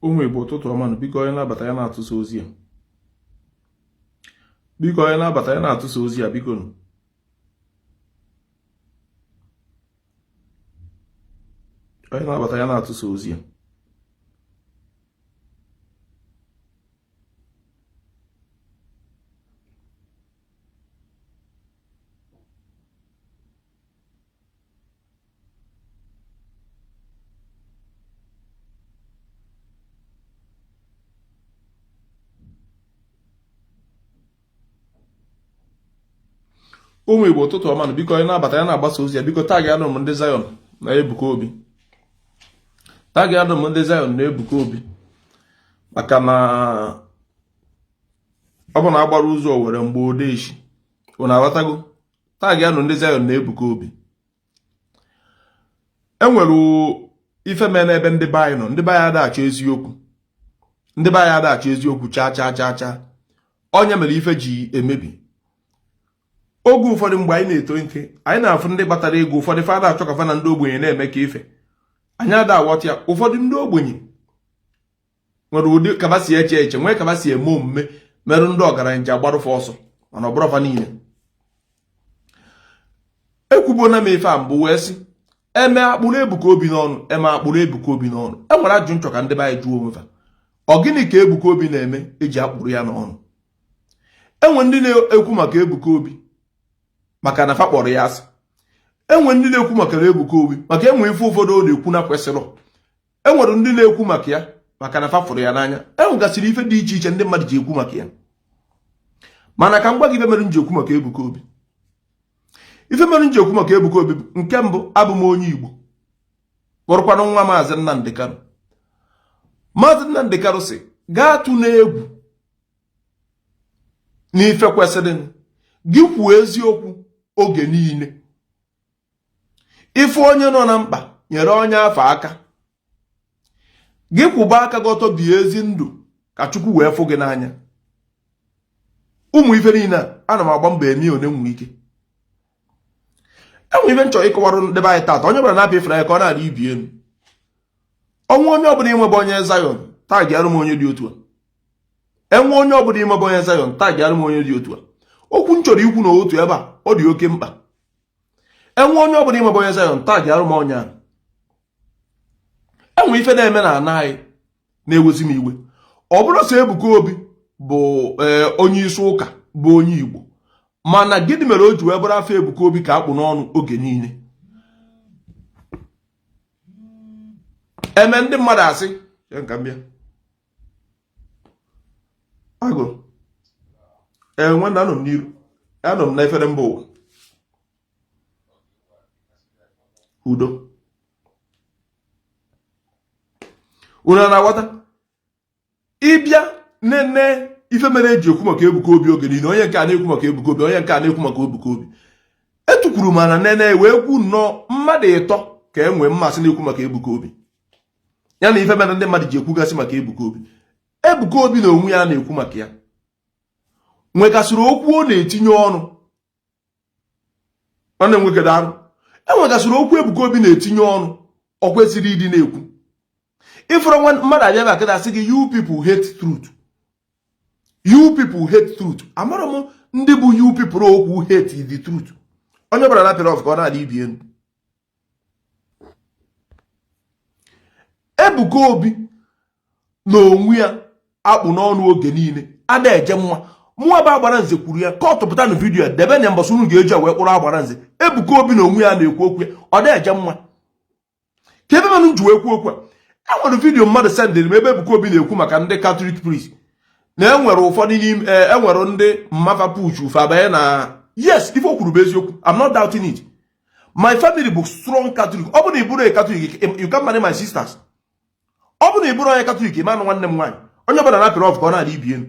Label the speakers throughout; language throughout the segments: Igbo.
Speaker 1: Ụmụ Igbo, ụtụtụ ọma nụ. Biko, onye na-abata ya na-atụsa ozi a. Biko, onye na-abata ya na-atụsa ozi a, biko nụ. Onye na-abata ya na-atụsa ozi a. Ụmụ Igbo, ụtụtụ ọma nụ. Biko, onye na-abata ya na-agbasa ozi ya. Biko, tag anụ m ndị Zion na Ebuka Obi, tag anụ m ndị Zion na Ebuka Obi, maka na ọ bụ na agbara ụzọ were mgbe odeshi unu aghọtago. Tag anụ ndị Zion na Ebuka Obi. Enwere ife mee n'ebe ndị be anyị nọ. Ndị be anyị ada achọ eziokwu, ndị be anyị ada achọ eziokwu chaa chaa chaa chaa. Onye mere ife ji emebi. Oge ụfọdụ mgbe anyị na-etolite, anyị na-afụ ndị kpatara ego ụfọdụ, fa ada achọ ka fa na ndị ogbenye na-eme ka ife. Anyị ada aghọta ya. Ụfọdụ ndị ogbenye nwere ụdị ka fa si eche eche, nwee ka fa si eme omume, merụ ndị ọgaranya ji agbarụ fa ọsọ, mana ọ bụrọ fa niile. Ekwubuona m ife a mbụ wee sị eme akpụrụ Ebuka Obi n'ọnụ, eme akpụrụ Ebuka Obi n'ọnụ. E nwere ajụ m chọ ka ndị be anyị jụọ onwe fa: ọ gịnị ka Ebuka Obi na-eme eji akpụrụ ya n'ọnụ? Enwe ndị na-ekwu maka Ebuka Obi maka na fa kpọrọ ya asị. Enwe ndị na-ekwu maka Ebuka Obi maka enwe ife ụfọdụ ọ na-ekwu na kwesịrị. Enwere ndị na-ekwu maka ya maka na fa fụrụ ya n'anya. Enwegasịrị ife dị iche iche ndị mmadụ ji ekwu maka ya. Mana ka m gwa gị ife mere m ji ekwu maka Ebuka Obi. Ife mere m ji ekwu maka Ebuka Obi, nke mbụ, abụ m onye Igbo, bụrụkwanụ nwa Maazị Nnamdi Kanu. Maazị Nnamdi Kanu sị gị atụna egwu n'ife kwesịrị gị, kwuo eziokwu oge niile. Ị fụ onye nọ na mkpa, nyere onye afụ aka. Gị kwụba aka gị ọtọ, bie ezi ndụ ka Chukwu wee fụ gị n'anya. Ụmụ ife niile a, ana m agba mbọ eme one nwere ike. Enwe ife m chọrọ ịkọwara ndị be anyị taata. Onye ọbụla na-apị ifere ka ọ na-adị ibi elu ọnwa. Onye ọbụla inwebe onye Zion, tag arụ m onye dị otu a. Enwe onye ọbụla imebe onye Zion, tag arụ m onye dị otu a. Okwu m chọrọ ikwu na otu ebe a, ọ dị oke mkpa. Enwe onye ọbụla imebe onye Zion, tag arụ m onye ahụ. Enwe ife na-eme na ana anyị na-ewezi m iwe. Ọ bụrụ sọ Ebuka Obi bụ onye isi ụka bụ onye Igbo, mana gịnị mere o ji wee bụrụ afa Ebuka Obi ka akpụ n'ọnụ oge niile? Eme ndị mmadụ asị ka m bịa agụ enwe na anọ m n'iru, anọ m na efere mba ụwa. Udo unu na-aghọta. Ịbịa nene ife mere eji ekwu maka Ebuka Obi oge niile, onye nke a na-ekwu maka Ebuka Obi, onye nke a na-ekwu maka Ebuka Obi. Etukwuru mana nene wee kwu nnọọ mmadụ ịtọ ka e nwee mmasị na-ekwu maka Ebuka Obi, ya na ife mere ndị mmadụ ji ekwugasị maka Ebuka Obi. Ebuka Obi na onwe ya na-ekwu maka ya nwegasịrị okwu ọ na-etinye ọnụ. Ọ na-enwegede arụ. Enwegasịrị okwu Ebuka Obi na-etinye ọnụ ọ kwesịrị ịdị na-ekwu. Ịfụrụ nwa mmadụ abịa ebe a asị gị, "You people hate truth, you people hate truth." Amara m ndị bụ you people okwu hate the truth. Onye ọbụla na-apịrị ọf ka ọ na-adị ibi elu. Ebuka Obi na onwe ya akpụ n'ọnụ oge niile ada eje mma. Mụnwa bụ Agbara Nze kwuru ya ka ọ tụpụta na vidiyo ya debe na mbọsị unu ga-eji wee kpụrụ Agbara Nze. Ebuka Obi na onwe ya na-ekwu okwu ya, ọ da eje mma. Ka ebe manụ m ji wee kwuo okwu a, enwere vidiyo mmadụ sendịrị m ebe Ebuka Obi na-ekwu maka ndị Catholic priest na enwere ụfọdụ n'ime enwere ndị mama fa push fa abanye na. Yes, ife o kwuru bụ eziokwu. I'm not doubting it. My family bụ strong Catholic. Ọ bụ na ị bụrụ a Catholic, you can marry my sisters. Ọ bụ na ị bụrụ onye Catholic, ị manụ nwanne m nwaanyị. Onye ọbụla na-apịrị ọf ka ọ na-adị ibi elu.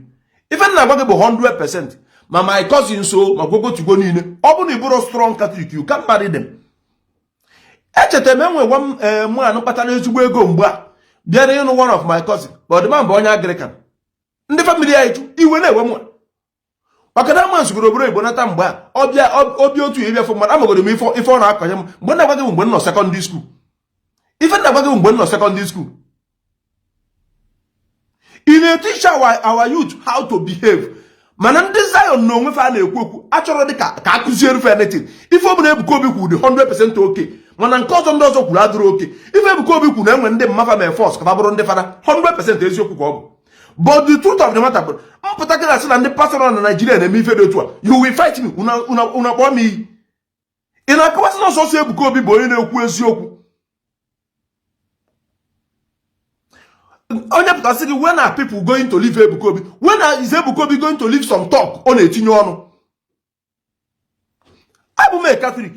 Speaker 1: Ife m na-agwa gị bụ 100%. Ma my cousins o ma gwogotugo niile, ọ bụ na ị bụrụ strong Catholic, you can marry them. Echeta m enwe gwa m mụ kpatara ezigbo ego mgbe a bịara ịnụ one of my cousin, but the man bụ onye Anglican. Ndị family anyị jụ, iwe na-ewe mụ maka na ama nsogoro obodo Igbo nata mgbe a ọbịa obi otu ịbịa fụ mmadụ. Amagoro m ife ọ na-akọnye m mgbe na-agwa gị mgbe m nọ secondary school. Ife na-agwa gị mgbe m nọ secondary school. Ị na-eteach our youth how to behave. Mana ndị Zion na onwe fa na-ekwu okwu achọrọ dị ka akụziere fa anything. Ife ọbụla Ebuka Obi kwuru dị 100% okay, mana nke ọzọ ndị ọzọ kwuru adịrọ okay. Ife Ebuka Obi kwuru na enwe ndị mma fa mee force ka fa bụrụ ndị fada, 100% eziokwu ka ọ bụ. But the truth of the matter bụ mpụta gị na-asị na ndị pastọ nọ na Naijiria na-eme ife dị otu a, you will fight me. Una kpọọ m iyi. Ị na-akọwasị na ọsọsọ Ebuka Obi bụ onye na-ekwu eziokwu. Onye pụtasị gị, when are people going to leave Ebuka Obi? When is Ebuka Obi going to leave some talk ọ na-etinye ọnụ? Abụ m a Catholic.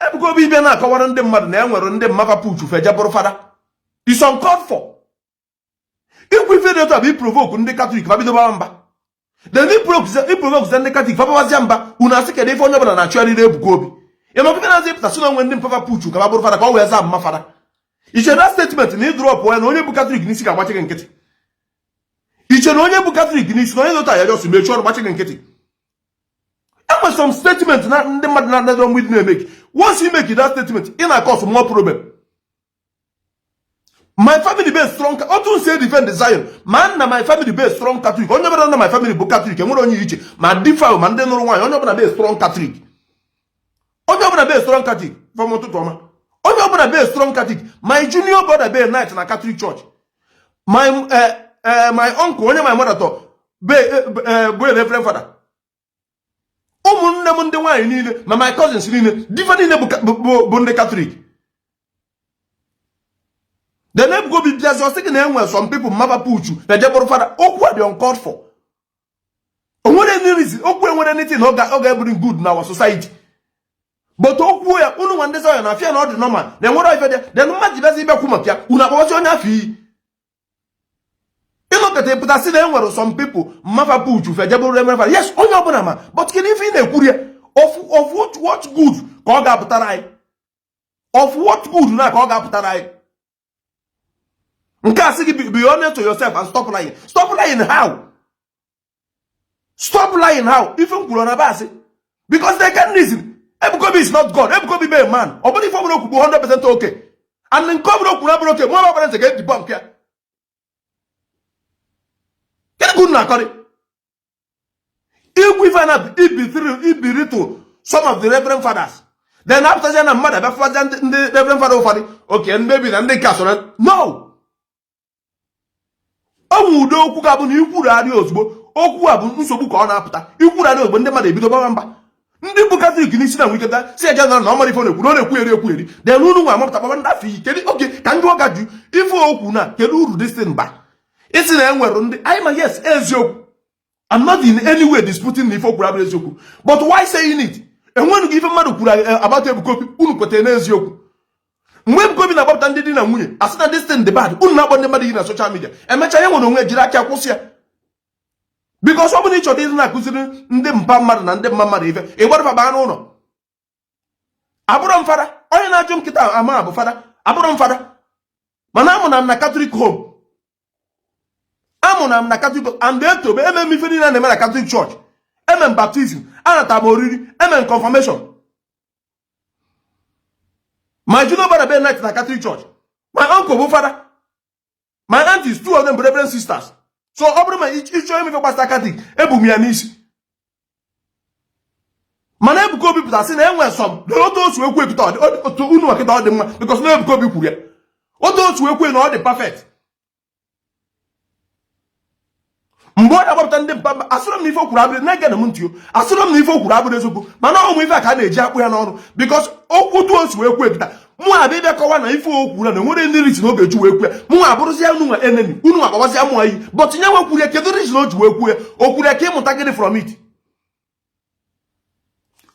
Speaker 1: Ebuka Obi bịa na-akọwara ndị mmadụ na e nwere ndị mma fa push fa eje bụrụ fada, is uncalled for. Ikwu ife dị otu a bụ iprovoke ndị Katọlik fa bido bawa mba. Then iprovoke ndị Katọlik fa bawazịa mba, unu asị kedu ife onye ọbụla na-achụgharịrị Ebuka Obi. Ịmakwa na-azị pụta sị na onwe ndị mpa fa push ka fa bụrụ fada ka ọ wee zaa mma fada. Iche na statement na ịdrop ya na onye bụ Katọlik n'isi ga-agbachi gị nkịtị. Iche na onye bụ Katọlik n'isi na onye dota ya just mechie ọnụ gbachi gị nkịtị. Enwe some statement na ndị mmadụ na-adọrọ mgbe ịdị na-emeki. Once you make that statement, ị na-cause more problem. My family be strong, otu nsi defend Zion, ma nna my family be strong Catholic. Onye ọbụla na my family bụ Catholic, enwere onye iche, ma di fa ma ndị nụrụ nwaanyị, onye ọbụla be strong Catholic. Onye ọbụla be strong Catholic from ụtụtụ ọma. Onye ọbụla be strong Catholic. My junior brother be knight na Catholic Church. My uncle, onye my mother tọ be bụ reverend father. Ụmụnne m ndị nwaanyị niile ma my cousins niile, di fa niile bụ ndị Catholic. Then Ebuka Obi bịazi ọ sị gị na enwere some people mma fa push na je bụrụ fada. Okwu a dị uncalled for. O nwere any reason okwu enwere anything ọ ga-ebring good na our society. But okwu ya unu nwa ndị Zion na afịa na ọ dị normal na enwere ife dị. Then mmadụ bịazi ịbịakwu maka ya, unu akpọwazi onye afọ iyi. Ịnọkọta ịpụta sị na enwere some people mma fa push fa je bụrụ reverend father. Yes, onye ọbụla ma, but kedu ife ị na-ekwuru ya? Of what good ka ọ ga-apụtara anyị? Of what good na ka ọ ga-apụtara anyị? Nke a sị gị be honest to yourself and stop lying. Stop lying how? Stop lying how? Ife m kwuru na basị because they can reason. Ebuka Obi is not God. Ebuka Obi be a man. Ọ bụrụ ife ọbụla okwu bụ 100% okay. And nke ọbụla okwu na-abụrụ okay, mụ ọbụla ntị ga-edebunk ya. Kedu ka unu na-akọrị? Igwe ife na ibelittle some of the reverend fathers. Then apụtazi na mmadụ abịa fụwazia ndị reverend father ụfọdụ oke ndị bi na ndị nke asọrọ no. O nwe ụdị okwu ga-abụ na ikwurugharị ozugbo okwu a bụ nsogbu ka ọ na-apụta. Ikwurugharị ozugbo ndị mmadụ ebido gbawa mba. Ndị bụ Katọlik n'isi na nwiketa si eje na ọ mara ife ọ na-ekwu na ọ na-ekwugheri ekwugheri. Then unu nwa amapụta kpaba ndị afọ iyi. Kedu oke ka ndị ọga ju ife okwu na kedu uru this thing ba isi na enwere ndị anyị ma? Yes, eziokwu. I'm not in any way disputing na ife o kwuru abụrụ eziokwu, but why saying it? Enwenughị ife mmadụ kwuru about Ebuka Obi unu kwetara n'eziokwu. Mgbe Ebuka Obi na-agbapụta ndị di na nwunye asị na this thing dị bad, unu na-akpọ ndị mmadụ iyi na social media. Emechaa ya nwere onwe jiri aka kwụsị ya, because ọ bụrụ na ị chọrọ ịdị na-akụziri ndị mpa mmadụ na ndị mma mmadụ ife, ị gbara baa n'ụlọ. Abụrọ m fada. Onye na-ajụ m kịta ama bụ fada. Abụrọ m fada, mana amụ na m na Catholic home, amụ na m na Catholic and etobe eme m ife niile a na-eme na Catholic Church. Eme m baptism, anata m oriri, eme m confirmation. My junior brother be knight na Catholic Church. My uncle bụ fada. My aunties, two of them bụ reverend sisters. So ọ bụrụ ma ịchọ ime ife gbasara Catholic, ebu m ya n'isi. Mana Ebuka Obi pụtara sị na enwe some otu otu ekwu ekụta otu unu akịta ọ dị mma because na Ebuka Obi kwuru ya otu otu ekwu na ọ dị perfect. Mgbe ọ na-agbapụta ndị mpa mba, asịrọ m na ife o kwuru abụrụ na-ege m ntị o, asịrọ m na ife o kwuru abụrụ eziokwu, mana ụmụ ife a ka a na-eji akpụ ya n'ọnụ because okwu otu o si wee kwuo ekịta mụ abịa ịbịa kọwa na ife o kwuru na enwere ndị reason ọ ga-eji wee kwuo ya, mụ abụrụzie unu nwa enemy, unu nwa akpawazịa mụ iyi. But nye nwe kwuru ya, kedu reason o ji wee kwuo ya? O kwuru ya ka ịmụta gịnị from it?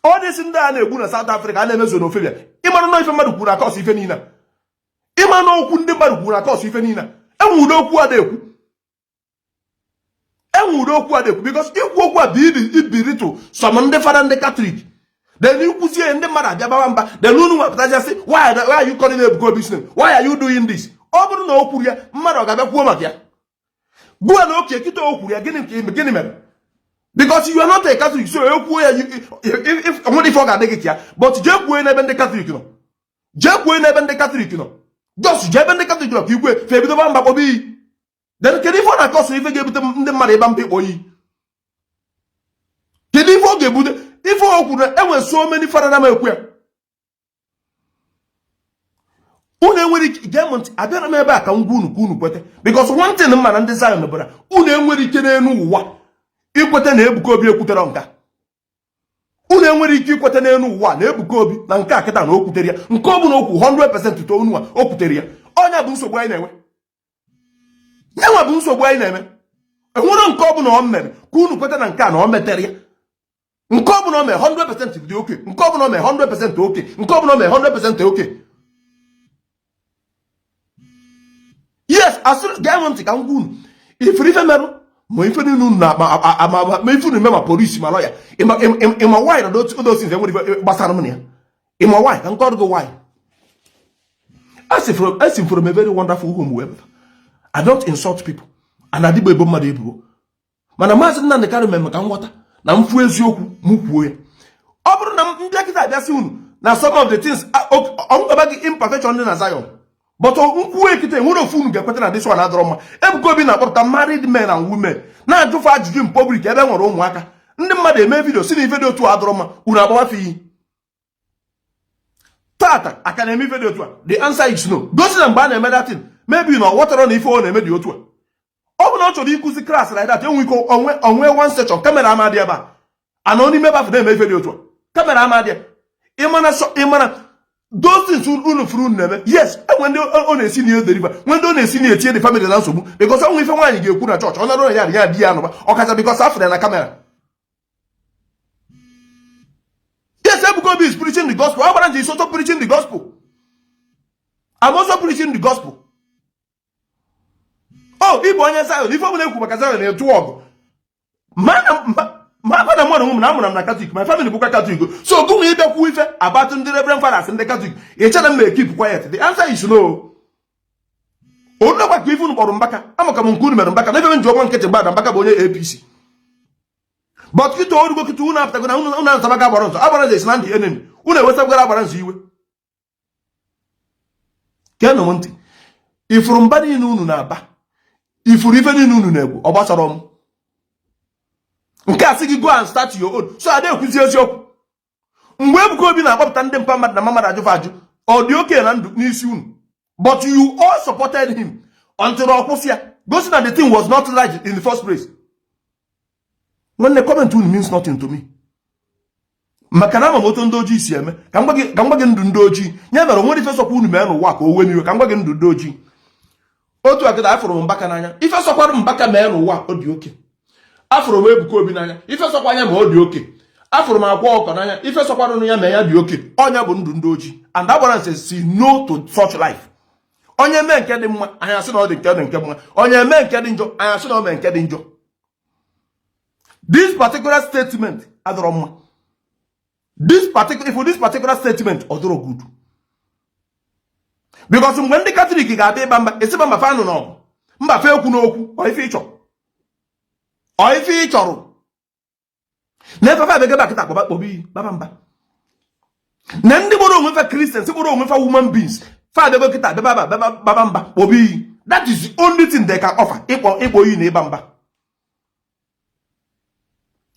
Speaker 1: Ọ dịsị ndị a na-egbu na South Africa a na-eme xenophobia. Ịmara na ife mmadụ kwuru a-cause ife niile? Ịma na okwu ndị mmadụ kwuru a-cause ife niile? Enwe ụdị okwu a na-ekwu, enwe ụdị okwu a na-ekwu, because ikwu okwu a bụ ibelittle some ndị fada ndị Katọlik. Then ikwuzie ndị mmadụ abịa bawa mba. Then unu nwapụtazi sị, why are you calling Ebuka Obi's name? Why are you doing this? Ọ bụrụ na o kwuru ya, mmadụ ọ ga-abịa kwuo maka ya gbuo na oke kịta o kwuru ya, gịnị mere? Because you are not a Catholic, so ekwuo ya nwere ife ọ ga-adị gị ka ya. But jee kwuo n'ebe ndị Katọlik nọ, jee kwuo n'ebe ndị Katọlik nọ, just jee ebe ndị Katọlik nọ ka ikwe fe ebido ba mba kpọba iyi. Then kedu ife ọ na-akọsọ ife ga-ebute ndị mmadụ ịba mba, ịkpọ iyi? Kedu ife ọ ga-ebute? Ife o kwuru, enwere so many fada na m ekwu ya. Unu enwere ike gee m ntị. Abịara m ebe a ka m gwa unu ka unu kweta, because one thing m ma na ndị Zion bụ na unu enwere ike n'elu ụwa ikweta na Ebuka Obi ekwutere nka. Unu enwere ike ikweta n'elu ụwa na Ebuka Obi na nke a kịta na o kwutere ya. Nke ọ bụla okwu 100% to unu a o kwutere ya. Onye bụ nsogbu anyị na-enwe, nyenwa bụ nsogbu anyị na-eme. Enwere nke ọ bụla o mere ka unu kweta na nke a na o metere ya. Nke ọ bụla o mere 100% dị okay. Nke ọ bụla o mere 100% okay. Nke ọ bụla o mere 100% okay. Yes, asịrị gee m ntị ka m gwa unu ifere ife merụ ma ife niile unu na-akpa, ma ife unu eme, ma polisi, ma lọya. Ịma why na those things enwere ife gbasara m na ya? Ịma why? Ka m kọọrọ gị why. Esi from a very wonderful home wee pụta. I don't insult people and adịgbo ebo mmadụ ebubo, mana Maazị Nnamdi Kanu mere ka m ghọta na m fụ eziokwu, m kwuo ya. Ọ bụrụ na m bịa kịta abịa sị unu na some of the things ọgba gị imperfection dị na Zion, but m kwuo kịta, enwere ofu unu ga-ekweta na this one adọrọ mma. Ebuka Obi na-akpọpụta married men and women na-ajụfe ajụjụ in public ebe nwere ụmụaka. Ndị mmadụ eme video si na ife dị otu adọrọ mma, unu agbawafe iyi. Tata aka na-eme ife dị otu a? The answer is no. Gosi na mgbe a na-eme that thing, maybe na ọ ghọtara na ife ọ na-eme dị otu a. Ọ bụ na ọ chọrọ ịkụzi class like that, enwe ike onwe one section, camera ama dị ebe a, anọ n'ime ebe afọ na-eme ife dị otu a, camera ama dị. Ịmana those things unu furu unu na-eme, yes, enwe ndị ọ na-esi na deliver, nwe ndị ọ na-esi na etinye the family na nsogbu, because onwe ife nwaanyị ga-ekwu na chọọchị, ọ nọrọ ya ya di ya anụba, ọkacha because afụrụ na camera. Yes, Ebuka Obi is preaching the gospel. Agbaranze is also preaching the gospel. I'm also preaching the gospel. Oh, ịbụ onye Zion, ife ọbụla ekwu maka Zion na-etu ọgụ. Ma na mmadụ onwe m na amụrụ m na Catholic, my family bụkwa Catholic. So gụ nwe ịbịa kwuo ife about ndị Reverend Fathers ndị Catholic, ị chere m keep quiet? The answer is no. Onye ka ife unu kpọrọ Mbaka, amaka m nke unu mere Mbaka na ebe m ji ọnwa nkịtị gbada. Mbaka bụ onye APC, but kịta orugo kịta unu apụtago na unu anatabaga agbara nzọ. Agbara nzọ esi na ndị enemy unu ewesabugara agbara nzọ iwe. Geenụ m ntị. Ifuru mba niile unu na-aba, ifuru ife niile unu na-egwu, ọ gbasara m. Nke a sị gị go and start your own. So ada ekwuzi eziokwu. Mgbe Ebuka Obi na-akpọpụta ndị mpa mmadụ na mma mmadụ ajụfa ajụ, ọ dị okay na ndụ n'isi unu, but you all supported him until ọ kwụsị ya, gosi na the thing was not right in the first place. Nwanne, comment unu means nothing to me, maka na ama m otu ndị ojii si eme. Ka m gwa gị ndụ ndị ojii nye mere onwere ife sọkwa unu mee n'ụwa ka o wee m iwe. Ka m gwa gị ndụ ndị ojii otu akịta. Afụrụ m Mbaka n'anya. Ife sọkwara Mbaka mee n'ụwa, ọ dị okay. Afụrụ m Ebuka Obi n'anya. Ife sọkwa anya ma ọ dị okay. Afụrụ m Akwa Ọkụkọ n'anya. Ife sọkwara ya mee ya dị okay. Ọnya bụ ndụ ndị ojii, and Agbaranze si no to such life. Onye mee nke dị mma, anyị asị na ọ dị nke dị nke mma. Onye mee nke dị njọ, anyị asị na ọ mee nke dị njọ. This particular statement adọrọ mma. This particular if this particular statement ọ dọrọ good, because mgbe ndị Katọlik ga-abịa ịba mba, esi mba fa anụ n'ọgụ, mba fa ekwu n'okwu. Ọ ife ị chọrọ, ọ ife ị chọrọ na efefe abịa ebe kịta kpọba kpọba iyi baba mba na ndị gboro onwe fa Christians, gboro onwe fa human beings, fa abịago kịta bịa baba baba mba kpọba iyi. That is the only thing they can offer, ịkpọ iyi na ịba mba.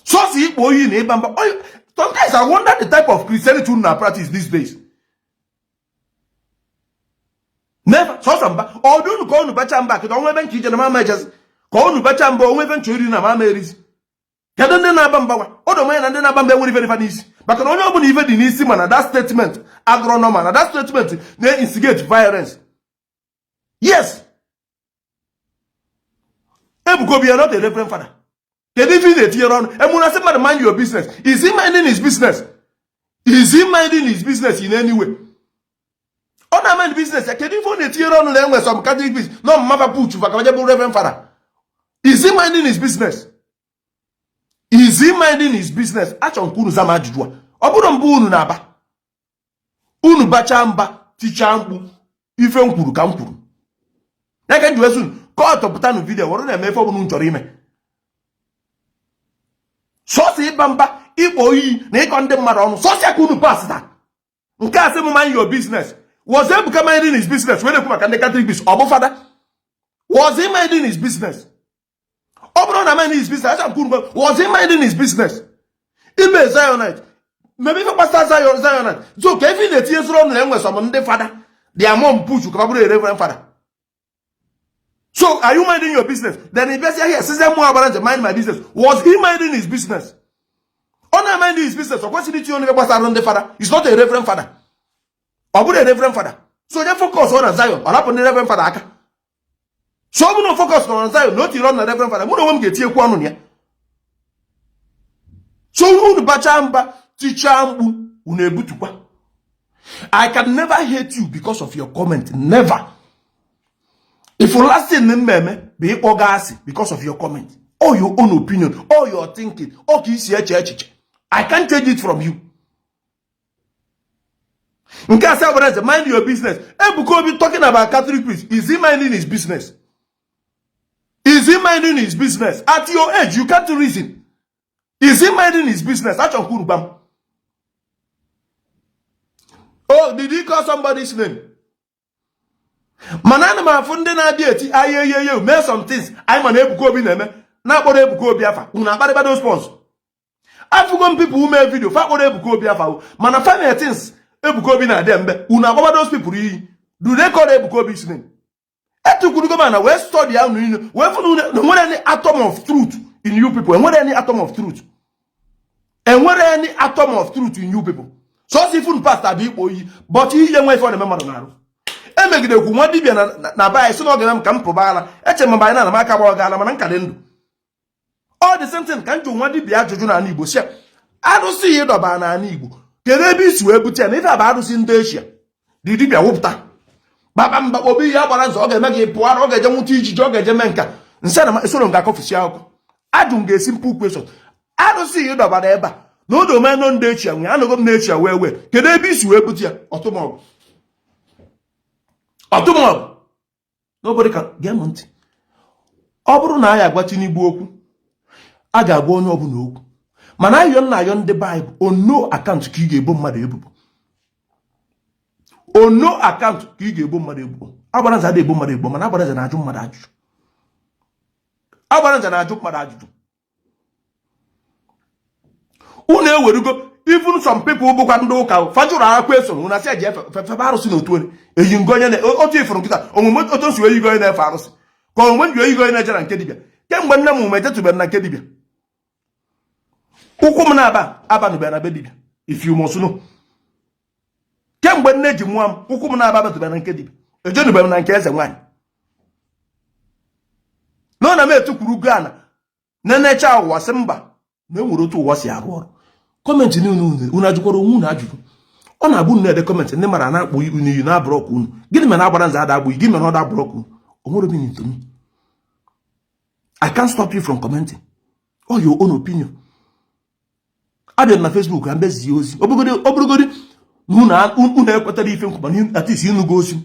Speaker 1: Sọsọ ịkpọ iyi na ịba mba. Sometimes I wonder the type of Christianity unu na practice these days. Never sọsọ mba ọ dị unu ka unu bacha mba kịta ọnwa ebe nche ije na mama ejezi ka unu bacha mba onwe ebe nche iri na mama erizi. Kedu ndị na-aba mba gwa o doo anya na ndị na-aba mba enwere ife dịfa n'isi, maka na onye ọbụla ife dị n'isi mana that statement adụrọ normal, na that statement na-instigate violence. Yes, Ebuka Obi, not a reverend father. Kedu ife ị na-etinyere ọnụ emuna sị mmadụ mind your business? Is he minding his business? Is he minding his business in any way? Ọ na-mind business ya. Kedu ife ọ na-etinyere ọnụ na enwe some Catholic priest nọ mmafa puchu fa ka bụ reverend father? Is he minding his business? Is he minding his business? Achọrọ m ka unu za m ajụjụ a. Ọ bụrụ mbụ unu na-aba, unu bachaa mba, tichaa mkpu, ife m kwuru ka m kwuru ya ka m ji wee sị unu kọtụpụtanụ video were na-eme ife ọbụla unu chọrọ ime. Sọsọ ịba mba, ịkpọ iyi na ịkọ ndị mmadụ ọnụ, sọsọ ya ka unu pasịta. Nke a sị m mind your business. Was Ebuka minding his business wee na-ekwu maka ndị Catholic priest? Ọ bụ fada? Was he minding his business? Ọ bụrụ na mind his business, acha kwuru, was he minding his business? Ime Zionite mebe ife gbasara Zion, Zionite so ka ife na-etinye zụrụ ọnụ na enwe some ndị fada their mom push ka ọ bụrụ a reverend father. So are you minding your business? Then ị bịazie here sizie mụ agbara nze mind my business. Was he minding his business? Ọ na-mind his business, ọ kwesịrị itinye ọnụ ife gbasara ndị fada. Is not a reverend father. Ọ bụrụ a reverend father, so onye focus ọ na Zion, ọ rapụ ndị reverend father aka. So ọ bụrụ na focus nọ na Zion na o tiri ọnụ na reverend father, mụ na onwe m ga-etinyekwu ọnụ na ya. So unu bachaa mba, tichaa mkpu, unu ebutukwa. I can never hate you because of your comment. Never. If last thing mmemme bụ ịkpọ gị asị because of your comment or your own opinion or your thinking or ka isi eche echiche, I can't change it from you. Nke a sị agbara eze, mind your business. Ebuka Obi talking about Catholic priest, is he minding his business? Is he minding his business? At your age, you can't reason. Is he minding his business? Achọ nke unu gwa m. Oh, did he call somebody's name? Mana ana m afụ ndị na-abịa eti ayeyeye mee some things anyị ma na Ebuka Obi na-eme na-akpọrọ Ebuka Obi afa, unu akparịba those sponsor. Afụgo m people ume video fa kpọrọ Ebuka Obi afa o, mana fa mee things Ebuka Obi na-adị mbe, unu agbaba those people iyi. Do they call Ebuka Obi's name? Etukwurugo m na wee study ya unu niile wee fụ na enwere any atom of truth in you people. Enwere any atom of truth, enwere any atom of truth in you people. Sọsọ ifun pasta bụ ikpo iyi, but ihe nwe ife ọ na-eme mmadụ na-arụ. Emegidekwu nwa dibịa na be anyị sị na ọ ga-eme m ka m pụba ala. Eche m mgbe anyị na-ana m aka gbawa ala, mana nka dị ndụ. Ọ dị same thing ka m jụ nwa dibịa ajụjụ n'ala Igbo, si ya, arụsị ya ịdọba n'ala Igbo, kedu ebe isi wee bute ya? Na ife a bụ arụsị ndị Eshia. Dị dibịa wụpụta gbaba mba obi ihe agbara nzọ, ọ ga-eme gị pụọ ara, ọ ga-eje nwụta ijiji, ọ ga-eje mee nka nsị na esoro m ga-akọfụsi akụkọ. Ajụ m ga-esi simple question, arụsị ya ịdọbara ebe a na odo menọ ndị Eshia nwe, anọgo m na Eshia wee wee, kedu ebe isi wee bute ya? Ọtụmọgụ ọtụmọgụ. Nobody can gee m ntị. Ọ bụrụ na anyị agwa Tinubu okwu, a ga-agwa onye ọbụla okwu, mana ayọ nna ayọ ndị Baịbụl, on no account ka ị ga-ebo mmadụ ebubo. On no account ka ị ga-ebo mmadụ ebubo. Agbara nze adịghị ebo mmadụ ebubo, mana agbara nze na-ajụ mmadụ ajụjụ. Agbara nze na-ajụ mmadụ ajụjụ. Unu ewerugo even some people bụkwa ndị ụka fajụrụ akwa eso unu asị eji efebe arụsị n'otu onye eyi ngo onye otu ifuru nkịta omume otu nsi eyigo onye na-efe arụsị ka omume nji eyigo onye na-eje na nke dibịa. Kemgbe nne m ejetụbeghị na nke dibịa, ụkwụ m na-aba abanụbeghị na be dibịa. If you must know, kemgbe nne ji mụọ m, ụkwụ m na-aba abatụbeghị na nke dibịa, ejenubeghị m na nke eze nwaanyị. Nọ na m etukwuru go ana nenecha ụwa sị mba, na enwere otu ụwa si arụ ọrụ. Comment niile unu ajụkwara onwe unu ajụjụ. Ọ na-abụ unu na-ede comment, ndị mara na-akpọ unu iyi na block unu. Gịnị mere na agbara nze ada agbụ iyi? Gịnị mere na ọ da block unu? O nwere meaning to me. I can't stop you from commenting all your own opinion. Abịa m na Facebook ka mbezie ozi, ọ bụrụgodi na unu ekwetara ife nkwu, mana at least ịnụgo ozi.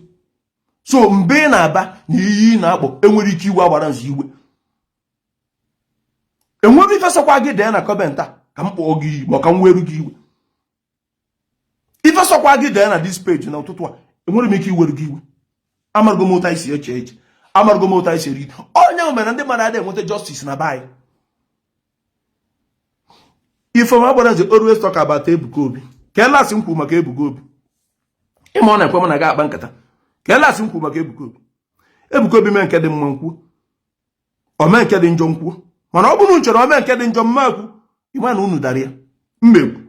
Speaker 1: So mgbe ị na-aba na iyi na-akpọ, enwere ike iwe agbara nze iwe. Enwere ife sọkwa gị dee na comment a ka m kpọọ gị iyi ma ka m weru gị iwe. Ife sọkwa gị dee na this page na ụtụtụ a, enwere m ike iweru gị iwe. Amarụgo m otu anyị si eche eche, amarụgo m otu anyị si eri. Onye mere ndị mmadụ adịghị enweta justice na be anyị. Ifeoma agbara nze always talk about Ebuka Obi. Ka elasị m kwuru maka Ebuka Obi, ịma ọ na-ekwe m na ga akpa nkata. Ka elasị m kwuru maka Ebuka Obi, Ebuka Obi mee nke dị mma nkwuo, o mee nke dị njọ nkwuo. Mana ọ bụrụ chere o mee nke dị njọ mma ekwu, ịma na unu dara ya mmegbu.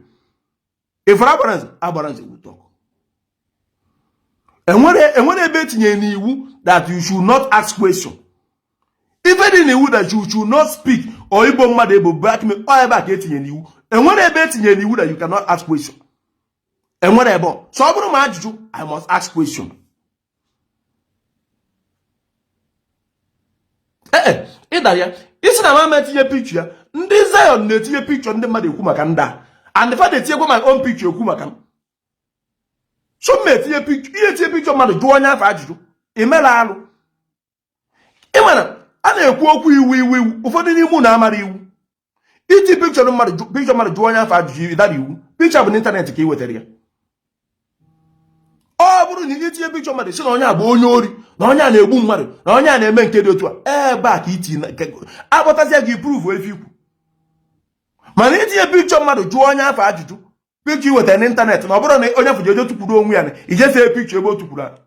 Speaker 1: Ifere agbara nze, agbara nze wutọk. Enwere ebe etinyere n'iwu that you should not ask question. Ife dị n'iwu that you should not speak or igbo mmadụ ebo blackmail, ọ ebe a ka etinye n'iwu. Enwere ebe etinye n'iwu that you cannot ask question? Enwere ebe? So ọ bụrụ ma ajụjụ, I must ask question. Ee, ịdara ya isi na mama etinye picture ya. Ndị Zion na-etinye picture ndị mmadụ ekwu maka ndị a, and fa na-etinyekwa my own picture ekwu maka m. So m etinye picture, ihe etinye picture mmadụ, jụọ onye afọ ajụjụ, imela alụ. Ị mara a na-ekwu okwu iwu iwu iwu, ụfọdụ n'ime unu amara iwu. Iti picture mmadụ, picture mmadụ, jụọ onye afọ ajụjụ, ịdara iwu. Picture bụ n'ịntanetị ka ị wetara ya. Ọ bụrụ bụrụ na itinye picture mmadụ sị na onye a bụ onye ori, na onye a na-egbu mmadụ, na onye a na-eme nke dị otu a, ebe a ka itinye akpọtazịa gị prove ife ikwu. Mana itinye picture mmadụ, jụọ onye afọ ajụjụ, picture iweta n'ịntanetị, na ọ bụrụ na onye afọ jeje tukwuru onwe ya, na ijese picture ebe o tukwuru, ka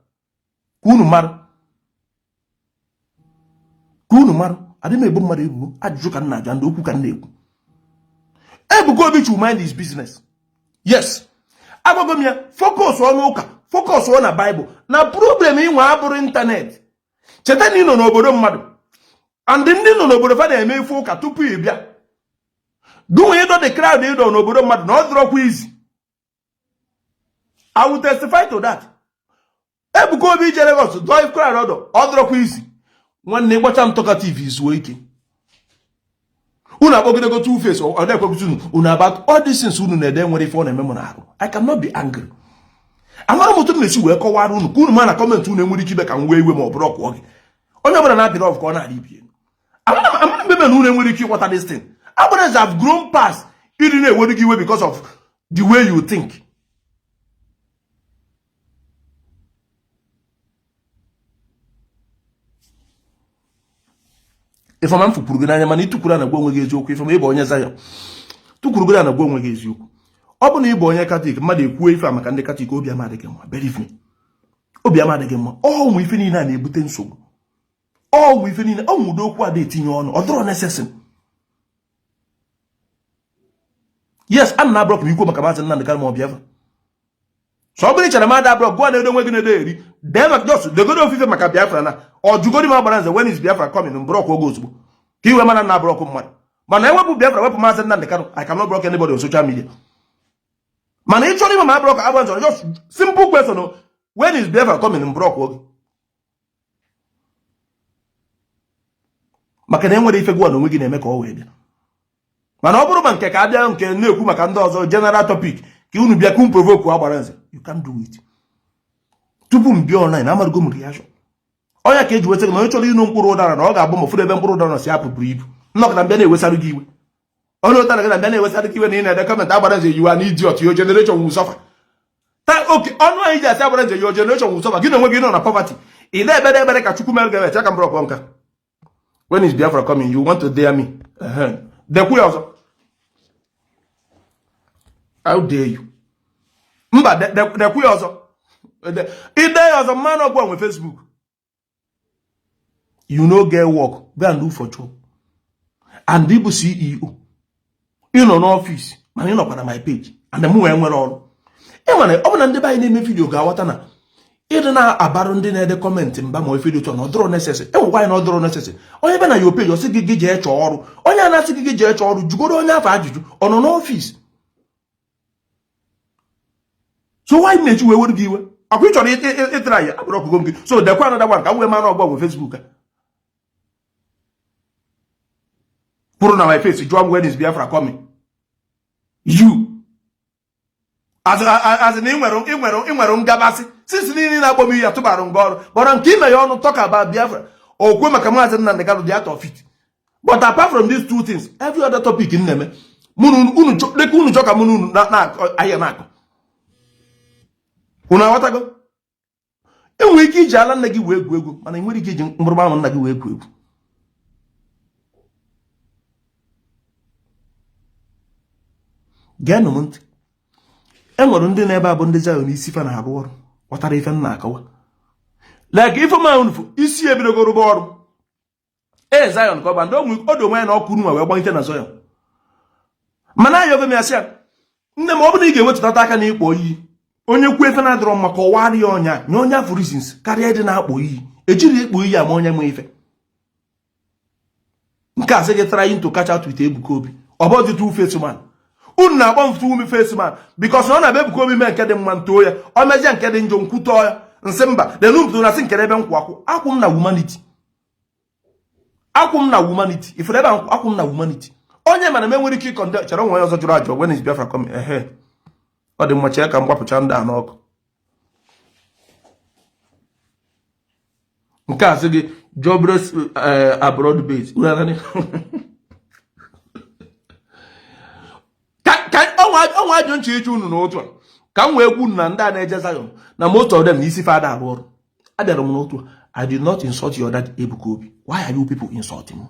Speaker 1: unu mara, ka unu mara. Adị m egbu mmadụ ebubo, ajụjụ ka m na-ajụ, ndị okwu ka m na-ekwu. Ebuka Obi should mind his business. Yes, agwago m ya, focus ọnụ ụka, focus na Bible, na problem inwe abụrụ ịntanetị. Cheta na ị nọ n'obodo mmadụ, and ndị nọ n'obodo fa na-eme ife ụka tupu ị bịa. Gụnwe ịdọ the crowd ịdọ n'obodo mmadụ na ọ dịrọkwa easy. I will testify to that. Ebuka Obi ije Lagos dọọ crowd ọdọ, ọ dịrọkwa easy. Nwanne, ịgbacha m talkative, zuo ike. Unu akpọgidego two face, ọ na-ekwekwuzi unu unu about all these things unu na-ede. Nwere ife ọ na-eme m n'arụ. I cannot be angry. Amara m otu m na-esi wee kọwara unu ka unu ma na comment unu enwere ike ibe ka m wee iwe ma ọ bụrụ ọkwụọ gị. Onye ọbụla na-apịrị ọf ka ọ na-arị ibi elu. Amara m ebe na unu enwere ike ịghọta this thing. Agbara have grown past ịdị na-eweru gị iwe because of the way you think. Ifeọma, m fụkwuru gị n'anya, mana ịtụkwuru na gwa onwe gị eziokwu. Ifeọma, ịbụ onye Zion, tụkwuru gị na gwa onwe gị eziokwu. Ọ bụ na ịbụ onye Katọlik, mmadụ ekwuo ife a maka ndị Katọlik, obi ama adịghị mma. Believe me, obi ama adịghị mma. Ọ ụmụ ife niile a na-ebute nsogbu. Ọ ụmụ ife niile, ọ nwụdo okwu a etinye ọnụ, ọ dịrọ necessary. Yes, a na abụrọpụ ikwu maka Maazị Nnamdị Kanu ma ọ Biafra. So ọ bụrụ ị chere m ada abụrọ gụọ na-edo onwe gị na-edo eri dee maka just degodo ofufe maka Biafra na ọ jụgodi m agbara nze, when is Biafra coming? M block oge ozugbo ka iwe mara na abụrọkụ mmadụ. Mana ewepụ Biafra, wepụ Maazị Nnamdị Kanu, I cannot block anybody on social media. Mana ị chọrọ ime ma abụrọkụ agba nzọrọ, just simple question, when is Biafra coming? M block oge, maka na enwere ife gụwa na onwe gị na-eme ka ọ wee bịa. Mana ọ bụrụ ma nke ka abịa nke na-ekwu maka ndị ọzọ, general topic, ka unu bịa kum provoke agbara nze, you can do it. Tupu m bịa online, amarugo m reaction. Ọnya ka eji weta gị na onye chọrọ ịnụ mkpụrụ ụdara na ọ ga-abụ ma ụfọdụ ebe mkpụrụ ụdara si apụ buru ibu. Nnọkọta mbịa na-ewesara gị iwe, onye ụtara gị na mbịa na-ewesara gị iwe na ị na-ede comment, agbara nze, you are an idiot, your generation will suffer. Ta oke ọnụ anyị ji asị agbara nze, your generation will suffer. Gị na onwe gị nọ na poverty, ị na-ekpere ekpere ka Chukwu mere gị aka mbụrụ nka. When is Biafra coming? You want to dare me? Dekwu ya ọzọ. How dare you? Mba, dekwu ya ọzọ. Ide ya ọzọ, mmanụ ọgwụ nwe Facebook. You no get work, go and look for job. And ịbụ CEO, ị nọ n'ọfịs, mana ị nọkwa na my page, and m wee nwere ọrụ. Ị nwere ọ bụ na ndị be anyị na-eme video ga-aghọta na ịdị na-abarụ ndị na-ede comment mba ma ife dị otu a na ọ dịrọ necessary. Enwekwa anyị na ọ dịrọ necessary. Onye bịa na your page, ọ sị gị gị jee chọọ ọrụ. Onye a na-asị gị gị jee chọọ ọrụ, jụgoro onye afọ ajụjụ, ọ nọ n'ọfịs? So why na-eji wee were gị iwe? Akwa ị chọrọ ịtara ya abụrụ ọkụgo m gị. So dekwa another one ka m wee mara ọgwa nwe Facebook a kwuru na my face, jụọ m, when is Biafra coming? You as na ị nwere ngabasị since niile na-akpọ m iyi atụbara nga ọrụ kpọrọ nke ime ya ọnụ. Talk about Biafra, okwe maka Maazị Nnamdị Kanu dị out of it. But apart from these two things, every other topic m na-eme, unu dịka unu chọ ka mụ na unu ahịa na-akọ. Unu aghọtago? Enwere ike iji ala nna gị wee egwu egwu, mana ị nwere ike iji mkpụrụ ahụ nna gị wee egwu egwu. Geenụ m ntị. E nwere ndị na-ebe a bụ ndị Zion, isi fa na-arụ ọrụ, ghọtara ife m na-akọwa. Like ife ma unu isi ebidogo rụba ọrụ ee Zion ka ọ ba ndị ọdụ onwe ya na ọkụ nwa wee gbanyete na Zion. Mana ayọgo m ya sị ya, nne m, ọ bụrụ na ị ga-ewetụtata aka na ịkpọ iyi, onye kwuo efe na-adịrọ mma, kọwara ya ọnya, nye onye afọ reasons, karịa ịdị na-akpọ iyi. Ejiri ịkpọ iyi ama onye ma ife. Nke a sị gị trying to catch out with Ebuka Obi, ọ bụ two face man. Unu na-akpọ m two face man because na ọ na-abịa Ebuka Obi mee nke dị mma, ntoo ya, o mezie nke dị njọ, nkwutọọ ya, nsị mba denu na sị nkere ebe nkwụ akwụ akwụ m na humanity, akwụ m na humanity. Ifere ebe akwụ m na humanity, onye mana m enwere ike ịkọ ndị chere onwe ya ọzọ jụrụ ajụ, when is Biafra coming? Ehe, ọ dị mma. Chee ka m gbapụcha ndị a n'ọkụ. Nke a sị gị jobless abroad base. Ka ọnwa ajụ nche ịjụ unu n'otu a. Ka m wee gwu na ndị a na-eje Zion na most of them na isi fa ada arụ ọrụ. Abịara m n'otu a, I did not insult your dad Ebuka Obi. Why are you people insulting me?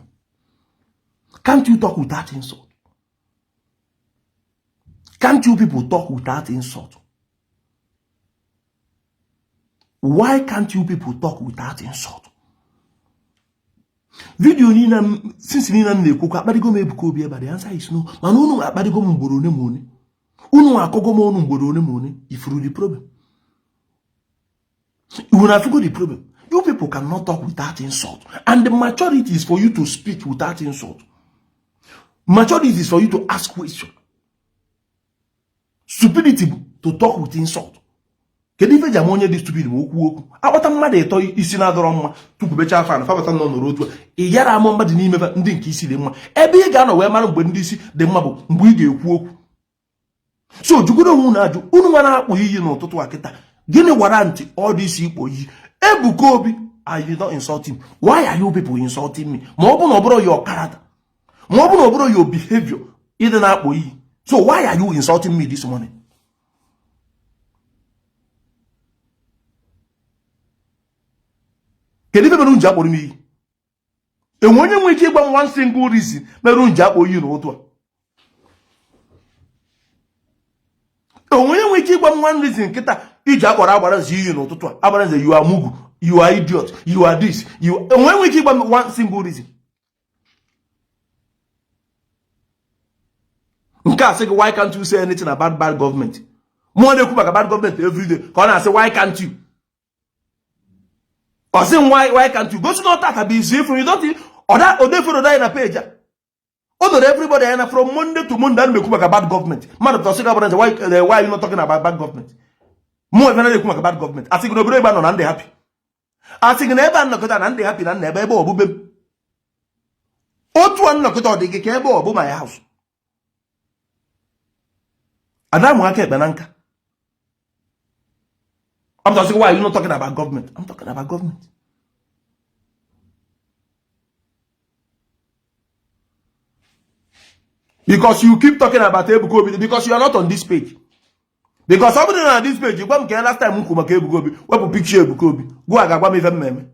Speaker 1: Can't you talk without insult? Can't you people talk without insult? Why can't you people talk without insult? Video niile since niile m na-ekwukwa akparịgo m Ebuka Obi ebe the answer is no. Mana unu akparịgo m ugboro one ma one. Unu akọgo m ọnụ ugboro one ma one. Ifuru the problem. You will the problem. You people cannot talk without insult. And the maturity is for you to speak without insult. Maturity is for you to ask question. Stupidity bụ to talk with insult. Kedu ife ji ama onye dị stupid ma okwu okwu akpọta mmadụ ịtọ isi na-adọrọ mma tukwubecha afọ na fabata nọ nọrọ otu a ị yara ama mmadụ n'ime ndị nke isi dị mma. Ebe ị ga-anọ wee mara mgbe ndị isi dị mma bụ mgbe ị ga-ekwu okwu. So jụgoro onwe unu ajụ, unu nwa na-akpọ iyi n'ụtụtụ a kịta, gịnị gwara ntị ọ dị isi ikpo iyi? Ebuka Obi, I did not insult him. Why are you people insulting me? Ma ọ bụ na ọ bụrụ your character, ma ọ bụ na ọ bụrụ your behavior ịdị na-akpọ iyi, so why are you insulting me this morning? Kedu ife mere unu ji akpọrọ m iyi? Enwe onye nwere ike ịgwa m one single reason mere unu ji akpọ iyi n'ụtụ a? Enwe onye nwere ike ịgwa m one reason nkịta iji akpọrọ agbara nze iyi n'ụtụtụ a? Agbara nze, you are mugu, you are idiot, you are this, you. Enwe nwere ike ịgwa m one single reason? Nke a sị gị, why can't you say anything about bad government? Mụọ na-ekwu maka bad government everyday ka ọ na-asị why can't you? Ọ sị why can't you? Gosi na ọtata bụ izu ifuru you don't odefere anyị na page a o doro everybody anya na from Monday to Monday ana m ekwu maka bad government. Mmadụ pụta sị gị agbara nze, why are you not talking about bad government? Mụ ebe na-ekwu maka bad government, asị gị na obodo ebe a nọ na ndị happy, asị gị na ebe a nnọkọta na ndị happy na nna ebe ebe ọbụbe m otu a nnọkọta ọ dị gị ka ebe ọ bụ my house. Ada mụ aka ekpe na nka. I'm talking, why are you not talking about government? I'm talking about government. Because you keep talking about Ebuka Obi because you are not on this page. Because ọ bụrụ na this page, gwa m ka last time m kwu maka Ebuka Obi, wepụ picture Ebuka Obi, gwa ga-agwa m ife mmemme.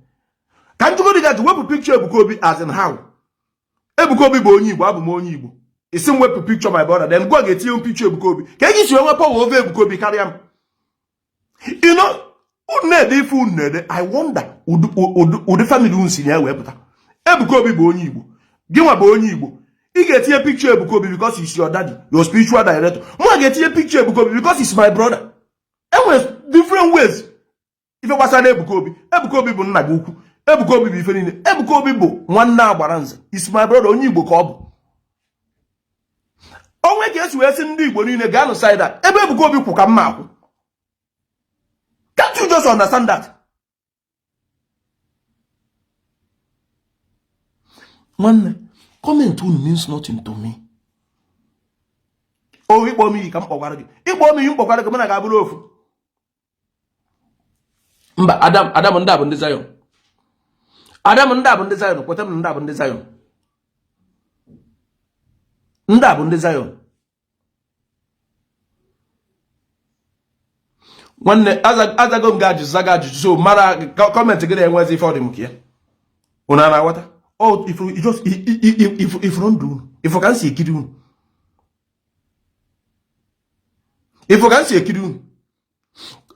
Speaker 1: Ka m jụgodi gị, wepụ picture Ebuka Obi as in how? Ebuka Obi bụ onye Igbo, abụ m onye Igbo. Isi m wepụ picture my brother, then gwa ga-etinye m picture Ebuka Obi. Ka eji si enwe power over Ebuka Obi karịa m. You know, unu na-ede ife unu na-ede, I wonder ụdị family unu si na ya wee pụta. Ebuka Obi bụ onye Igbo, gị nwa bụ onye Igbo. Ị ga-etinye picture Ebuka Obi because he's your daddy, your spiritual director. Mụ ga-etinye picture Ebuka Obi because he's my brother. Enwere different ways ife gbasara Ebuka Obi. Ebuka Obi bụ nna gị ukwu. Ebuka Obi bụ ife niile. Ebuka Obi bụ nwanne agbara nze. He's my brother, onye Igbo ka ọ bụ. Onwe ka esi wee sị ndị Igbo niile gaa nụ side a, ebe Ebuka Obi kwụ ka mma akwụ. Can't you just understand that? Nwanne, comment unu means nothing to me. O ịkpọ m iyi ka m kpọkwara gị. Ịkpọ m iyi m kpọkwara gị, mụ na ga-abụrụ ofu. Mba, Adam, Adam ndị a bụ ndị Zion. Adam ndị a bụ ndị Zion, kweta m na ndị a bụ ndị Zion. Ndị a bụ ndị Zion. Nwanne, azago m gị ajụjụ, zaga ajụjụ, so mara comment gị na-enwezi ife ọ dị m ka ya. Unu a na-aghọta? Ifuru ndụ unu, ifuru ka m si ekiri unu, ifuru ka m si ekiri unu.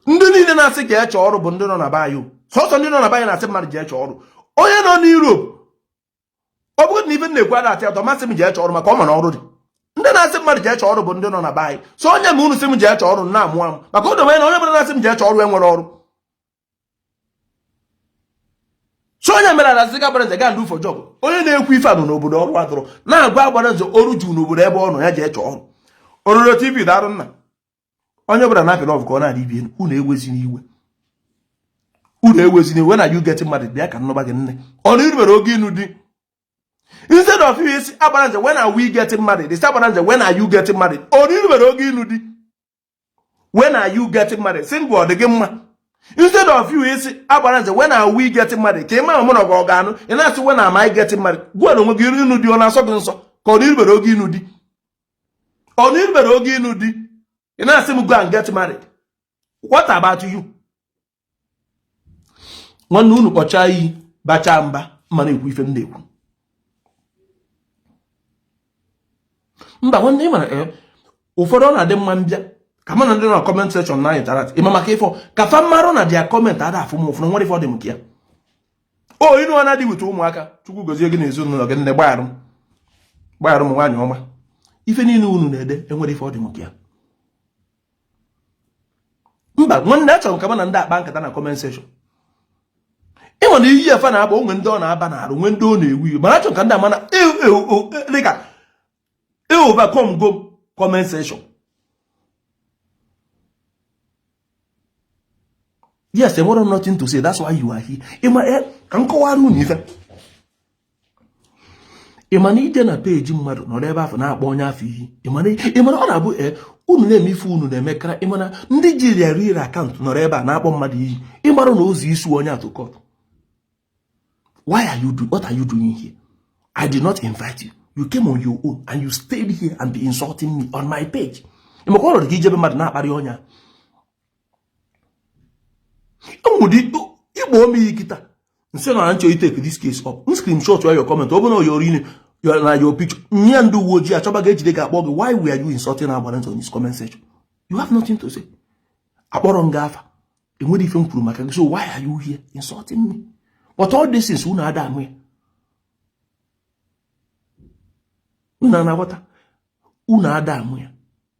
Speaker 1: Ndị niile na-asị ka eche ọrụ bụ ndị nọ na be anyị. Sọsọ ndị nọ na be anyị na-asị mmadụ ji eche ọrụ. Onye nọ n'Europe, ọ bụrụ na ife na-ekwu ada atị atọ masị m ji eche ọrụ maka ọ ma na ọrụ dị. Ndị na-asị mmadụ ji eche ọrụ bụ ndị nọ na be anyị. So onye ma unu sị m ji eche ọrụ na-amụ amụ maka o dobe na onye bụla na-asị m ji eche ọrụ enwere ọrụ. So onye mere ala sị agbara nze gaa look for job. Onye na-ekwu ife anụ n'obodo ọrụ adụrụ na-agwa agbara nze ọrụ juru n'obodo ebe ọ nọ ya ji eche ọrụ. Ororo TV darụ nna. Onye ọbụla na-apị love ka ọ na-adị ibi elu. Unu ewezina iwe, unu ewezina iwe na you get mmadụ bịa ka nnọba gị nne. Ọ na irubere oge ịnụ di. Instead of you isi agbara nze when are we getting married? Isi agbara nze when are you getting married? Ọ na irubere oge ịnụ di. When are you getting married? Single ọ dị gị mma. Instead of you isi agbara nze when are we getting married? Ka ị mara mụ na ọ ga-anụ, ị na-asị when am I getting married? Gwa na onwe gị ịnụ di ọ na-asọ gị nsọ ka ọ na irubere oge ịnụ di. Ọ na irubere oge ịnụ di. Ị na-asị m go and get married. What about you? Nwanne, unu kpọchaa iyi, bachaa mba, mma na-ekwu ife m na-ekwu. Mba, nwanne, ị mara eh, ụfọdụ ọ na-adị mma mbịa ka mana ndị na comment section na interact. Ịma maka ifo ka fa marụ na their comment ada afụ m ụfụ na nwere ife ọ dị m ka ya o inu na-adị wute ụmụaka. Chukwu gozie gị na ezinụlọ gị. Nne, gbagharụ m, gbagharụ m, nwaanyị ọma. Ife niile unu na-ede enwere ife ọ dị m ka ya. Mba, nwanne, achọrọ m ka mana ndị akpa nkata na comment section. Ịma na iyi efe na-agba onwe ndị ọ na-aba n'arụ, nwe ndị ọ na-ewu iwe, mana achọrọ ka ndị amana dịka overcome go comment section. Yes, enwere nothing to say, that's why you are here. Ịma eh, ka m kọwara unu ife. Ị ma na ije na peji mmadụ nọrọ ebe afọ na-akpọ onye afọ iyi. Ị ma na ọ na-abụ ee eh, unu na-eme ife unu na-emekara. Ị ma na ndị ji real account nọrọ ebe a na-akpọ mmadụ iyi, ị mara na ozu isu onye atụ court. Why are you do what are you doing here? I did not invite you. You came on your own and you stayed here and be insulting me on my page. Maka ọnọdụ ka ijebe mmadụ na-akparị ọnya igbo ome iyi kịta nsị na nchọ take this case up, m screenshot your comment, ọ bụrụ na your ine na your picture nye ndị uwe ojii achọba ga-ejide gị akpọ gị. Why were you insulting Agbalanze on his comment section? You have nothing to say. Akpọrọ m gị afa, enwere ife m kwuru maka gị, so why are you here insulting me? But all these things unu ada anụ ya, unu na-aghọta, unu ada anụ ya.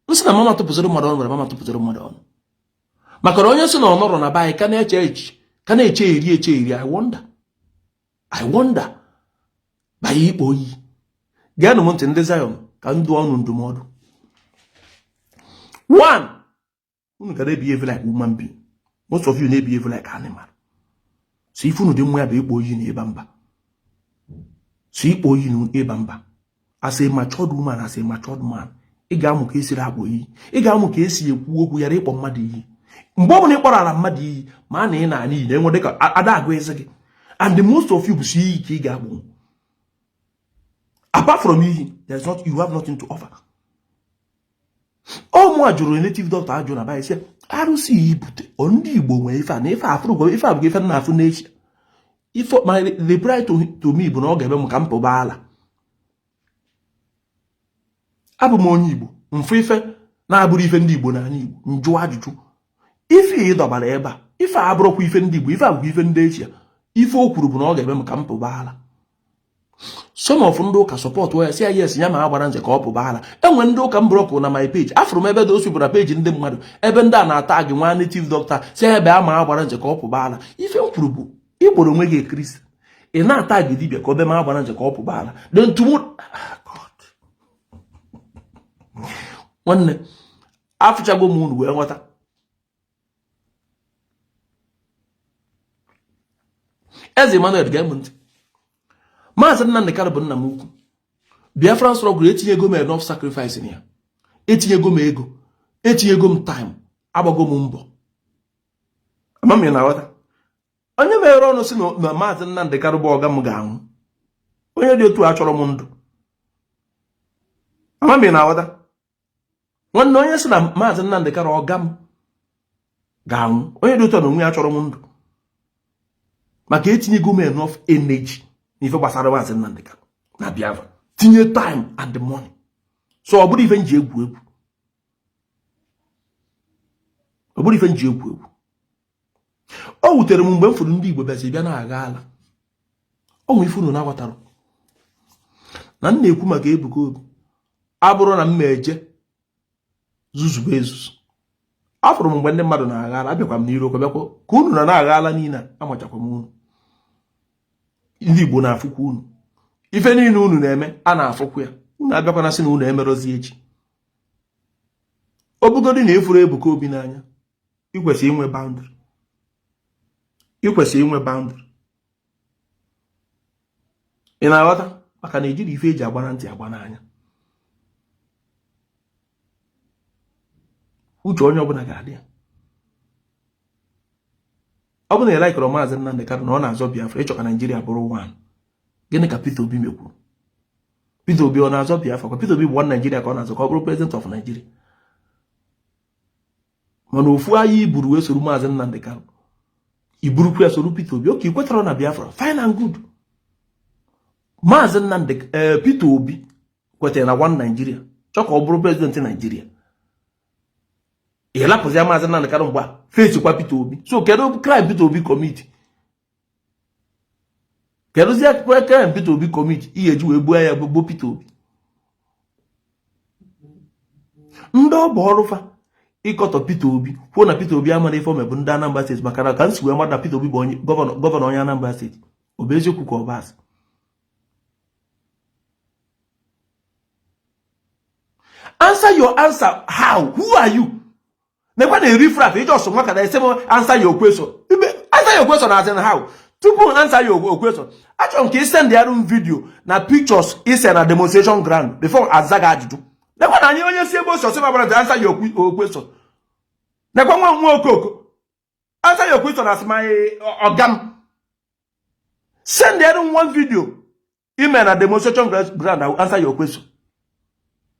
Speaker 1: Nsị na mama tụpụziri mmadụ ọnụ, nwere mama tụpụziri mmadụ ọnụ maka na onye sị na ọ nọrọ na be anyị ka na-eche echi ka na-eche eri eche eri. I wonder, I wonder banye ikpo oyi. Geenụ m ntị, ndị Zion, ka ndụ ọnụ ndụmọdụ. One, unu ga na-ebehave like human being. Most of you na-ebehave like animal. So ife unu dị mma ya bụ ịkpọ oyi na ịba mba. So ịkpọ oyi na ịba mba, as a matured woman, as a matured man, ị ga-amụ ka esiri akpọ iyi, ị ga-amụ ka esi ekwu okwu yara ịkpọ mmadụ iyi. Mgbe ọ bụla ị kpọrọ ala mmadụ iyi, ma na ị na-ana iyi na-enwe dịka ada agụ eze gị. And the most of you bụ si iyi ka ị ga-agbụ. Apart from iyi, there is not, you have nothing to offer. Ọ mụa jụrụ native doctor ajụ na baị sị arụsị iyi bute ndị Igbo nwee ife a na ife afụrụ ife a bụ ife na-afụ n'echi. Ife my reply to me bụ na ọ ga-eme m ka m pụba ala. Abụ m onye Igbo, mfụ ife na-abụrụ ife ndị Igbo n'ala Igbo, njụ ajụjụ. Ife ị dọbara ebe a, ife a abụrụkwa ife ndị Igbo, ife a bụkwa ife ndị Eshia. Ife o kwuru bụ na ọ ga-eme m ka m pụba ala. Some of ndị ụka support ya, si ya yes, ya ma agbara nze ka ọ pụba ala. Enwe ndị ụka m block na my page. Afụrụ m ebe dị osi bụ na page ndị mmadụ, ebe ndị a na-ata gị nwa native doctor si ya ebe a ma agbara nze ka ọ pụba ala. Ife m kwuru bụ ịkpọrọ onwe gị Christian, ị na-ata gị dibịa ka ọ bịa ma agbara nze ka ọ pụba ala. Then tomorrow, ah, God, nwanne, afụchago m unu wee nghọta. Eze Emmanuel, gee m ntị. Maazị Nnamdi Kanu bụ nna m ukwu. Biafran struggle, etinyego m enough sacrifice na ya, etinyego m ego, etinyego m time, agbago m mbọ. Ama m na-aghọta. Onye meghere ọnụ sị na Maazị Nnamdi Kanu bụ ọga m ga-anwụ, onye dị otu a chọrọ m ndụ. Ama m na-aghọta. Nwanne, onye sị na Maazị Nnamdi Kanu ọga m ga-anwụ, onye dị otu a na onwe ya chọrọ m ndụ, maka etinyego m enough energy n'ife gbasara Maazị Nnamdi Kanu na Biafra, tinye time and money. So ọ bụrụ ife m ji egwu egwu, ọ bụrụ ife m ji egwu egwu. O wutere m mgbe m fụrụ ndị Igbo bịazi bịa na-agha ala. Ọ nwe ife unu na-aghọtara na m na-ekwu maka Ebuka Obi abụrụ na m ma eje zuzube ezuzu. Afụrụ m mgbe ndị mmadụ na-agha ala, abịakwa m n'iru okwu bịakwa ka unu na na-agha ala niile. Amachakwa m unu ndị Igbo na-afụkwa unu ife niile unu na-eme, a na-afụkwa ya. Unu abịakwana sị na unu emerozi echi. Ọ bụgodị na efuru Ebuka Obi n'anya, ị kwesịrị inwe boundary, ị kwesịrị inwe boundary. Ị na-aghọta? Maka na ejiri ife eji agba na ntị agba n'anya. Uche onye ọbụla ga-adị ya. Ọ bụrụ na ị likeọrọ Maazị Nnamdi Kanu na ọ na-azọ Biafra, ịchọ ka Naijiria bụrụ one, gịnị ka Peter Obi mekwuru? Peter Obi ọ na-azọ Biafra? Kwa Peter Obi bụ one Nigeria ka ọ na-azọ, ka ọ bụrụ president of Nigeria. Mana ofu agha i buru wee soro Maazị Nnamdi Kanu, i burukwa ya soro Peter Obi. Okay, i kwetara na Biafra, fine and good. Maazị Nnamdi eh, Peter Obi kwetara na one Nigeria, chọọ ka ọ bụrụ president Nigeria. Ị lapụzi Maazị Nnamdi Kanu mgbe a fesikwa Peter Obi. So kedu crime Peter Obi commit? Kedụzie crime Peter Obi commit ị ya-eji wee gbuo ya gbuo Peter Obi? Ndị ọ bụ ọrụ fa ịkọtọ Peter Obi, kwuo na Peter Obi amara ife o me bụ ndị Anambra steeti, maka na ka m si wee mara na Peter Obi bụ onye gọvanọ onye Anambra steeti. Ọ bụ eziokwu ka ọ bụ asị? Answer your answer. How? Who are you? Nekwa na riffraff ị just nwa ka na-ese m answer your question. Answer your question as in how? Tupu answer your question, achọrọ m ka ị send ya m video na pictures i se na demonstration ground before aza gị ajụjụ. Nekwa na anyị onye si ebe ose ọsị gbara answer your question. Nekwa nwa nwa okoko answer your question as my ọga m. Send ya m one video i me na demonstration ground, I will answer your question.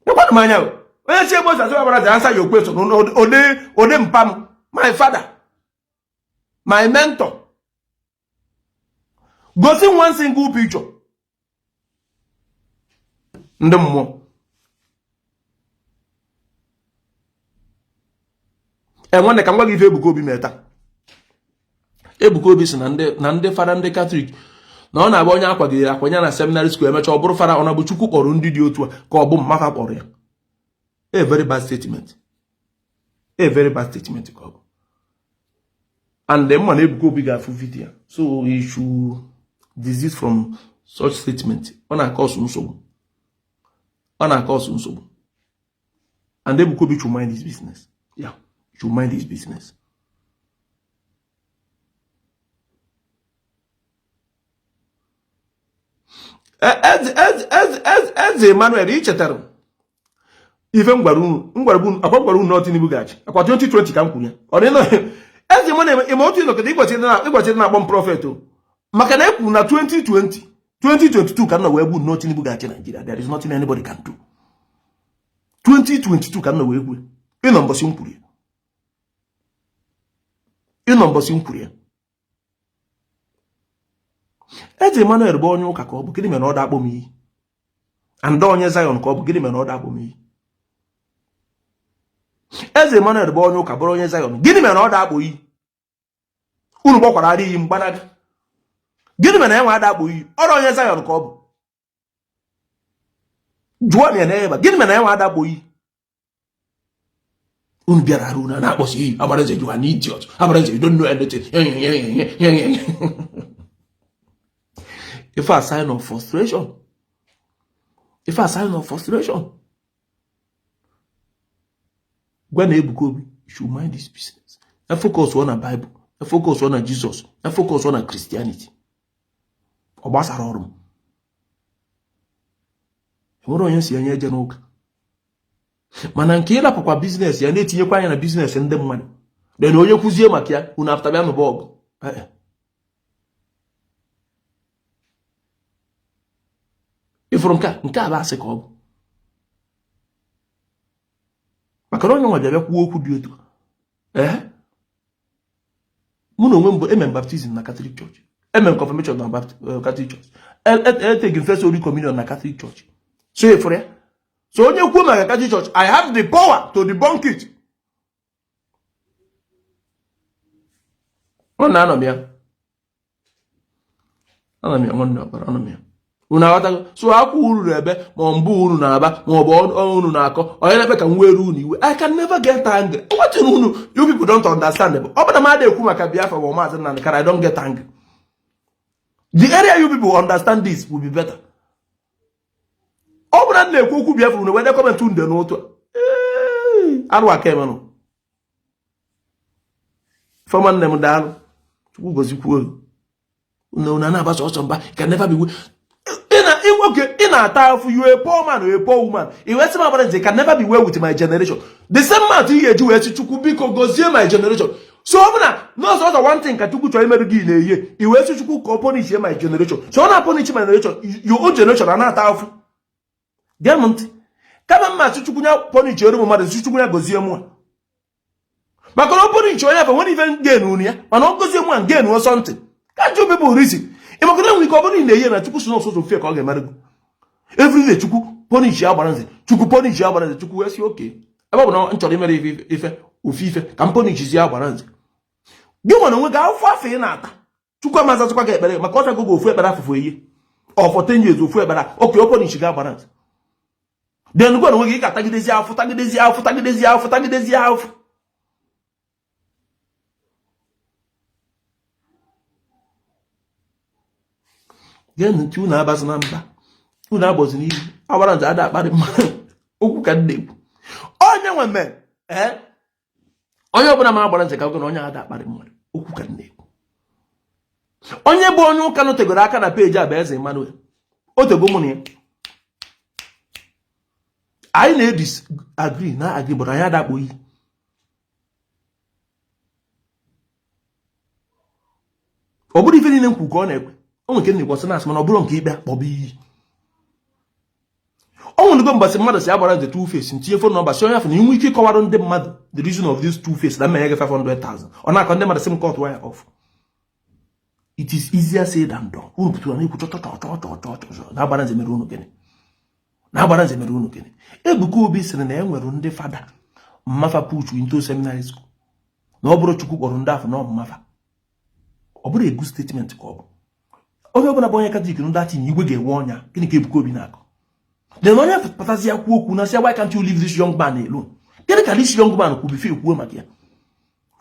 Speaker 1: Nekwanụ m anya onye si ebe osasi gbara the answer your question. Ode ode mpa m, my father, my mentor, gosi one single picture ndị mmụọ. Enwanne, ka m gwa gị ife Ebuka Obi mee taa. Ebuka Obi sị na ndị fada ndị Katọlik na ọ na-abụ onye akwagidere akwanye na seminary school emechaa ọ bụrụ fada, ọ na-abụ Chukwu kpọrọ ndị dị otu a ka ọ bụ mma fa kpọrọ ya. A very bad statement, a very bad statement ka ọ bụ. And m ma na Ebuka Obi ga-afụ video, so he should desist from such statement. Ọ na-acause nsogbu, ọ na-acause nsogbu. And Ebuka Obi should mind his business. Yeah, should mind his business. Eze Emmanuel, ị chetara ife m gwara unu? M gwara unu akwa, gwara unu na Tinubu ga-achị akwa 2020 ka m kwuru ya. Ọ dị Eze Emmanuel, ịma otu ịnọkọta ịgwachiri na-akpọ m prophet o, maka na e kwuru na 2020 2022 ka m nọ wee gbu na Tinubu ga-achị Nigeria. There is nothing anybody can do. 2022 ka m nọ wee gbuo. Ịnọ mbọsị m kwuru ya, ịnọ mbọsị m kwuru ya. Eze Emmanuel bụ onye ụka ka ọ bụ, gịnị mere ọ da akpọ m iyi? And onye Zion ka ọ bụ, gịnị mere ọ da akpọ m iyi? Eze Emmanuel bụ onye ụka, bụrụ onye Zion, gịnị mere ọ da akpọ iyi? Unu gbakwara ara iyi mgbanaga, gịnị mere ya nwa ada akpọ iyi? Ọrụ onye Zion ka ọ bụ, jụọ ya na ebe, gịnị mere ya nwa ada akpọ iyi? Unu bịara arụ unu na-akpọsi iyi. Agbaraeze, you are an idiot. Agbaraeze, you don't know anything. Ife a sign of frustration, ife a sign of frustration. Gwa na Ebuka Obi should mind his business. Ya focus on na Bible, ya focus on na Jesus, ya focus on na Christianity. Ọ gbasara ọrụ m, enwere onye si enye eje n'ụka, mana nke ịrapụkwa business ya na-etinyekwa anya na business ndị mmadụ, then onye kwuzie maka ya, unu after bịa nụba ọgụ. Ịfụrụ nke a, nke a bụ asị ka ọ bụ, maka na onye nwa bịa bịa kwuo okwu dị otu. Ee, mụ na onwe m bụ emem baptism na Catholic Church, emem confirmation na Catholic Church, etegi First Holy Communion na Catholic Church. So ịfụrụ ya, so onye kwuo maka Catholic Church, I have the power to debunk it. Ọ na-anọ m ya, ana m ya, nwanne ọkpara, ana m ya. Unu aghọtago? So akwa unu ebe ma ọ mbụ unu na-aba ma ọ bụ unu na-akọ onye na-ekpe ka m were unu iwe. I can never get angry. What unu, you people don't understand. Ọ bụrụ na m adịghị ekwu maka Biafra ma Maazị Nnamdi Kanu, I don't get angry. The area you people understand this will be better. Ọ bụrụ na m na-ekwu okwu Biafra, unu wede comment nde n'otu arụ aka emenụ. Ifeọma nne m, daalụ, Chukwu gozikwuo unu. Unu na-agbasa ọsọ mba can never be. Nwoke ị na-ata afụ, you a poor man or a poor woman, i wee sị m agbara nze can never be well with my generation. The same mouth ị ga-eji wee sị Chukwu biko gozie my generation. So ọ bụ na nọọsụ ọzọ one thing ka Chukwu chọrọ imerụ gị na-eyi, i wee sị Chukwu ka ọ punish my generation. So ọ na-apunish my generation, your own generation a na-ata afụ. Gee m ntị, kama mma sị Chukwu ya punish eru mmadụ, sị Chukwu ya gozie mụ. Maka na ọ punish onye afọ nwere ife gain unu ya, mana ọ gozie nwa gain o something. Ka njụ people reason. Ị maka na enwere ike ọ bụrụ na ị na-eyi na Chukwu si n'ọsọsọ ofe ka ọ ga-emere gị. Everyday Chukwu punish agbara nze, Chukwu punish agbara nze, Chukwu wee sị okay. Ebe ọ bụ na m chọrọ imere ife ofe ife ka m punishzie agbara nze. Gị nwere onwe gị afọ afọ ị na-ata. Chukwu amazazikwa gị ekpere maka ọ zago gị ofu ekpere afụfụ eyi. Ọ for 10 years ofu ekpere okay, ọ punish gị agbara nze. Then gwa onwe gị ị ga-atagidezi afụ tagidezi afụ tagidezi afụ tagidezi afụ. Geenụ ntị, unu abazi na mba, unu agbọzi n'ihu agbara nze ada akparị mmadụ. Okwu ka m na-ekwu. Onye nwe mee ee onye ọbụla ma agbara nze ka na onye ada akparị mmadụ. Okwu ka m na-ekwu. Onye bụ onye ụka nọtegoro aka na peji a bụ Eze Emmanuel. O tego mụ na ya anyị na-edisagree na agree, but anyị adakpo iyi. Ọ bụrụ ife niile m kwu ka ọ na-ekwe, o nwere nke na-ekwu ọsọ na-asị, mana ọ bụrụ nke ikpe kpọba iyi. O nwere mbọsị mmadụ si agbara nze two face, ntinye phone number si onye afọ na inwe ike ịkọwara ndị mmadụ the reason of this two face na mmenye gị 500,000. Ọ na-akọ ndị mmadụ sị m cut wire off. It is easier said than done. Unu pụtara na-ekwu chọ chọ chọ chọ chọ chọ chọ na agbara nze mere unu gịnị, na agbara nze mere unu gịnị. Ebuka Obi sịrị na e nwere ndị fada mma fa push into seminary school, na ọ bụrụ Chukwu kpọrọ ndị afọ na ọ mma fa. Ọ bụrụ egu statement ka ọ bụ onye ọbụla bụ onye Katọlik ndị atinye igwe ga-enwe ọnya. Gịnị ka Ebuka Obi na-akọ? Then onye pụtazi ya kwuo okwu na sị, why can't you leave this young man alone? Gịnị ka this young man kwuru before ekwuo maka ya?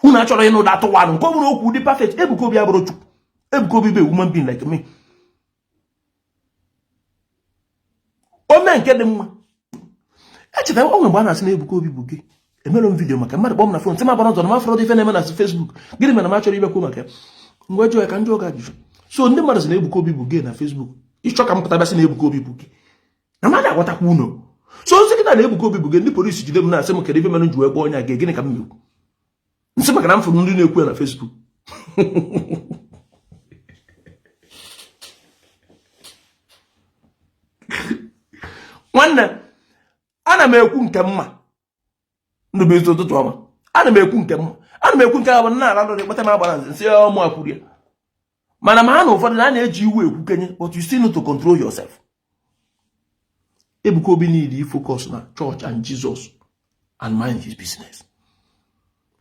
Speaker 1: Unu achọrọ ịnụ ụda atụwanụ nke ọ bụrụ okwu dị perfect. Ebuka Obi abụrụ Chukwu. Ebuka Obi bụ human being like me. O mee nke dị mma. Echetara o nwere mgbe a na-asị na Ebuka Obi bụ gay. Emere m video maka mmadụ kpọọ m na phone sị m agbara ọzọ na m afọrọ ife na-eme na Facebook. Gịnị mere na m achọrọ ibekwu maka ya? Ngwa, jụọ ya ka ndị oge ajụjụ. So ndị mmadụ sị na Ebuka Obi bụ gay na Facebook. Ịchọ ka m pụta bịa sị na Ebuka Obi bụ gay na mmadụ agwatakwa unu. So ozi kịta na Ebuka Obi bụ gay, ndị polisi jide m na-asị m kedu ife mere m ji wee kpọọ onye a gay. Gịnị ka m mekwu? Nsị maka na m fụrụ ndị na-ekwu ya na Facebook. Nwanne, ana m ekwu nke mma. Ndụbụisi, ụtụtụ ọma. Ana m ekwu nke mma, ana m ekwu nke ahụ nna ala lụrụ kpata m agbara nze nsị ọmụ akwuru ya. Mana ma ha na ụfọdụ na a na-eji iwu ekwukenye, but you still need to control yourself. Ebuka Obi need focus na church and Jesus and mind his business.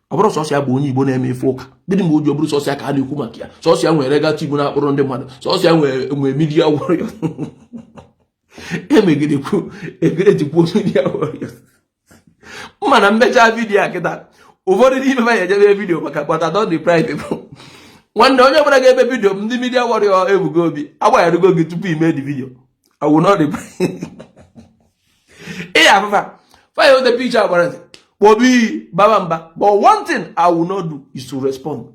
Speaker 1: Ọ bụrụ sọsọ ya bụ onye Igbo na-eme ife ụka, gịnị ma o ji ọ bụrụ sọsọ ya ka a na-ekwu maka ya? Sọsọ ya nwere gata Igbo na-akpọrọ ndị mmadụ, sọsọ ya nwere media warrior. Emegidekwu ejikwuo media warrior. Mana mmecha video a kịta, ụfọdụ n'ime ha ejebe video maka, but I don't reply people. Nwanne, onye ọbụla ga-eme video m, ndị media warrior Ebuka Obi agbagharugo gị tupu ime the video. I will not reply. Ị ya afụfa fire the picture agbara ntị kpọbi iyi baba mba. But one thing I will not do is to respond.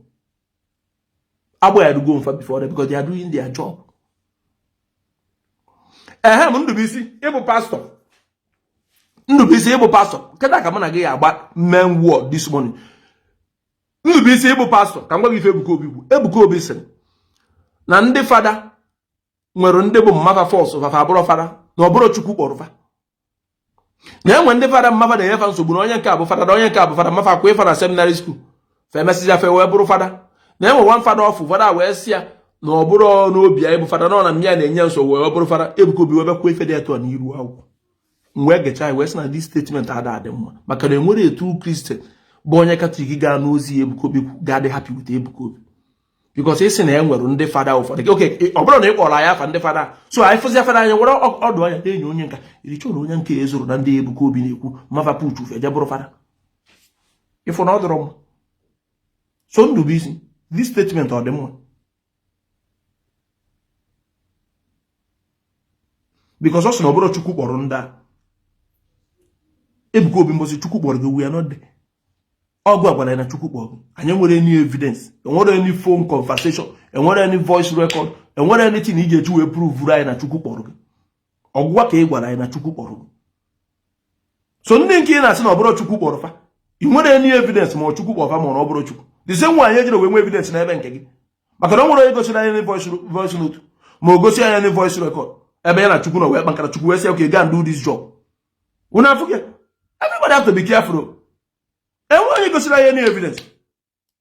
Speaker 1: Agbagharugo mfa before them because they are doing their job. Ehe m, Ndụbụisi, ịbụ pastọ. Ndụbụisi, ịbụ pastọ. Kịta ka mụ na gị ya agba main word this morning. Ndụbụisi, ịbụ pastọ, ka m gwa gị ife Ebuka Obi kwu. Ebuka Obi sịrị na ndị fada nwere ndị bụ mma fa force fa fa abụrụ fada, na ọ bụrụ Chukwu kpọrọ fa, na enwe ndị fada mma fa na-enyefa nsogbu, na onye nke a bụ fada na onye nke a bụ fada, mma fa kwa ịfa na seminary school fa emesịa fe wee bụrụ fada, na enwe one fada ọfụ fada wee sị ya na ọ bụrụ n'obi ya ịbụ fada na ọ na mmịa na-enye nsogbu wee bụrụ fada. Ebuka Obi wee bịakwuo ife dị etu a n'iru akwụkwọ. M wee gecha ya wee sị na this statement ada adị mma, maka na enwere etu Christian bụ onye Katọlik gaa n'ozi Ebuka Obi ga-adị happy with Ebuka Obi, because ị sị na e nwere ndị fada ụfọdụ. Okay, ọ bụrụ na ị kpọrọ anyị afa ndị fada, so anyị fụzi fada anyị were ọdụ anya na-enyo onye nka irichọ na onye nke ezoro na ndị Ebuka Obi na-ekwu mma fa puchu feje bụrụ fada. Ịfụ na ọ dịrọ mma. So Ndụbụisi, this statement ọ dị mma? Because ọ sị na ọ bụrụ Chukwu kpọrọ ndị a. Ebuka Obi, mbọsị Chukwu kpọrọ gị, we are not there. Ọgụ agwara ya na Chukwu kpọrọ gị, anyị enwere any evidence, enwere any phone conversation, enwere any voice record, enwere anything ị ga-eji wee prove anyị na Chukwu kpọrọ gị. Ọgwụgwa ka ị gwara anyị na Chukwu kpọrọ gị. So ndị nke ị na-asị na ọ bụrụ Chukwu kpọrọ fa, ị nwere any evidence ma ọ Chukwu kpọrọ fa ma ọ bụrụ Chukwu. The same way anyị ejiri wee nwee evidence n'ebe nke gị, maka na o nwere onye gosiri anyị voice note ma o gosi anyị any voice record ebe ya na Chukwu nọ wee kpankara, Chukwu wee sị, "Okay, go and do this job." Unu afụ gị. Everybody have to be careful. Enwe onye gosiri anyị any evidence?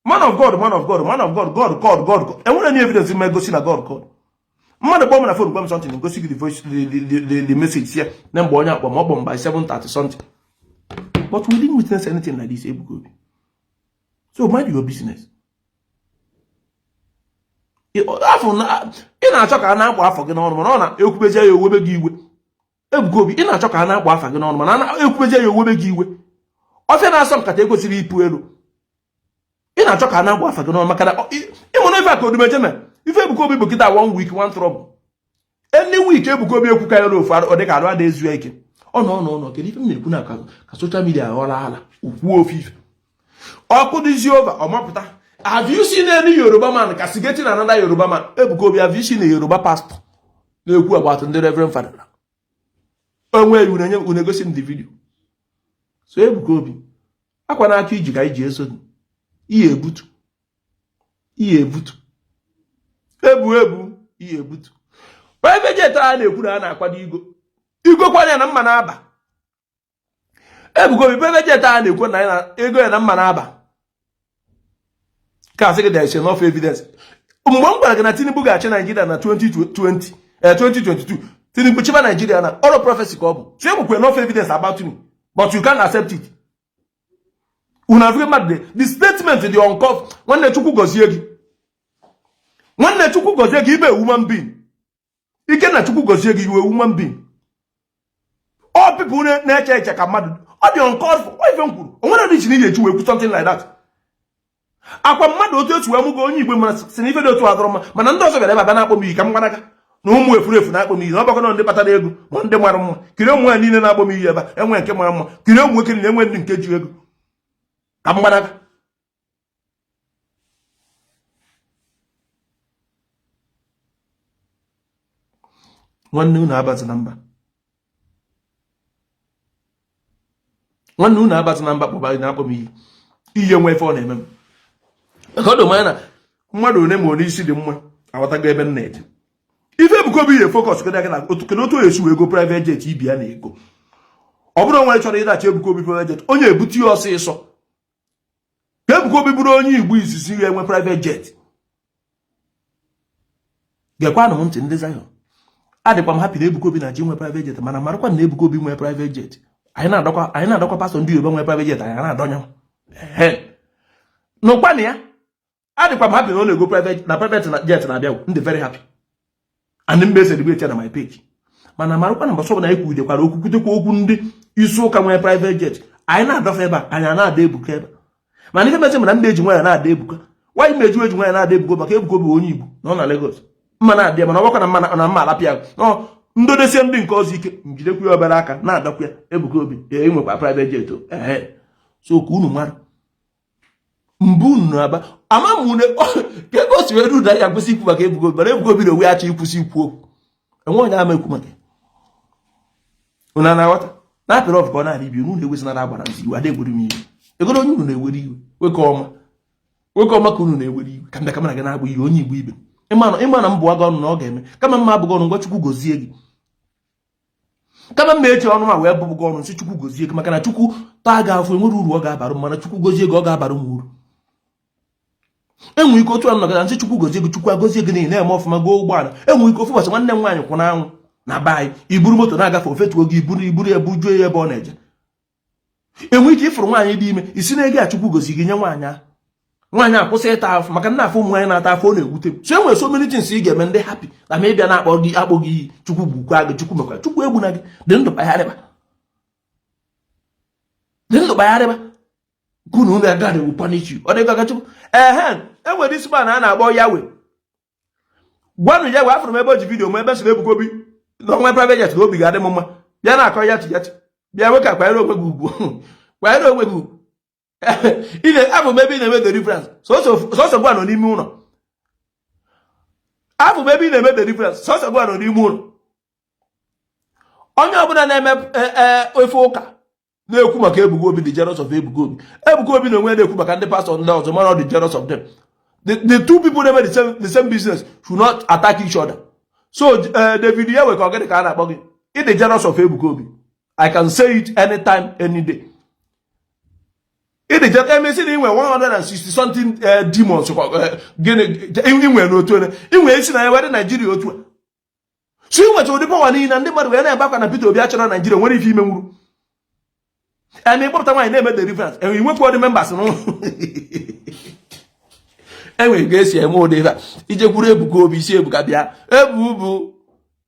Speaker 1: Man of God, man of God, man of God, God called, God called. Enwere any evidence ma egosi na God called? Mmadụ kpọọ m na phone, gwa m something, gosi gị the voice, the message ya na mgbe onye akpọ m, ọ kpọ m by 7:30 something. But we didn't witness anything like this, Ebuka Obi. So mind your business. Afọ ị na-achọ ka a na-akpọ afọ gị n'ọnụ, mana ọ na-ekwubezie ya owebe gị iwe. Ebuka Obi, ị na-achọ ka a na-akpọ afa gị n'ọnụ, mana a na-ekwubezie ya owebe gị iwe. Ọfịa na-asọ nkata ekwesịrị ịpụ elu. Ị na-achọ ka a na-akpọ afa gị n'ọnụ, maka na ịmụrụ ife a ka Odumeje mere. Ife Ebuka Obi bụ kịta, one week, one trouble. Any week Ebuka Obi ekwukarịrị ofu, ọ dị ka arụ ada ezu ya ike. Ọ nọ nọ nọ, kedu ife m na-ekwu na ka social media ghọrọ ala okwuo ofu ife, ọkụ dịzi over, ọ mapụta. Have you seen any Yoruba man castigating another Yoruba man? Ebuka Obi, have you seen a Yoruba pastor na-ekwu about ndị Reverend Father? Onwe unu egosi m the video. So Ebuka Obi, akwa n'aka iji ka iji eso gị, ihe ebutu, ihe ebutu, ebu ebu, ihe ebutu. Private jet a na-ekwu na a na-akwado igo, igokwana ya na mma na-aba. Ebuka Obi, private jet a na-ekwu na ya ego ya na mma na-aba, ka asị gị there is enough evidence. Mgbe m gwara gị na Tinubu ga-achị Naijiria na 2020, 2022, Tinubu chịba Naijiria, na ọrụ prophecy ka ọ bụ. So enwekwa enough evidence about me, but you can't accept it. Unu afụghị mmadụ, the statement dị uncalled. Nwanne, Chukwu gọzie gị. Nwanne, Chukwu gọzie gị. Ibe human being, Ikenna, Chukwu gọzie gị. Iwe human being, all people na-eche eche ka mmadụ, ọ dị uncalled for. Ife m kwuru, o nwere dị iche na ị ga-eji wee kwu something like that. Akwa mmadụ otu etu wee mụgo onye Igbo mara si na ife dị otu adọrọ mma, mana ndị ọzọ bịara ebe abịa na-akpọ m iyi ka m gbanaga na ụmụ efuru efu na-akpọ m iyi na ọgbakọ na ndị kpatara ego ma ndị mara mma. Kiri ụmụ nwaanyị niile na-akpọ m iyi ebe a, enwe nke mara mma. Kiri ụmụ nwoke niile, enwe ndị nke ji ego ka m gbanaga. Nwanne, unu abazi na mba. Nwanne, unu abazi na mba. Kpọba na-akpọ m iyi, ihe nwe ife ọ na-eme m, maka ọ dị manya na mmadụ one ma one isi dị mma aghọtago ebe m na-eje. Ife Ebuka Obi ihe focus kedu na otu, kedu otu esi wee go private jet ibi ya na ego. Ọ bụrụ nwere chọrọ ịdachi Ebuka Obi private jet, onye ebute ya ọsịsọ ka Ebuka Obi bụrụ onye Igbo izizi ga-enwe private jet. Gekwanụ m ntị, ndị Zion. Adịkwa m happy na Ebuka Obi na-achọ inwe private jet, mana marakwa na Ebuka Obi nwee private jet, anyị na-adọkwa pastor ndị Yoruba nwee private jet, anyị na-adọnya. Nụkwanụ ya. Adịkwa m happy na ọ na-ego private, na private jet na-abịa. Ndị very happy and mbe celebrate ya na my page, mana marakwa na mbọsọ ọbụla anyị kwudekwara okwu, kwutekwa okwu ndị isi ụka nwee private jet, anyị na-adọfe ebe a, anyị na-ada Ebuka ebe. Mana ife mezi mana ndị eji nwaanyị na-ada Ebuka, nwaanyị meju eji nwaanyị na-ada Ebuka, maka Ebuka bụ onye Igbo na ọ na Lagos, mma na-adị ya, mana ọgbakọ na mma na mma alapịa nọ ndodosie ndị nke ọzọ ike njidekwu ya obere aka na-adakwu ya. Ebuka Obi, ee, nwekwa private jet o. Ehe, so ka unu mara mbụ unu na-aba ama m une ka ego si wee ruda ya kwụsị ikwu maka Ebuka Obi, mana Ebuka Obi na onwe ya achọ ikwụsị ikwu okwu. Enwe onye ama ekwu maka ya. Unu na-aghọta na apịrị ọfụ ka ọ na-adị ibi unu na-ewezinara agbara nzi iwe ada egwere m iwe egoro onye unu na-ewere iwe. Nwoke ọma, nwoke ọma, ka unu na-ewere iwe ka m bịa ka mụ na gị na-agba ihe onye Igbo ibe. Ịma na m bụ aga ọnụ na ọ ga-eme kama mma abụghị ọnụ. Ngwa, Chukwu gozie gị. Kama mma echi ọnụ ma wee bụbụ gị ọnụ, nsị Chukwu gozie gị, maka na Chukwu taa gị afọ enwere uru ọ ga-abara m, mana Chukwu gozie gị, ọ ga-abara m uru. Enwere ike otu a nọgara nsị Chukwu gozie gị, Chukwu agozie gị n'ihi na-eme ọfụma, goo ụgbọala. Enwere ike ofu ụbọchị, nwanne m nwaanyị kwụ n'anwụ na be anyị, iburu moto na-agafe, ofetuo gị, iburu ya bujuo ya ebe ọ na-eje. Enwere ike ịfụrụ nwaanyị dị ime, isi na ego a Chukwu gozi gị nye nwaanyị ahụ, nwaanyị akwụsị ịta afụ, maka nna afụ ụmụ nwaanyị na-ata afụ, ọ na-ewute m. So enwere so many things ị ga-eme ndị happy na ma ịbịa na-akpọ gị, akpọ gị iyi, Chukwu gbukwa gị, Chukwu mekwa, Chukwu egbuna gị. Dị ndụ kpagharịba, dị ndụ kpagharịba ka unu unu God will punish you. Ọ dị ka Chukwu ehe enwere isi man a na-akpọ Yahweh. Gwanụ Yahweh, afụrụ m ebe o ji video m ebe sịrị Ebuka Obi na onwe private jet na obi ga-adị m mma. Bịa na-akọ ya chi bịa nwoke a, kwanyere onwe gị ugwu, kwanyere onwe gị ugwu. Abụ m ebe ị na-eme deliverance, sọsọ gwa nọ n'ime ụlọ. Abụ m ebe ị na-eme deliverance, sọsọ gwa nọ n'ime ụlọ. Onye ọbụla na-eme efe ụka na-ekwu maka Ebuka Obi dị jealous of Ebuka Obi. Ebuka Obi na onwe na-ekwu maka ndị pastor ndị ọzọ, mana ọ dị jealous of them. The two people na-eme the same business should not attack each other. So David Yahweh, ka ọ gịnị ka a na-akpọ gị, ị dị jealous of Ebuka Obi. I can say it anytime, any day. Ịdị emesi na inwe 160 something demons gịnị inwe n'otu onye inwe isi na ya were Naijiria otu a. So ị nweta ụdị power niile, ndị mmadụ wee na-ebe akwa na Peter Obi achọrọ Naijiria nwere ife ime nwuru eme ịkpọpụta nwaanyị na-eme deliverance, enwe inwekwa ọdị members n'ụlọ enwere ka esi eme ụdị ife a. Ijekwuru Ebuka Obi, isi Ebuka bịa ebubu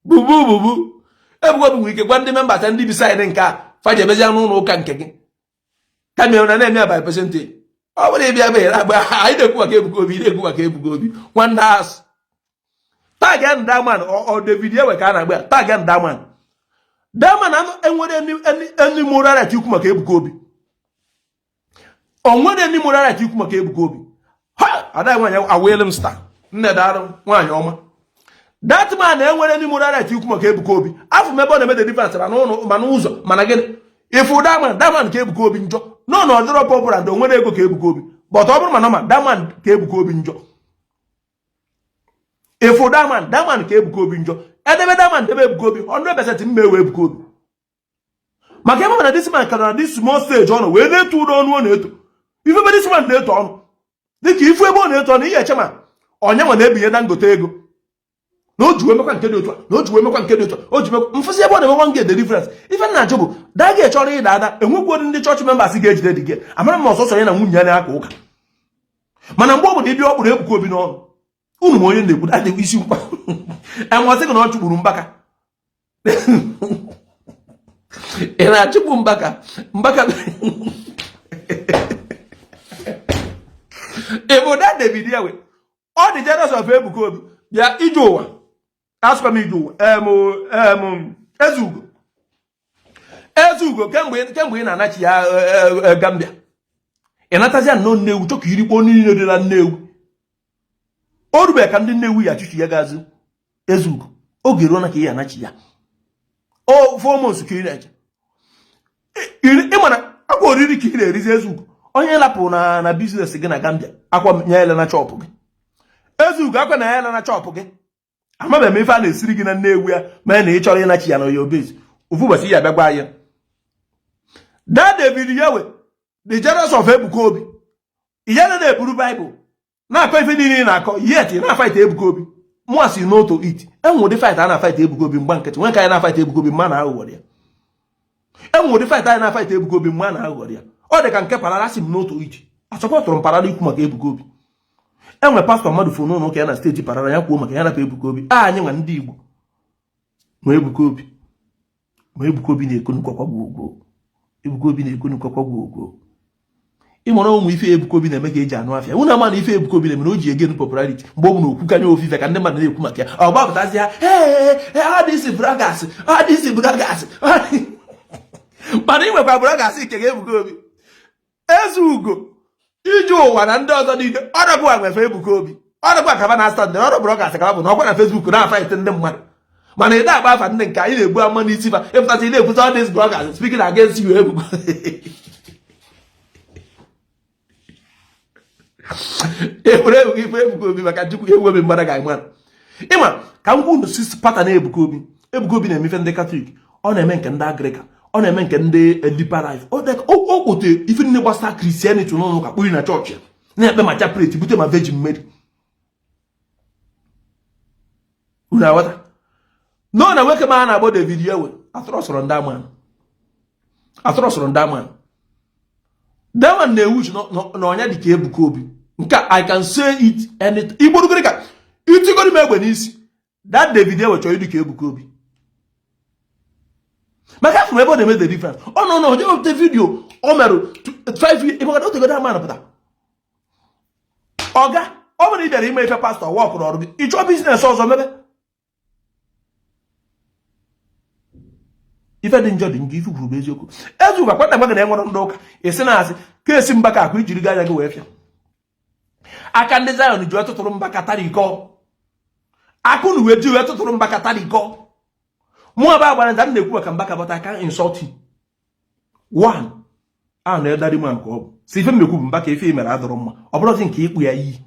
Speaker 1: bubu bubu. Ebuka Obi nwere ike gwa ndị members ndị bi side nke a fajebezia n'ụlọ ụka nke gị, kama na na-eme ya by percentage. Ọ bụrụ ịbịa be agba anyị na-ekwu maka Ebuka Obi, na-ekwu maka Ebuka Obi nwanne asụ tag ya that man ọ David Ewe ka a na-agba ya tag ya that man. That man enwere any moral right ikwu maka Ebuka Obi. O nwere any moral right ikwu maka Ebuka Obi. Ha ada nwaanyị awele m star nne darụ nwaanyị ọma. That man enwere any moral right ikwu maka Ebuka Obi. Afọ m ebe ọ na-eme the difference ma n'ụlọ ma n'ụzọ mana gịnị ifu that man, that man ka Ebuka Obi njọ nọ na ọdịrọ popular and o nwere ego ka Ebuka Obi, but ọ bụrụ ma nọma that man ka Ebuka Obi njọ. Ifu that man, that man ka Ebuka Obi njọ. Edebe that man, debe Ebuka Obi, 100% mma ewe Ebuka Obi, maka ebe na this man ka na this small stage ọ nọ wee na-eto ụdọ ọnụ ọ na-eto. Ife ebe this man na-eto ọnụ dịka ifu ebe ọ na-eto ọnụ, ihe eche ma onye nwe na-ebinye Dangote ego na o ji wee mekwa nke dị otu a, na o ji wee mekwa nke dị otu a, o ji mekwa mfụsị ebe ọ na-eme one gate deliverance. Ife nna ajụ bụ da ga chọrọ ịda ada enwekwu ndị chọọchị members ga-ejide dị gị. Amara m ọsọsọ ya na nwunye ya na-aka ụka, mana mgbe ọ bụla ịbịa ọkpụrụ Ebuka Obi n'ọnụ unu ma onye na-ekwu adịghị isi nkwa enwasị gị na ọ chụkpuru Mbaka. Ị na-achụkpu Mbaka Mbaka ị bụ da David Ewe ọ dị jealous of Ebuka Obi. Bịa ije ụwa, asụkwa m ije ụwa Ezeugo Ezeugo kemgbe ị na-anachi ya Gambia ị natazia nnọọ Nnewi chọ ka irikpo niile dị na Nnewi. O rube ka ndị Nnewi ya achụchi ya gazi. Ezeugo, oge ruo na ka ị ya anachi ya o 4 months ka ị na-eche ịmana akwa oriri ka ị na-erizi. Ezeugo, onye lapụ na na business gị na Gambia, akwa nye ele na shop gị. Ezeugo, akwa na ya ele na shop gị. Amabeghị m ife a na-esiri gị na Nnewi ya mee na ị chọrọ ịnachi ya na your base. Ofu ụbọchị ya abịa gwa ya that David Yewe the jealous of Ebuka Obi iyere na-eburu Baịbụl na-akọ ife niile ị na-akọ, yet ị na-afight Ebuka Obi. Mụa si no to it. Enwe ụdị fight a na-afight Ebuka Obi mgba nkịtị, nwe ka anyị na-afight Ebuka Obi mma na aghụghọ ya. Enwe ụdị fight anyị na-afight Ebuka Obi mma na aghụghọ ya. Ọ dị ka nke parara asị m no to it. Asọpọtụrụ m parara ikwu maka Ebuka Obi. Enwe pastọ mmadụ fụ n'ụlọ ụka ya na steeti parara ya kwuo maka ya rapụ Ebuka Obi. A anyị nwa ndị Igbo ma Ebuka Obi, ma Ebuka Obi na-ekonukọkwa gwogwo. Ebuka Obi na-ekonukọkwa gwogwo. Ịmara ụmụ ife Ebuka Obi na-eme ka eji anụ afịa. Unu ama na ife Ebuka Obi na-eme na o ji egain popularity mgbe ọ bụ na okwukanye ofufe ka ndị mmadụ na-ekwu maka ya, ọ gbapụtazi ya adịsi bloggers, adịsi bloggers. Mana ị nwekwa bloggers nke ga Ebuka Obi. Ezeugo ije ụwa na ndị ọzọ niile ọrọbụ a nwefe Ebuka Obi ọrọbụ akaba na stand ọrụ bloggers ka bụ na ọkwa na Facebook na-afight ndị mmadụ, mana ị na-agba afa ndị nke anyị na-egbu ama n'isi fa ịpụtasị na-ekwuta all these bloggers speaking against you. Ebuka ekwere Ebuka ife Ebuka Obi maka Chukwu ewu obi mmadụ ga-ama ịma ka m gwa unu sis pattern Ebuka Obi. Ebuka Obi na-eme ife ndị Katọlik, ọ na-eme nke ndị Anglican, ọ na-eme nke ndị Deeper Life. O kpote ife niile gbasara Christianity n'ụlọ ụka kpụrụ na chọọchị na-ekpe ma chaplet bute ma Virgin Mary. Unu aghọta nọ na nwoke ma a na-agbọ David Yewe atụrọsọrọ ndị ama atụrọsọrọ ndị ama that man na-ewu na ọnya dị ka Ebuka Obi nke I can say it any igborugoro ka itigoro m egbe n'isi. That David Yewe chọrọ ịdị ka Ebuka Obi maka afọ ebe ọ na-eme the difference. Ọ nọ na oje wepụta video o merụ 5 years ịmaka otegodo ama pụta ọga. Ọ bụrụ ị bịara ime ife pastọ wọkụrụ ọrụ gị, ị chọọ business ọzọ mebe ife dị njọ dị njọ. Ife kwuru bụ eziokwu. Ezeugo kwata gwa gị na enwere ndị ụka esi na asị ka esi Mbaka akụ ijiri gị anya gị wee fịa aka ndị Zion ji tụtụrụ Mbaka tara iko aka unu wee ji wee tụtụrụ Mbaka tara iko. Mụ aba agbara nza m na-ekwu maka Mbaka, but I can't insult him. One a na elderly man ka ọ bụ si ife mmekwu bụ Mbaka ife mere adọrọ mma, ọ bụrụzi nke ịkpụ ya iyi,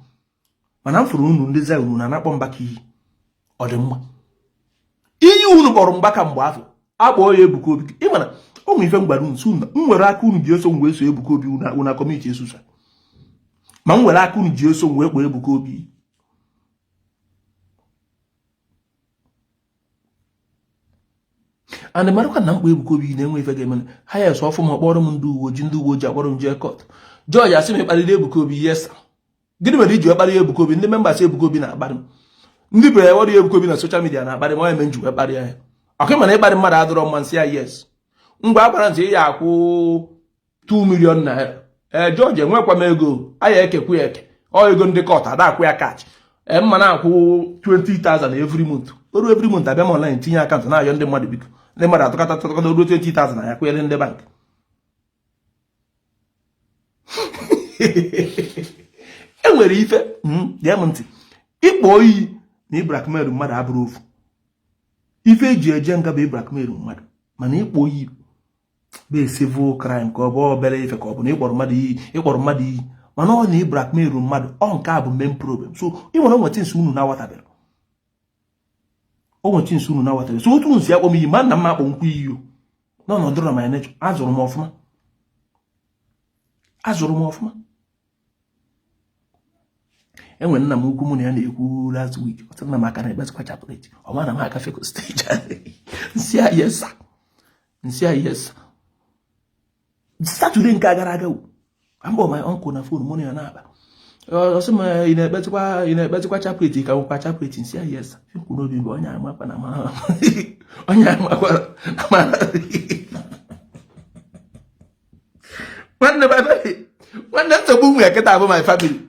Speaker 1: mana m fụrụ unu ndị Zion unu na-akpọ Mbaka iyi, ọ dị mma iyi unu kpọrọ Mbaka mgbe afọ akpọọ ya Ebuka Obi. Ị mana o Ụmụ ife m gwara unu, m nwere aka unu ji eso m wee so Ebuka Obi unu commit suicide. Ma m nwere aka unu ji eso m wee kpọọ Ebuka Obi. And marakwa na m kpọ Ebuka Obi na-enwe ife ga-eme ha ya eso ọfụ m, kpọrọ m ndị uwe ojii, ndị uwe ojii akpọrọ m jee court. Judge asị m, ịkparịrị Ebuka Obi? Yes sir. Gịnị mere iji kparịa Ebuka Obi? Ndị members Ebuka Obi na-akparị m, ndị bere ewere Ebuka Obi na social media na-akparị m. Onye me nji wee kparịa ya ọkụ mana ịkparị mmadụ adịrọ mma. M sị ya yes. Ngwa, agbara ntị, ya akwụ 2 million naira. Ee, judge, enwekwa m ego aya ekekwu ya eke ọ ego ndị court ada akwụ ya cash. Ee, mma na-akwụ 20,000 every month. O ruo every month, abịa m online tinye account na-ayọ ndị mmadụ biko. Ndị mmadụ atụkata atụkata, ruo 20,000, ya kwụnyere ndị bank. E nwere ife gee m ntị, ịkpọ iyi na ịblackmail mmadụ abụrọ ofu ife. Eji eje nga bụ ịblackmail mmadụ, mana ịkpọ iyi bụ civil crime, ka ọ bụ obere ife, ka ọ bụ na ịkpọrọ mmadụ iyi, ịkpọrọ mmadụ iyi. Mana ọ na ịblackmail mmadụ, ọ nke a bụ main problem. So ị nwere nweta nsi unu na-aghọtabere, o nweta nsi unu na-aghọtabere. So otu nsi akpọ m iyi, ma nna m akpọ nkwụ iyi n'ọnọdụ na my nature. Azụrụ m ọfụma, azụrụ m ọfụma. Enwere nna m ukwu mụ na ya na-ekwu last week, ọ sị na m aka na-ekpezikwa chaplet, ọ ma na m aka feko stage. M sị ya yes sir, m sị ya yes sir. Saturday nke gara aga, mbọ my uncle na phone, mụ na ya na-akpa, ọ sị m, ị na-ekpezikwa, ị na-ekpezikwa chaplet ka nwekwa chaplet? M sị ya yes sir. Nkwu n'obi bụ onye amakwa na ma onye amakwa na ma nwanne my family, nwanne nsogbu nwere kịta bụ my family.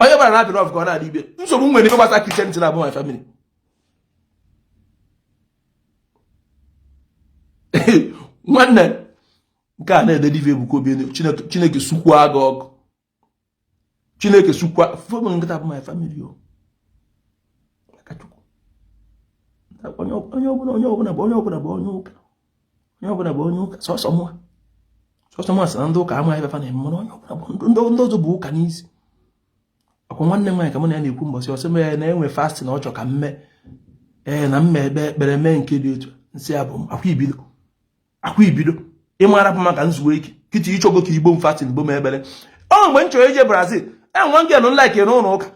Speaker 1: Onye gbara na apịrị ọf ka ọ na-adị ibe nsogbu nwere ife gbasara Christianity na-abụ my family. Nwanne nke a na-ede dive Ebuka Obi, Chineke sukwa gị ọkụ, Chineke sukwa fom nkịta bụ my family o. Maka Chukwu, onye ọbụla, onye ọbụla bụ, onye ọbụla bụ onye ụka, onye ọbụla bụ onye ụka. Sọsọ mụa, sọsọ mụa sị na ndị ụka amaghị ebe fa na-eme, mana onye ọbụla bụ ndị ọzọ bụ ụka n'isi. Ọkwa nwanne m nwaanyị ka mụ na ya na-ekwu mbọsị, ọ sị m ya na-enwe fasting na ọ chọ ka m mee, ee, na mma ekpe ekpere mee nke dị otu. M sị ya bụ akwa ibido, akwa ibido ịmara bụ maka nzuwe ike kịta ịchọgo ka igbo m fasting bụ m ekpere. Ọ mgbe m chọrọ ije Brazil, enwe ngel nlike n'ụlọ ụka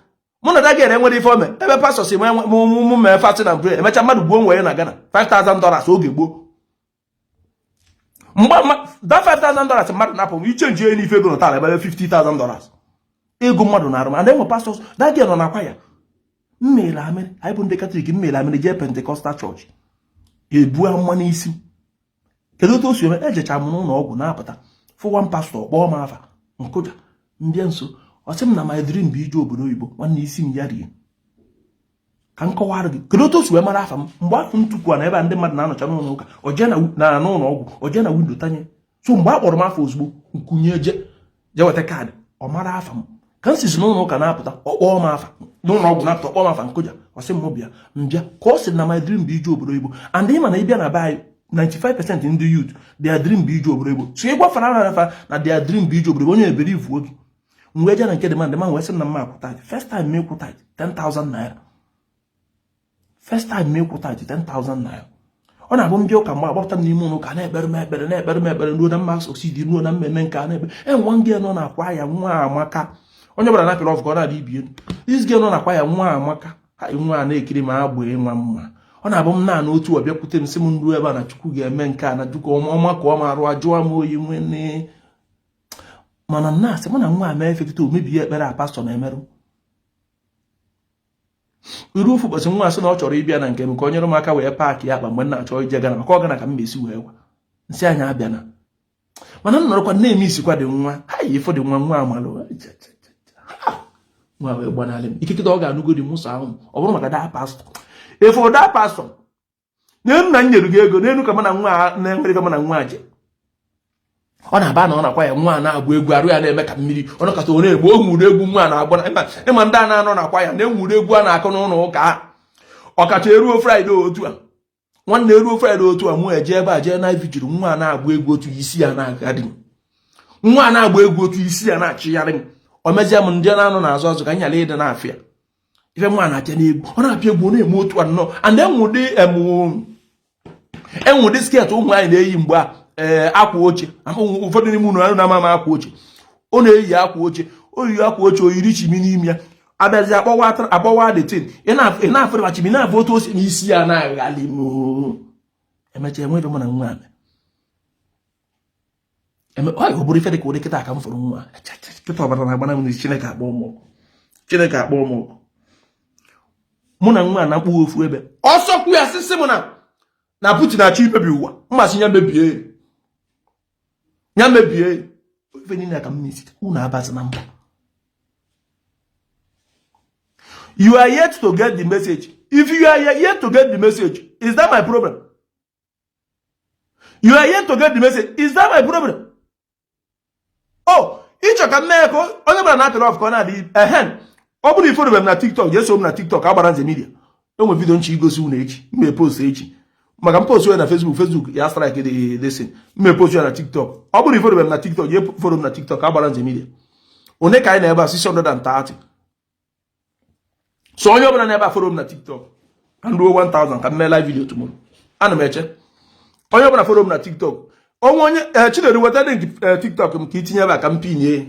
Speaker 1: mụ na dagere enwere ife ome ebe pastọ si mụ mee fasting and prayer. Emecha mmadụ gbuo nwere na Ghana $5,000 oge gboo. Mgbe that $5,000 mmadụ napụ m, ichange ya n'ife ego nọ taa ebe $50,000 ego mmadụ na-arụ. Ma enwe pastors, that girl nọ na kwaya mmere amịrị. Anyị bụ ndị Katọlik mmere amịrị jee Pentecostal church ebu amụma n'isi. Kedu otu o si eme? Ejecha m n'ụlọ ọgwụ na-apụta, fụ one pastọ, kpọọ m afa nkụja mbịa nso, ọ sị m na my dream bụ ije obodo oyibo. Nwanne, isi m ya rie ka m kọwara gị. Kedu otu o si wee mara afa m? Mgbe afọ m tukwu na ebe a ndị mmadụ na-anọcha n'ụlọ ụka, o jee na n'ụlọ ọgwụ, o jee na window tanye. So mgbe a kpọrọ m afa, ozugbo nkunye je jee weta kaadị, ọ mara afa m. Ka m sizi n'ụlọ ụka na-apụta, ọ kpọọ m afa, n'ụlọ ọgwụ na-apụta, ọ kpọọ m afa nkụja, ọ sị m bịa. M bịa ka ọ sị na my dream bụ ije obodo oyibo. And ị ma na ịbịa na be anyị, 95% ndị youth, their dream bụ ije obodo oyibo. So ị gwafara na afa na their dream bụ ije obodo oyibo, onye ebere ivu oge mgbe eje na nke the man wee sị na mma akwụ tithe. First time m ịkwụ tithe, 10,000 naira. First time m ịkwụ tithe, 10,000 naira. Ọ na-abụ ndị ụka mgbe agbapụta m n'ime ụlọ ụka na-ekpere m ekpere, na-ekpere m ekpere ruo na mma succeed, ruo na mmemme nke a na-ekpe. E nwa ndị nọ na kwaya, nwa amaka, onye ọbụla na-apịrị ọfụ ka ọ na-adị ibi elu. This girl nọ na kwaya, nwa amaka ha, nwa a na-ekiri ma agba nwa mma. Ọ na-abụ m naanị otu ọ bịakwute m, sị m nruo ebe a na Chukwu ga-eme nke a na Chukwu ọma ka ọ ma arụ ajụọ m oyi nwene. Mana m na-asị mụ na nwa a mee efekịta omebie ekpere a pastọ na-emerụ. Iru ofu ụbọchị, nwa asị na ọ chọrọ ịbịa na nke m ka o nyere m aka wee pack ya akpa mgbe m na-achọ ije Gana, maka ọ Gana ka m mesi wee gwa m sị anyị abịa na. Mana m nọrọkwa na-eme isikwa dị nwa ha yi ifo dị nwa nwa amalụ nwa wee gbanarị m ikekịta ọ ga-anụgo dị mụsa ahụ. Ọ bụrụ maka that pastọ efo, that pastọ n'elu na m nyere gị ego n'elu ka mụ na nwa na-enwere ka mụ na nwa je. Ọ na-aba na ọ na-akwa ya, nwa na-agba egwu, arụ ya na-eme ka mmiri. Ọ nọkọta, ọ na-egbu o nwuru egwu nwa na-agba. Ịma ndị a na-anọ na-akwa ya na-enwuru egwu a na-akụ n'ụlọ ụka, ọkacha eruo Friday otu a. Nwanne, eruo Friday otu a, mụ eje ebe a jee na vigil, nwa na-agba egwu otu isi ya na-agharị m, nwa na-agba egwu otu isi ya na-achịgharị m. O mezie m ndị na-anọ n'azụ azụ ka nyala ịdị na-afịa ife nwa na-apịa n'egwu. Ọ na-apịa egwu, ọ na-eme otu a nnọọ. And enwe ụdị Enwe ụdị skirt ụmụ nwaanyị na-eyi mgbe a, ee, akwa oche. Ụfọdụ n'ime unu na-ama ama akwa oche. Ọ na-eyi akwa oche, o yi akwa oche, o yiri chimi n'ime ya, abịazi akpọwa the thing. Ị na-afụrịba chimi, na-afụ otu o si n'isi ya na-aghali m. Emechaa, enwe ebe mụ na nwa ame ọ bụrụ ife dị ka ụdị kịta ka m fụrụ nwa kịta, ọbara na-agbana m n'isi. Chineke akpọ m ọkụ, Chineke akpọ m ọkụ. Mụ na nwa na mkpụrụ ofu ebe ọsọ kwu ya sịsị m na Putin na-achọ imebi ụwa, mmasị ya mebie, ya mebie ife niile ka m n'isi. Unu abazi na mba. You are yet to get the message. If you are yet to get the message, is that my problem? You are yet to get the message, is that my problem? Oh, ịchọ ka m mee ka onye ọbụla na-apịrị off ka ọ na-adị ehen. Ọ bụrụ i follow m na TikTok, jee so m na TikTok, Agbara Nze Media. Enwe video nchi igosi unu echi, mme post echi, maka m post ya na Facebook, Facebook ya strike the listen. Mme post ya na TikTok. Ọ bụrụ i follow m na TikTok, jee follow m na TikTok, Agbara Nze Media. One ka anyị na ebe a? 630. So onye ọbụla na-ebe a, follow m na TikTok ka m ruo 1000 ka m mee live video tomorrow. Ana m eche onye ọbụla follow m na TikTok. Onwe onye Chinedu, weta link TikTok m ka itinye ebe a ka m pinye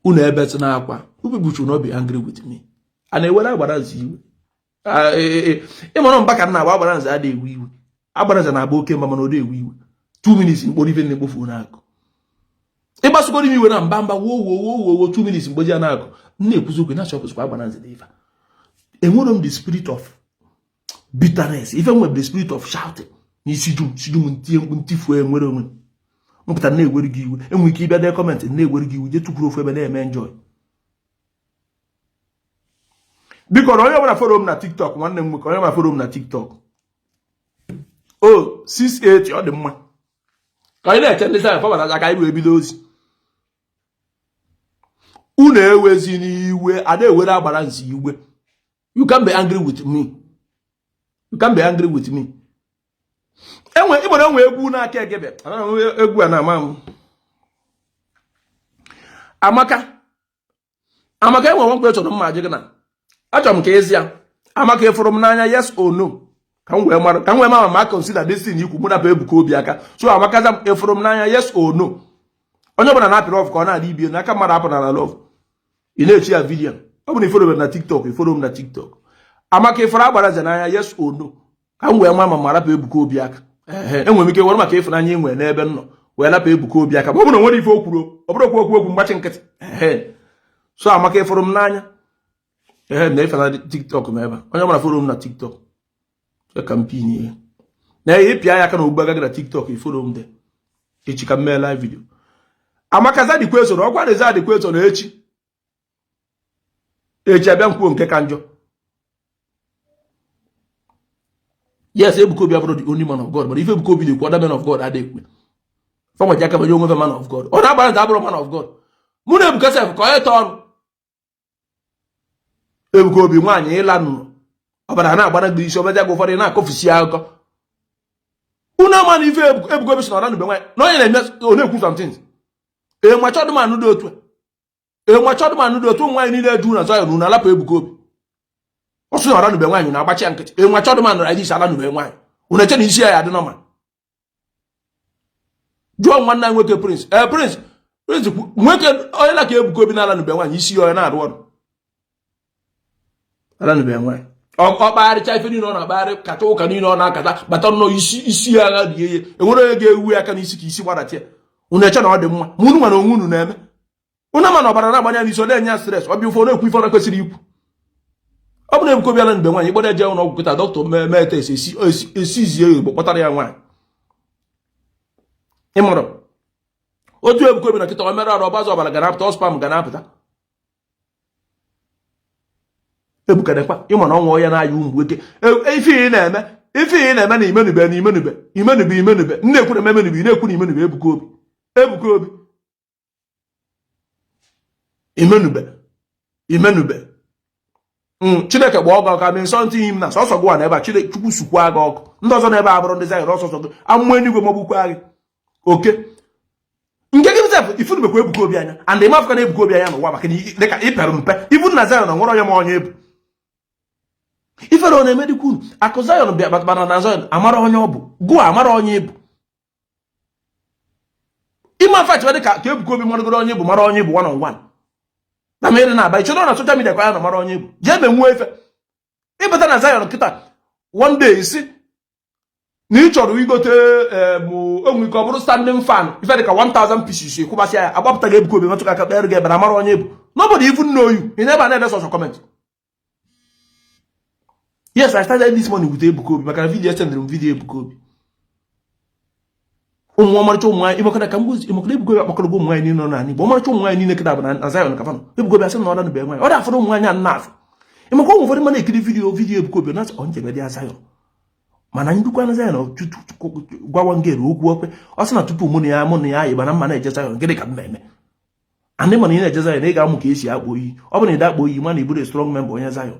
Speaker 1: unu. Ebe na akwa you people should not be angry with me. A na-ewere Agbara Nze iwe. Ịmara mba ka m na-agba. Agbara Nze adịghị ewe iwe. Agbara Nze na-agba oke mba, mana ọ dị ewe iwe. 2 minutes, mkpọrọ ife na-ekpofu n'akụ. Ịgbasogoro m iwe na mba mba, wo wo wo wo wo, 2 minutes, mgboji ya na-akụ. M na-ekwuzi okwu na-achọpụzikwa. Agbara Nze dị ife, enwere m the spirit of bitterness. Ife nwere the spirit of shouting n'isi jum si jum, ntie mkpu, ntifuo. Enwere onwe m pụtara na-ewere gị iwe. Enwere ike ịbịa dee comment na-ewere gị iwe, jee tukwuru ofu ebe na-eme enjoy. Biko na onye ọbụla follow m na TikTok, nwanne m nwoke, onye ọbụla follow m na TikTok o 68. Ọ dị mma ka anyị na-eche ndị sayensị fọbara aka anyị wee bido ozi. Unu ewezi n'iwe, ada ewere Agbara Nze iwe. You can be angry with me, you can be angry with me. Enwe ịgbara, enwe egwu n'aka egebe egwu a na-ama m. Amaka, Amaka, enwe nwa chọrọ mma ajị gị na achọrọ m ka ezi ya. Amaka, ịfụrụ m n'anya, yes or no? Ka m wee mara, ka m wee mara ma consider this thing ikwu mụ napụ Ebuka Obi aka. So Amaka, za m, ịfụrụ m n'anya, yes or no? Onye ọbụla na-apịrị off ka ọ na-adị ibie n'aka mmadụ apụ na love. Ị na-echi ya video. Ọ bụrụ na i follow na TikTok, i follow m na TikTok. Amaka, ịfụrụ Agbara Nze n'anya, yes or no? Ka m wee ma ma rapụ Ebuka Obi aka. Ee, enwere m ike were maka ịfụnanya ị nwere n'ebe m nọ wee lapụ Ebuka Obi aka, ma ọ bụrụ na nwere ife o kwuru, ọ bụrụ okwu okwu okwu mgbachi nkịtị. Ee, so Amaka, ịfụrụ m n'anya? Ee, na ife na TikTok m ebe a. Onye ọbụla follow m na TikTok ka m pinye na ịpịa ya aka na ogbu agaghị na TikTok. I follow m de echi ka m mee live video. Amaka, zadikwa esoro ọkwa na zadikwa esoro echi. Echi abịa m kwuo nke ka njọ. Yes, Ebuka Obi abụrụ the only man of God, but ife Ebuka Obi na-ekwu, other men of God adịghị ekwe. Fanwaji aka onye onwe man of God. Ọ na-agbara nta abụrụ man of God. Mụ na Ebuka sef ka onye tọọ ọnụ Ebuka Obi. Nwaanyị ịla nụrụ ọbara na-agbara gị isi, ọbịa gị ụfọdụ na-akọfusi akụkọ. Unu ama na ife Ebuka Obi si na ọ nanube nwaanyị na onye na-eme, ọ na-ekwu something. Ee, machọdụmanụ dị otu a, ee, machọdụmanụ dị otu. Ụmụ nwaanyị niile eju na Zion, unu alapụ Ebuka Obi. Ọ sị na ọ ranube nwaanyị, na-agbachi ya nkịtị. Ee, machọdụmanụ na isi alanube nwaanyị, unu eche na isi ya ya dị normal. Jụọ nwanne anyị nwoke Prince. Ee, Prince, Prince nwoke onye na ka Ebuka Obi na-alanube nwaanyị, isi ya onye na-arụ ọrụ alanube nwaanyị. Ọ kpagharịcha ife niile ọ na-akpagharị, kacha ụka niile ọ na-akata, bata nnọọ isi isi ya agha rie ya. Enwere onye ga-ewu aka n'isi ka isi gbadata ya. Unu eche na ọ dị mma, ma unu nwere onwe unu na-eme. Unu ma na ọbara na-agbanye ya n'isi, ọ na-enye ya stress. Ọ bịa ụfọdụ na-ekwu ife ọ na-kwesịrị ikwu. Ọ bụ na Ebuka Obi ala mgbe nwaanyị kpọrọ eje ụlọ ọgwụ kịta, dọkịta mee mee test, esizie ya Igbo kpọtara ya nwaanyị. Ịmụrụ otu Ebuka Obi na kịta, ọ mere arụ ọgbazụ, ọbara ga na-apụta, sperm ga na-apụta. Ebuka nekwa, ịma na ọnwa ya na-aya ụmụ nwoke. Ife ị na-eme, ife ị na-eme na imenube na imenube imenube imenube m na-ekwu na emenube, ị na-ekwu na imenube. Ebuka Obi, Ebuka Obi, imenube imenube. Chineke gbaa gị ọkụ. Ama nsọ ntị im na sọsọ gụwa na ebe a. Chineke Chukwu sukwa gị ọkụ. Ndị ọzọ n'ebe a bụrụ ndị Zion, ọsọsọ gị amụma eluigwe magbukwa gị oke nke gị sef. Ifunubekwa Ebuka Obi anya and ịmafụka na Ebuka Obi anya n'ụwa, maka na dịka ị pere mpe ibu na Zion na nwere onye ma onye ebu. Ifere ọ na-emedikwa unu? Akụ Zion bịa bara na Zion, amara onye ọ bụ, gụọ amara onye ịbụ. Ịma fight dị ka Ebuka Obi maragoro onye bụ, mara onye bụ one on one na mere na-aba ịchọrọ na social media ka ya na mara onye bụ jee menwuo ife. Ịbata na Zion kịta one day, isi na ị chọrọ igote onwe ike, ọ bụrụ standing fan, ife dị ka 1000 pieces, ịkwụbasịa ya, agbapụta gị Ebuka Obi metụ aka, kpere gị ebere, amara onye bụ. Nobody even know you. Ị na-ebe a na-ede sọsọ comment. Yes, I started this morning with Ebuka Obi maka na video esendịrị m video Ebuka Obi. Ụmụ ọmarịcha ụmụ nwaanyị, ịmakọta ka mgbozi, ịmakọta Ebuka Obi akpakọrọgo ụmụ nwaanyị niile nọ n'ala Igbo. Ọmarịcha ụmụ nwaanyị niile kịta bụ na Zion ka fanọ. Ebuka Obi asị na ọ danụbe nwaanyị, ọ dị afọdụ ụmụ nwaanyị a nna afụ. Ịmakwa ụmụ ụfọdụ ma na-ekiri video Ebuka Obi na ọ njebe dị Zion, mana ndukwa na Zion gwawa ngere okwu okwe. Ọ sị na tupu mụ na ya ayịba na mma na-eje Zion, gịnị ka m na-eme? Andị mana ị na-eje Zion, ị ga-amụ ka esi akpọ oyi. Ọ bụ na ị akpọ oyi, mana ị bụrụ strong member onye Zion.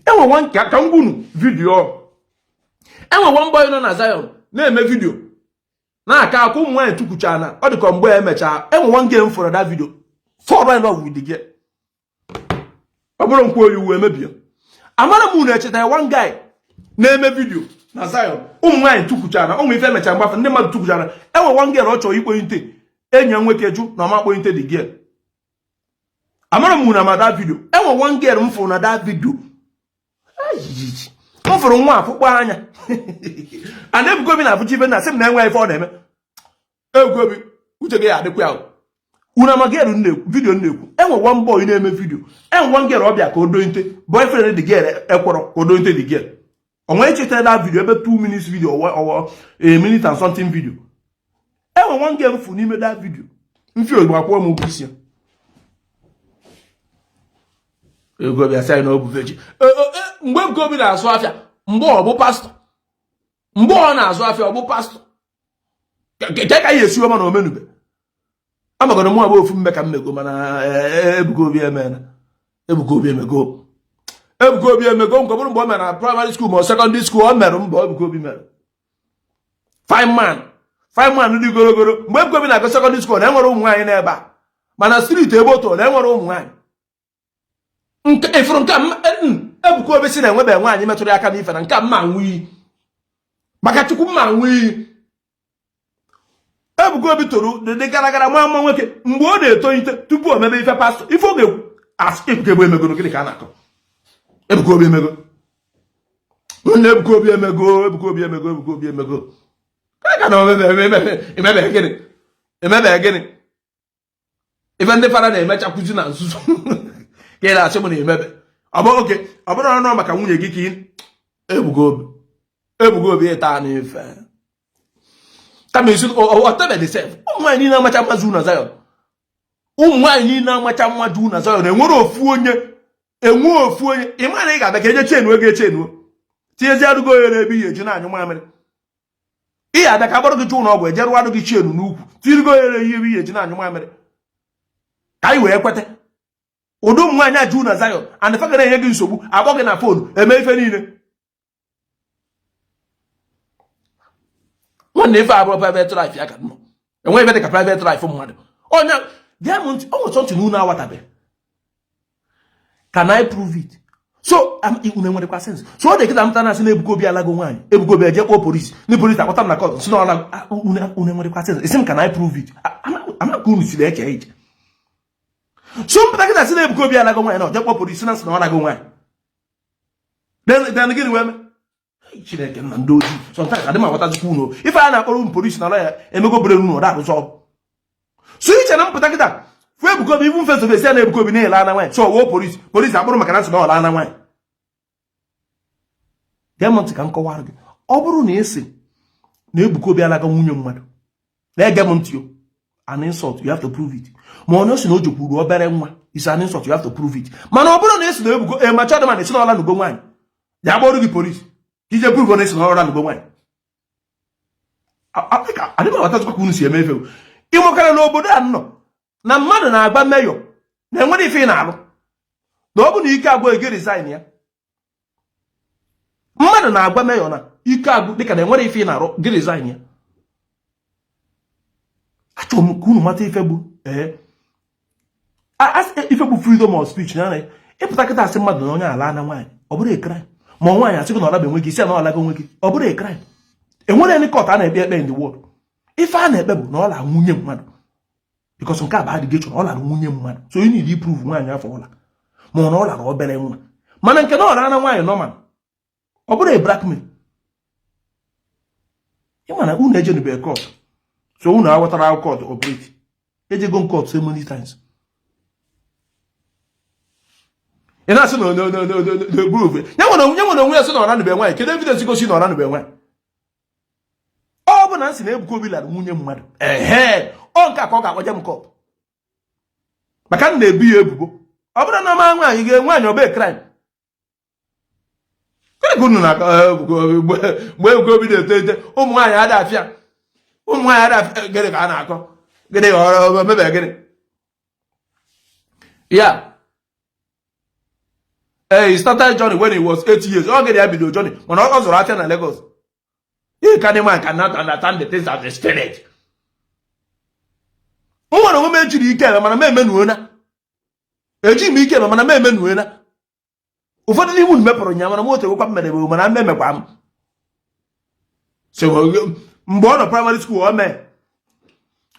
Speaker 1: Enwe ka m gwunu video, enwe one boy nọ na Zion na-eme video na-aka aka ụmụ nwaanyị tukwucha na ọ dịka mgbe emechaa. Enwe one game for that video, fall in love with the girl. Ọ bụrụ nkwa oyi uwe emebie. Amara m unu echetara one guy na-eme video na Zion, ụmụ nwaanyị tukwuchara ụmụ ife emechaa mgbafe ndị mmadụ tukwuchara. Enwe one girl ọ chọrọ ikponite, enyi ya nwoke jụ na ọma kponite the girl. Amara m unu ama that video. Enwe one girl m fụrụ na that video, m fụrụ nwa afụkpọ anya ana. Ebuka Obi na-afụcha ife na sị m na enwe ife ọ na-eme. Ebuka Obi, uche gị ya adịkwa ya. Unu ama girl video na-ekwu? Enwe one boy na-eme video, enwe one girl ọbịa ka o dointe boyfriend the girl, ekwerọ ka o dointe the girl. Onwe echetara that video ebe 2 minutes video or a minute and something video. Enwe one girl fụ n'ime that video, mfi ozugbo akwụọ m ụgwọ isi ya. Ego bịa sị na ọ bụ virgin mgbe Ebuka Obi na-azụ afịa, mgbe ọ bụ pastọ, mgbe ọ na-azụ afịa, ọ bụ pastọ ke ka ya esi ọma na omenube. Amagoro mụ abụ ofu mme ka m mego, mana Ebuka Obi emena. Ebuka Obi emego, Ebuka Obi emego. Nke ọ bụrụ mgbe o mere na primary school ma ọ secondary school, o mere mbọ. Ebuka Obi mere fine man, fine man dị gorogoro. Mgbe Ebuka Obi na-agụ secondary school, na enwere ụmụ nwaanyị n'ebe a, mana street ebe o toro na enwere ụmụ nwaanyị. Nke ifuru nke Ebuka Obi si na enwebe nwaanyị metụrụ ya aka n'ife na nke mma anwụ iyi, maka Chukwu mma anwụ iyi. Ebuka Obi toro dị gara gara, nwa mma nwoke mgbe ọ na-etolite tupu o mebe ife pastọ. Ife ọ ga-ekwu asị Ebuka Obi emego, gịnị ka a na-akọ? Ebuka Obi emego nne, Ebuka Obi emego, Ebuka Obi emego, Ebuka Obi emego. Ka na emebe gịnị? Emebe gịnị? Ife ndị fara na-emechakwuzi na nzuzo ka ị na-achị m na emebe. Ọ bụ oke ọ bụrụ ọnụ maka nwunye gị ka ị Ebuka Obi, Ebuka Obi ịta n'ife kama esi ọtebe sef. Ụmụ nwaanyị niile amacha mma zu na Zion, ụmụ nwaanyị niile amacha mma ju na Zion. Enwere ofu onye, enwe ofu onye ị ma na ị ga-abịa ka eje chenuo gị, echenuo tinyezi arụgo onye n'ebe ihe eji na-anyụ mamịrị. Ị ga-abịa ka agbara gị jụ ụlọ ọgwụ, eje rụọ gị chenu n'ukwu, tirigo onye ihe ebe ihe eji na-anyụ mamịrị, ka anyị wee kweta. Ụdị ụmụ nwaanyị ajụ na Zion and fa ga na-enye gị nsogbu, akpọ gị na phone, eme ife niile. Nwanne, ife abụrụ private life ya ka nọ, enweghị ebe dị ka private life mmadụ. Onye gee m ntị, ọ nwere something unu aghọtabeghị. Can I prove it? So unu enwerekwa sense? So ọ dị kịta mta na-asị na Ebuka Obi alago nwaanyị, Ebuka Obi eje kpọọ polisi, ndị polisi akpọta m na court, si na ọ unu enwerekwa sense? Esi m, can I prove it? Ama ka unu siri eche iche. So mpụta kịta sị na Ebuka Obi alago nwaanyị, na oje kpọọ polisi na sị na ọ alago nwaanyị, then gịnị wee mee? Chineke nna, ndị ojii sometimes adị m aghọtazikwa unu. Ife a na-akpọrọ unu polisi na lawyer emego bere unu ọda arụzọ ọrụ. So iche na mpụta kịta fụ Ebuka Obi even face to face ya na Ebuka Obi na-ele ana nwaanyị, so woo polisi, polisi akpụrụ maka na nsị na ọla ana nwaanyị. Gee m ntị ka m kọwara gị. Ọ bụrụ na ị sị na Ebuka Obi alaga nwunye mmadụ, na-ege m ntị o, an insult, you have to prove it. Ma ọ na sị na o jekwuru obere nwa is an insult, you have to prove it. Mana ọ bụrụ na ị sị na Ebuka emacha ma na esi na ọla nugo nwaanyị, ya gbọrọ gị polisi ka ije prove na esi na ọla nugo nwaanyị. Adị m aghọtazikwa ka unu si eme efe. Ịnwekara n'obodo a nọ na mmadụ na-agba mayor na enwere ife ị na-alụ, na ọ bụ na ike agwụ ege resign ya. Mmadụ na-agwa mayor na ike agwụ dịka na enwere ife ị na-arụ, gị resign ya. Achọrọ m ka unu mata ife bụ ee ife bụ freedom of speech. Na Ị pụta kịta asị mmadụ na onye ala na nwaanyị, ọ bụrụ a crime. Ma nwaanyị asị gị na ọ labe nwoke, ị sị na ọ lago nwoke, ọ bụrụ a crime. Enwere any court a na-ekpe ekpe in the world. Ife a na-ekpe bụ na ọ lara nwunye mmadụ, because nke a bụ allegation, ọ lara nwunye mmadụ. So you need prove nwaanyị afọ ọla ma ọ na ọ lara obere nwa. Mana nke na ọ lara nwaanyị normal, ọ bụrụ a blackmail. Ị ma na unu ejenube court, so unu aghọtara court operate. Ejego m court so many times. Ị na-asị na na-eburu ofe ya nwere onwe ya sị na ọ ranube nwaanyị. Kedu evidence gosi na ọ ranube nwaanyị? Ọ bụ na m sị na Ebuka Obi lara nwunye mmadụ, ehe, ọ nke a ka ọ ga-akpọje m court maka m na-ebu ya ebubo. Ọ bụrụ na ma nwaanyị ga nwaanyị, ọ bụ crime. Gịnị ka unu na-akọ? Mgbe Ebuka Obi na-eto eto, ụmụ nwaanyị ada afịa, ụmụ nwaanyị ada afịa. Gịnị ka a na-akọ? Gịnị ka ọ mebe? Gịnị ya? Ee, he started journey when he was 8 years. Ọ gịnị ya bido journey, mana ọ zụrụ afịa na Lagos. You can man cannot understand the things of the spirit. M nwere onwe m ejiri ike eme, mana m emenuona. Ejighị m ike eme, mana m emenuona. Ụfọdụ n'ime unu mepụrụ nya, mana m otu ekwekwa m mere, mana m emekwa m. So mgbe ọ nọ primary school, o mee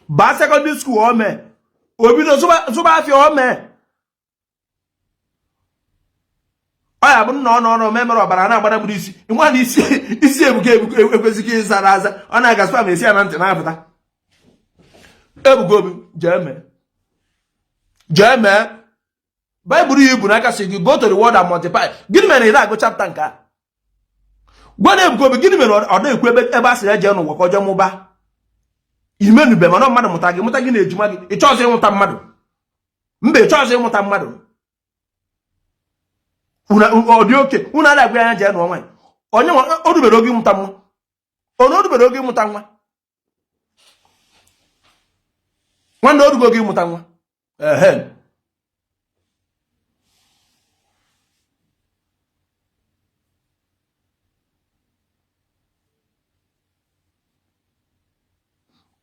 Speaker 1: baa secondary school, o mee o bido zụba afịa, o mee ọ ya bụ nna ọ nọ memere ọbara na-agbada gburu isi nwa na isi isi Ebuka Ebuka ekwesịghị ịzara aza. Ọ na-aga sperm esi ya na ntị na-apụta. Ebuka Obi, jee mee, jee mee. Baịbụl ya ibu n'aka si gị go to the world and multiply. Gịnị mere ị na-agụ chapter nke a? Gwa na Ebuka Obi, gịnị mere ọ na-ekwu ebe ebe a sị ya jee n'ụwa ka ọ jee mụba? Imenube, mana mmadụ mụta gị, mụta gị na ejima gị. Ị chọọzị ịmụta mmadụ? Mba, ị chọọzị ịmụta mmadụ? Ọ dị oke unu ada agwa ya jee nụọ nwaanyị. Onye o rubere oge ịmụta nwa, onye o rubere oge ịmụta nwa, nwanne, o rugo oge ịmụta nwa. Ehe,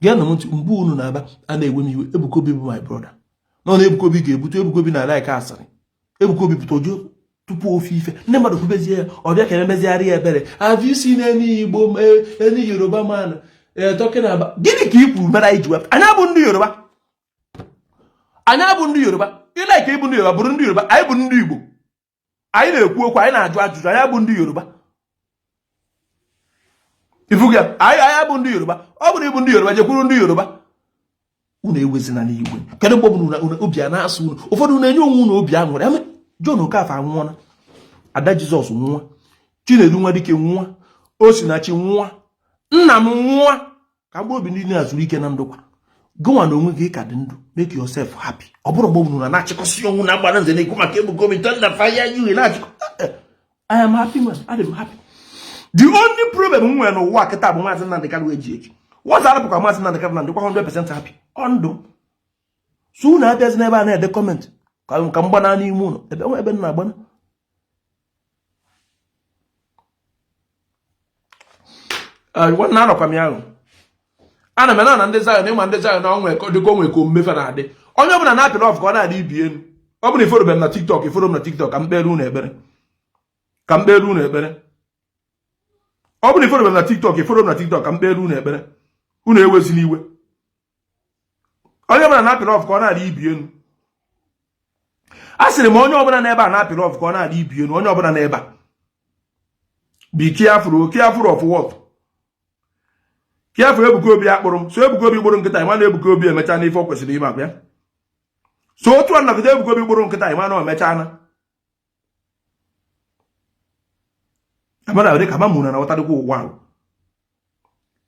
Speaker 1: geenụ m ntị. Mgbe unu na-aba a na-ewe m iwe. Ebuka Obi bụ my brother nọ na Ebuka Obi ga-ebute. Ebuka Obi na like asịrị. Ebuka Obi pụta ojo tupu ofe ife ndị mmadụ kwubezie ya, ọ bịa ka emezigharị ya ebere. Have you seen any Igbo, any Yoruba man talking about? Gịnị ka i kwuru mere anyị ji wepụ? Anyị abụ ndị Yoruba, anyị abụ ndị Yoruba. Ị like ịbụ ndị Yoruba, bụrụ ndị Yoruba. Anyị bụ ndị Igbo. Anyị na-ekwu okwu, anyị na-ajụ ajụjụ. Anyị abụ ndị Yoruba. Ifuga anyị, anyị abụ ndị Yoruba. Ọ bụrụ ịbụ ndị Yoruba, jekwuru ndị Yoruba. Unu ewezina n'iwe. Kedu mgbe ọbụla obi a na-asụ unu? Ụfọdụ na-enye onwe unu obi aṅụrị. John Okafor anwụọla, Ada Jizọs nwụọ, Chinedu Nwadike nwụọ, Osinachi nwụọ, nna m nwụọ, ka mkpụrụ obi ndị na-azụrụ ike na ndokwa. Gụnwa na onwe gị ka dị ndụ, make yourself happy. Ọ bụrụ mgbe unu na-achịkọsị onwe na agbara nze na-ekwu maka Ebuka Obi, thunder fire you na-achịkọ. I am happy man, adị m happy. The only problem m nwere n'ụwa kịta bụ Maazị Nnamdị Kanụ eji eji once arapụkwa Maazị Nnamdị Kanụ na ndịkwa 100% happy ọ ndụ. So unu abịazi n'ebe a na-ede comment ka m gbana n'ime ụlọ ebe nwe ebe m na-agbana. Nwanne, anọkwa m ya ahụ, ana m na na ndị Zion. Ịma ndị Zion na onwe dịka onwe ka omume fa na-adị. Onye ọbụla na-apị love ka ọ na-adị ibi elu. Ọ bụrụ ifollowbe m na TikTok, ifollow m na TikTok ka m kpere unu ekpere, ka m kpere unu ekpere. Ọ bụrụ ifollow m na TikTok, ifollow m na TikTok ka m kpere unu ekpere. Unu ewezina iwe. Onye ọbụla na-apị love ka ọ na-adị ibi elu. A sịrị m, onye ọbụla n'ebe a na-apị love ka ọ na-adị ibi elu. Onye ọbụla n'ebe a, be careful, careful of what? Careful. Ebuka Obi akpụrụ m so. Ebuka Obi gburu nkịta, ịma na Ebuka Obi emecha n'ife ọ kwesịrị ime akpa ya. So otu a nnọgide Ebuka Obi gburu nkịta, ịma na o mechana amara dị ka ma mụ na ghọtadịkwa ụwa ahụ.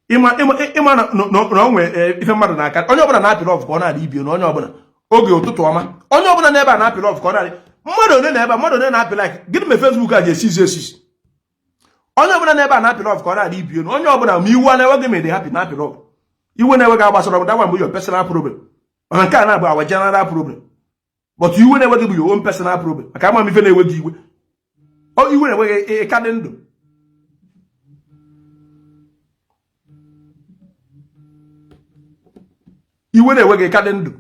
Speaker 1: Ịma na o nwee ife mmadụ na-aka. Onye ọbụla na-apị love ka ọ na-adị ibi na onye ọbụla oge ụtụtụ ọma. Onye ọbụla n'ebe a na-apị love ka ọ na-adị. Mmadụ one na ebe, mmadụ one na-apị like. Gịnị mere Facebook a ji esizi esisi? Onye ọbụla n'ebe a na-apị love ka ọ na-adị ibi. Onye ọbụla, ma iwe na-enwe gị, ma dị happy, na-apị love. Iwe na-enwe gị agbasara m, that one bụ your personal problem. Mana nke a na-abụ our general problem. But iwe na-enwe gị bụ your own personal problem, maka ama m ife na-enwe gị iwe. Iwe na-enwe gị, ịka dị ndụ. Iwe na-enwe gị, ịka dị ndụ.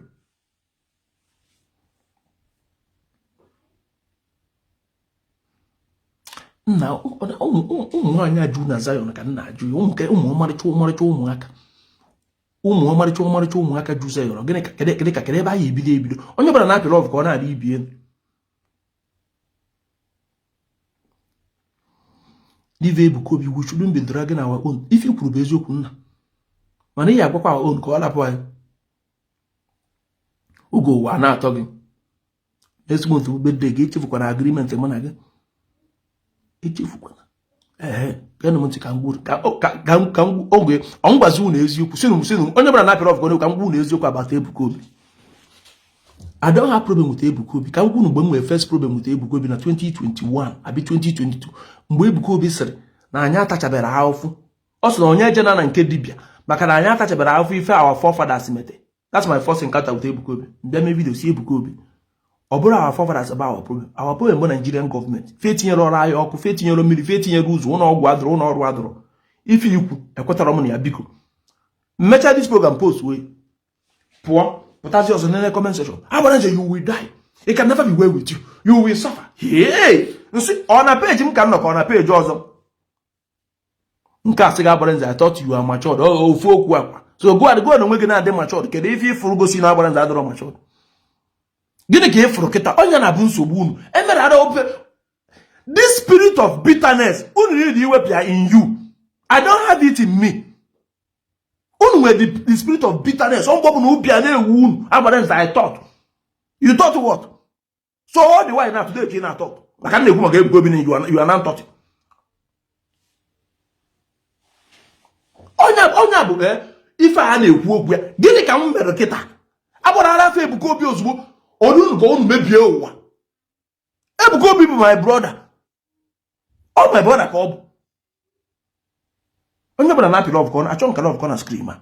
Speaker 1: Nna, ụmụ nwaanyị ajụ na Zion ka nna ajụ ya, ụmụ ọmarịcha ọmarịcha ụmụaka, ụmụ ọmarịcha ọmarịcha ụmụaka ju Zion. Gịnị ka kedụ ka kedụ ebe anyị ebido ebido? Onye ọbụla na-apị love ka ọ na-adị ibie. Leave Ebuka Obi, we shouldn't be dragging our own. Ife i kwuru bụ eziokwu, nna, mana ị agwakwa our own ka ọ lapụ anyị oge ụwa na-atọ gị. Next month bụ birthday gị, echefukwana agreement mụ na gị, echefukwana. Ee, geenụ m ntị ka m ka m oge ọ ngwazi unu eziokwu. Sinụ sinụ, onye ọbụla na-apịrị ọfụkọ ka m gwa unu eziokwu about Ebuka Obi. I don't have problem with Ebuka Obi. Ka m gwa unu mgbe m nwere first problem with Ebuka Obi na 2021 abi 2022, mgbe Ebuka Obi sịrị na anyị atachabere ahụfụ. Ọ sị na onye ejena na nke dibịa maka na anyị atachabere ahụfụ ife our forefathers mete. That's my first encounter with Ebuka Obi. M bịa mee video sị Ebuka Obi, ọ bụrọ our forefathers bụ our problem, our problem bụ Nigerian government. Fe etinyere ọrụ anyị ọkụ, fe etinyere mmiri, fe etinyere ụzọ, ụlọ ọgwụ adụrụ, ụlọ ọrụ adụrụ. Ife i kwu ekwetara m na ya. Biko, mmecha this program, post wee pụọ, pụtazi ọzọ, nene comment section. Agbara nze, you will die, it can never be well with you, you will suffer. Hey, m sị ọ na page m ka m nọ ka ọ na page ọzọ nke a sị gị Agbara Nze, I thought you are matured. Ofu okwu akwa so go and go na onwe gị na-adị matured. Kedu ife ị fụrụ gosi na Agbara Nze adịrọ matured? Gịnị ka ị fụrụ kịta? Onye na-abụ nsogbu unu emere ara ope this spirit of bitterness unu need iwepụ ya in you. I don't have it in me. Unu nwere the spirit of bitterness. Ọ bụ na obi a na-ewu unu. Agbara Nze, I thought you thought what? So all the while now, today ka ị na-atọ maka na-ekwu maka Ebuka Obi na you are now talking. Onye onye bụ eh, ife a na-ekwu okwu ya, gịnị ka m mere kịta agbara ara afọ Ebuka Obi ozugbo unu ka unu mebie ụwa? Ebuka Obi bụ my brother, ọ my brother ka ọ bụ. Onye ọbụla na-apị love ka ọ na-achọ nka love ka ọ na screen ma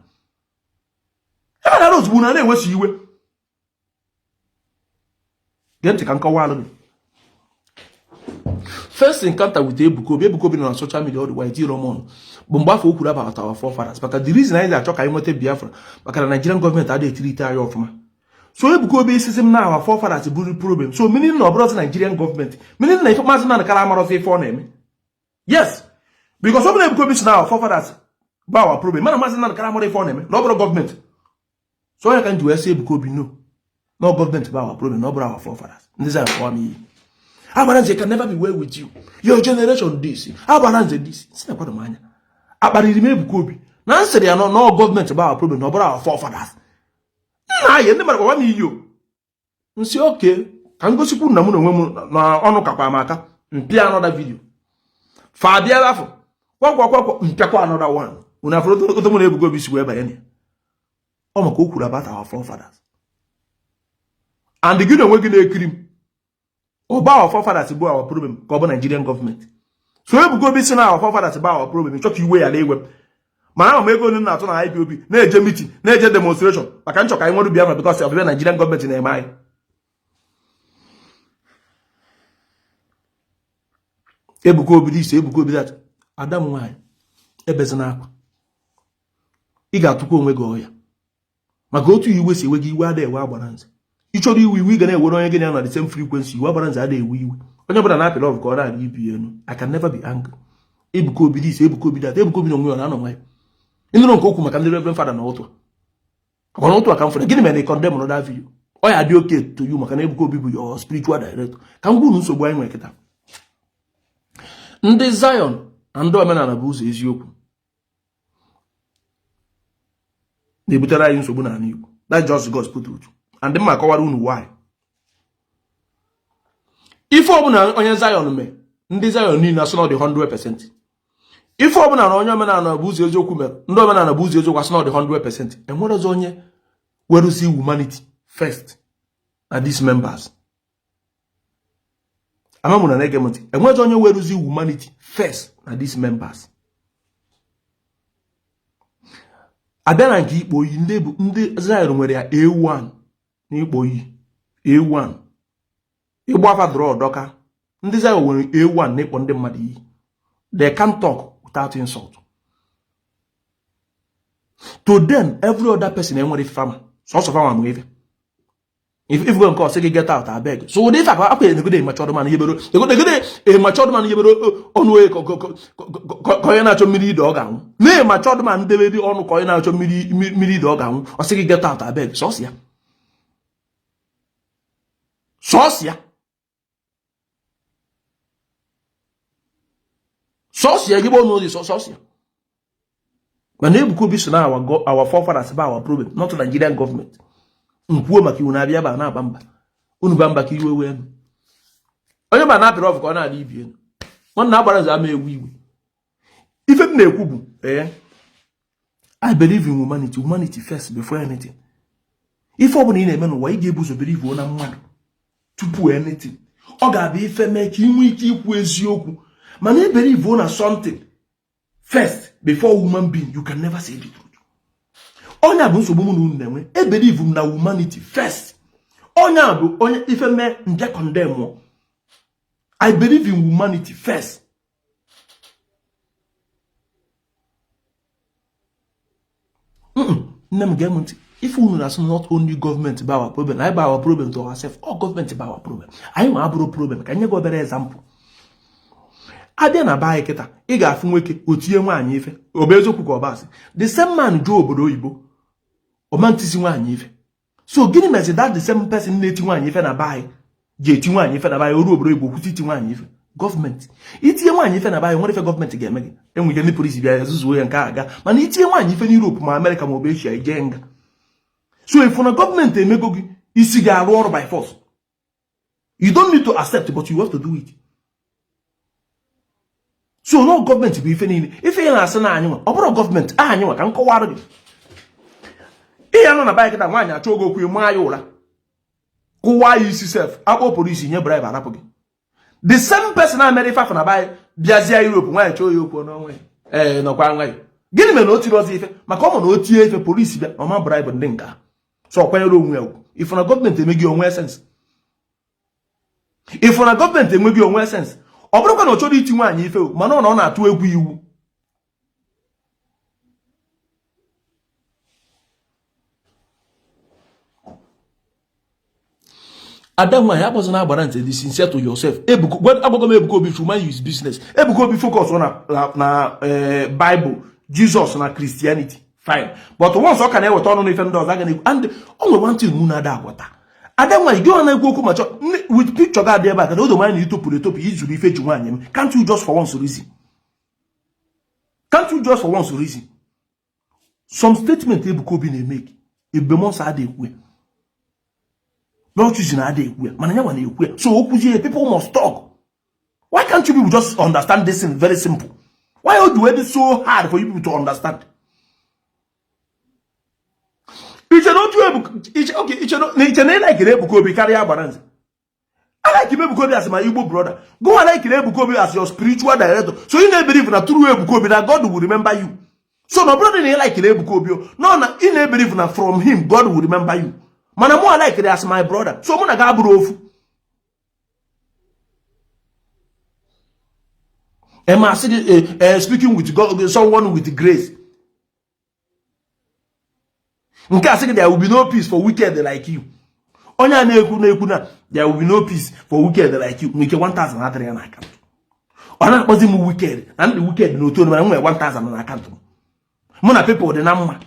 Speaker 1: ebe na ozugbo na na-ewesa iwe. Gee ntị ka m kọwalụ gị. First encounter with Ebuka Obi, Ebuka Obi nọ na social media all the while tiro m ọnụ, bụ mgbe afọ o kwuru about our forefathers, maka the reason anyị ji achọ ka anyị nweta Biafra, maka na Nigerian gọọmenti adịghị etirite anyị ọfụma. So Ebuka Obi sịsị m na our forefathers bụrụ problem, so meaning na ọ bụrụzi Nigerian gọọmenti, meaning na ife Maazị Nnamdi Kanu amarọzi ife ọ na-eme. Yes, because ọ bụrụ Ebuka Obi si na our forefathers bụ our problem, mana Maazị Nnamdi Kanu amara ife ọ na-eme na ọ bụrụ gọọmenti. So onye ka m ji wee sị Ebuka Obi no, na gọọmenti bụ our problem, na ọ bụrọ our forefathers. Ndị Zion kpọọ m iyi. Agbara Nze, can never be well with you, your generation this, Agbara Nze this. Si na kwado m anya akparịrị m Ebuka Obi na m sịrị ya na gọọmenti bụ our problem, na ọ bụrọ our forefathers. Nna anyị, ndị mmadụ kpọwa m iyi o. M sị okay, ka m gosikwu na mụ na onwe m na ọnụ kakwa m aka. M pịa another video, fa bịa afọ kwakwakwakwa, m pịakwa another one. Unu afụrụ otu mụ na Ebuka Obi si wee banye na ya. Ọ maka o kwuru about our forefathers. And gị na onwe gị na-ekiri m, ọ bụ our forefathers bụ our problem ka ọ bụ Nigerian gọọmenti? So Ebuka Obi si na our forefathers bụ our problem, chọ ka iwe ya na-ewe m, mana ama m ego onye na-atụ na IPOB na-eje meeting, na-eje demonstration, maka nchọ ka anyị nwere Biafra because of ebe Nigerian gọọmenti na-eme anyị. Ebuka Obi this, Ebuka Obi that. Ada m nwaanyị, ebezina akwa, ị ga-atụkwa onwe gị ọya maka otu iwe si ewe gị. Iwe ada ewe Agbara Nze. Ị chọrọ iwe iwe, ị ga na-ewere onye gị na ya na the same frequency. Iwe Agbara Nze ada ewe iwe. Onye ọbụla na-apị love ka ọ na-arị ibi elu. I can never be angry. Ebuka Obi this, Ebuka Obi that. Ebuka Obi na onwe ya na-anọ nwayọ. Ịnụrụ nke okwu maka ndị Reverend Father na ụtụ akwa na ụtụ aka m fere. Gịnị mere na ị condemn that video? Ọ ya dị okay to you maka na Ebuka Obi bụ your spiritual director. Ka m gwa unu nsogbu anyị nwere kịta. Ndị Zion na ndị omenala bụ ụzọ eziokwu na-ebutere anyị nsogbu n'ala Igbo. That's just gospel truth, and m ma-akọwara unu why. Ife ọbụla onye Zion mee, ndị Zion niile asị na ọ dị 100%. Ife ọbụla na onye omenala bụ ụzọ eziokwu mere, ndị omenala bụ ụzọ eziokwu asị na ọ dị 100%. Enwerọzi onye weruzi humanity first na these members. Ama mụ na na-ege m ntị. Enwezi onye weruzi humanity first na these members. Abịa na nke ikpo iyi, ndị Zion nwere ya A1 n'ikpo iyi, A1 ịgba afa dọrọ ọdọka. Ndị Zion nwere A1 n'ịkpọ ndị mmadụ iyi. They can't talk without insult. To them, every other person enwere ife fa ma, sọsọ fa ma ife. Ifugo nke ọ sị gị get out abeg. So ụdị ife akwa akwa egode matured man yebero egode matured man yebero ọnụ oye ka onye na-achọ mmiri ide ọ ga-anwụ na matured man debe dị ọnụ ka onye na-achọ mmiri ide ọ ga-anwụ ọ sị gị get out abeg. Sọsọ ya, sọsọ ya, sọsọ ya gị bụ ọnụ ozi sọsọ ya. Mana Ebuka Obi so na our forefathers bụ our problem, not Nigerian government. M kwuo maka iwu na-abịa ebe a na-aba mba, unu ba mba ka iwe wee m. Onye ba na-apịrị ọfụ ka ọ na-adị ibi elu. Nwanna agbara nze ama ewu iwe. Ife m na-ekwu bụ ee, I believe in humanity, humanity first before anything. Ife ọbụla ị na-eme n'ụwa, ị ga-ebu ụzọ believe na mmadụ tupu anything. Ọ ga-abụ ife mee ka ị nwee ike ikwu eziokwu, mana ị believe na something first before human being, you can never say the truth. Onye bụ nsogbu mụ na unu na-enwe. Ebelieve m na humanity first. Onye a bụ onye ife mee nje condemn. I believe in humanity first. Nne m, gee m ntị. Ife unu na-asị, not only government bụ our problem, anyị bụ our problem to ourselves. Ọ gọọmenti bụ our problem, anyị nwa abụrụ problem. Ka nye gị obere example. Abịa na be anyị kịta, ị ga-afụ nwoke o tinye nwaanyị ife. Ọ bụ eziokwu ka ọ bụ asị? The same man jụọ obodo oyibo, ọma ntisi nwaanyị ife. So gịnị mezi that the same person na-eti nwaanyị ife na be anyị ji eti nwaanyị ife na be anyị, oru obodo oyibo kwụsị iti nwaanyị ife? Gọọmenti. Itinye nwaanyị ife na be anyị, nwere ife gọọmenti ga-eme gị? Enwe ike ndị polisi bịa ya zuzuo ya, nke a aga. Mana itinye nwaanyị ife n'Europe ma Amerịka ma ọ bụ Asia, ijee nga. So ifu na gọọmenti emego gị isi ga-arụ ọrụ by force. You don't need to accept, but you have to do it. So no, gọọmenti bụ ife niile. Ife ya na-asị na anyị nwa, ọ bụrụ gọọmenti anyị nwa, ka m kọwara gị ihe nọ na baịkị. Na nwaanyị achọ oge okwu, maa ya ụra, kụwa ya isi sef, akpọ polisi, nye bribe, arapụ gị. The same person na mere ife afọ na baị bịazie Europe, nwaanyị chọọ ya okwu n'ọnwa ya, ee, nọkwa nwayọ. Gịnị mere na o tiri ọzọ ife? Maka ọ ma na o tie ife, polisi bịa, ọma bribe ndị nka. So ọ kwanyere onwe ya ugwu. Ifu na gọọmenti emeghị onwe sense. Ifu na gọọmenti enweghị onwe sense. Ọ bụrụkwa na ọ chọrọ iti nwaanyị ife, mana ọ na ọ na-atụ egwu iwu. Ada nwaanyị, akpọzina agbara ntị. Dị sincere to yourself. Agwago m Ebuka Obi to mind his business. Ebuka Obi focus na Bible, Jesus na Christianity, fine. But once ọ ka na-eweta ọnụ n'ife ndị ọzọ aga na-ekwu. And o nwere one thing mụ na-ada agwata. Ada nwaanyị, gị ọ na-ekwu okwu ma chọ with picture ga-adị ebe a ka odo manya na itopụrụ etopụ, izuru ife ji nwaanyị m. Can't you just for once reason? Can't you just for once reason? Some statement Ebuka Obi na-emeke, Ebube Muonso ada ekwu ya, Lord na ada ekwu ya, mana nyanwa na-ekwu ya. So okwuzie, people must talk. Why can't you people just understand this thing very simple? Why do it so hard for you people to understand? Iche na otu iche na ị likere Ebuka Obi karịa agbara nze. I like Ebuka Obi as my Igbo brother. Go and like Ebuka Obi as your spiritual director. So you na-ebelieve na through Ebuka Obi na God will remember you. So na brother na ị like Ebuka Obi, no, na ị na-ebelieve na from him God will remember you. Mana mụ like as my brother. So mụ na ga abụrụ ofu. Ema asị gị speaking with God, someone with grace. Nke a sị gị there will be no peace for wicked like you. Onye a na-ekwu na there will be no peace for wicked like you, nwere ike 1000 adịrị ya na akaụntụ. Ọ na-akpọzi m wicked na ndị wicked na otu, mana m nwere 1000 na akaụntụ m. Mụ na people dị na mma,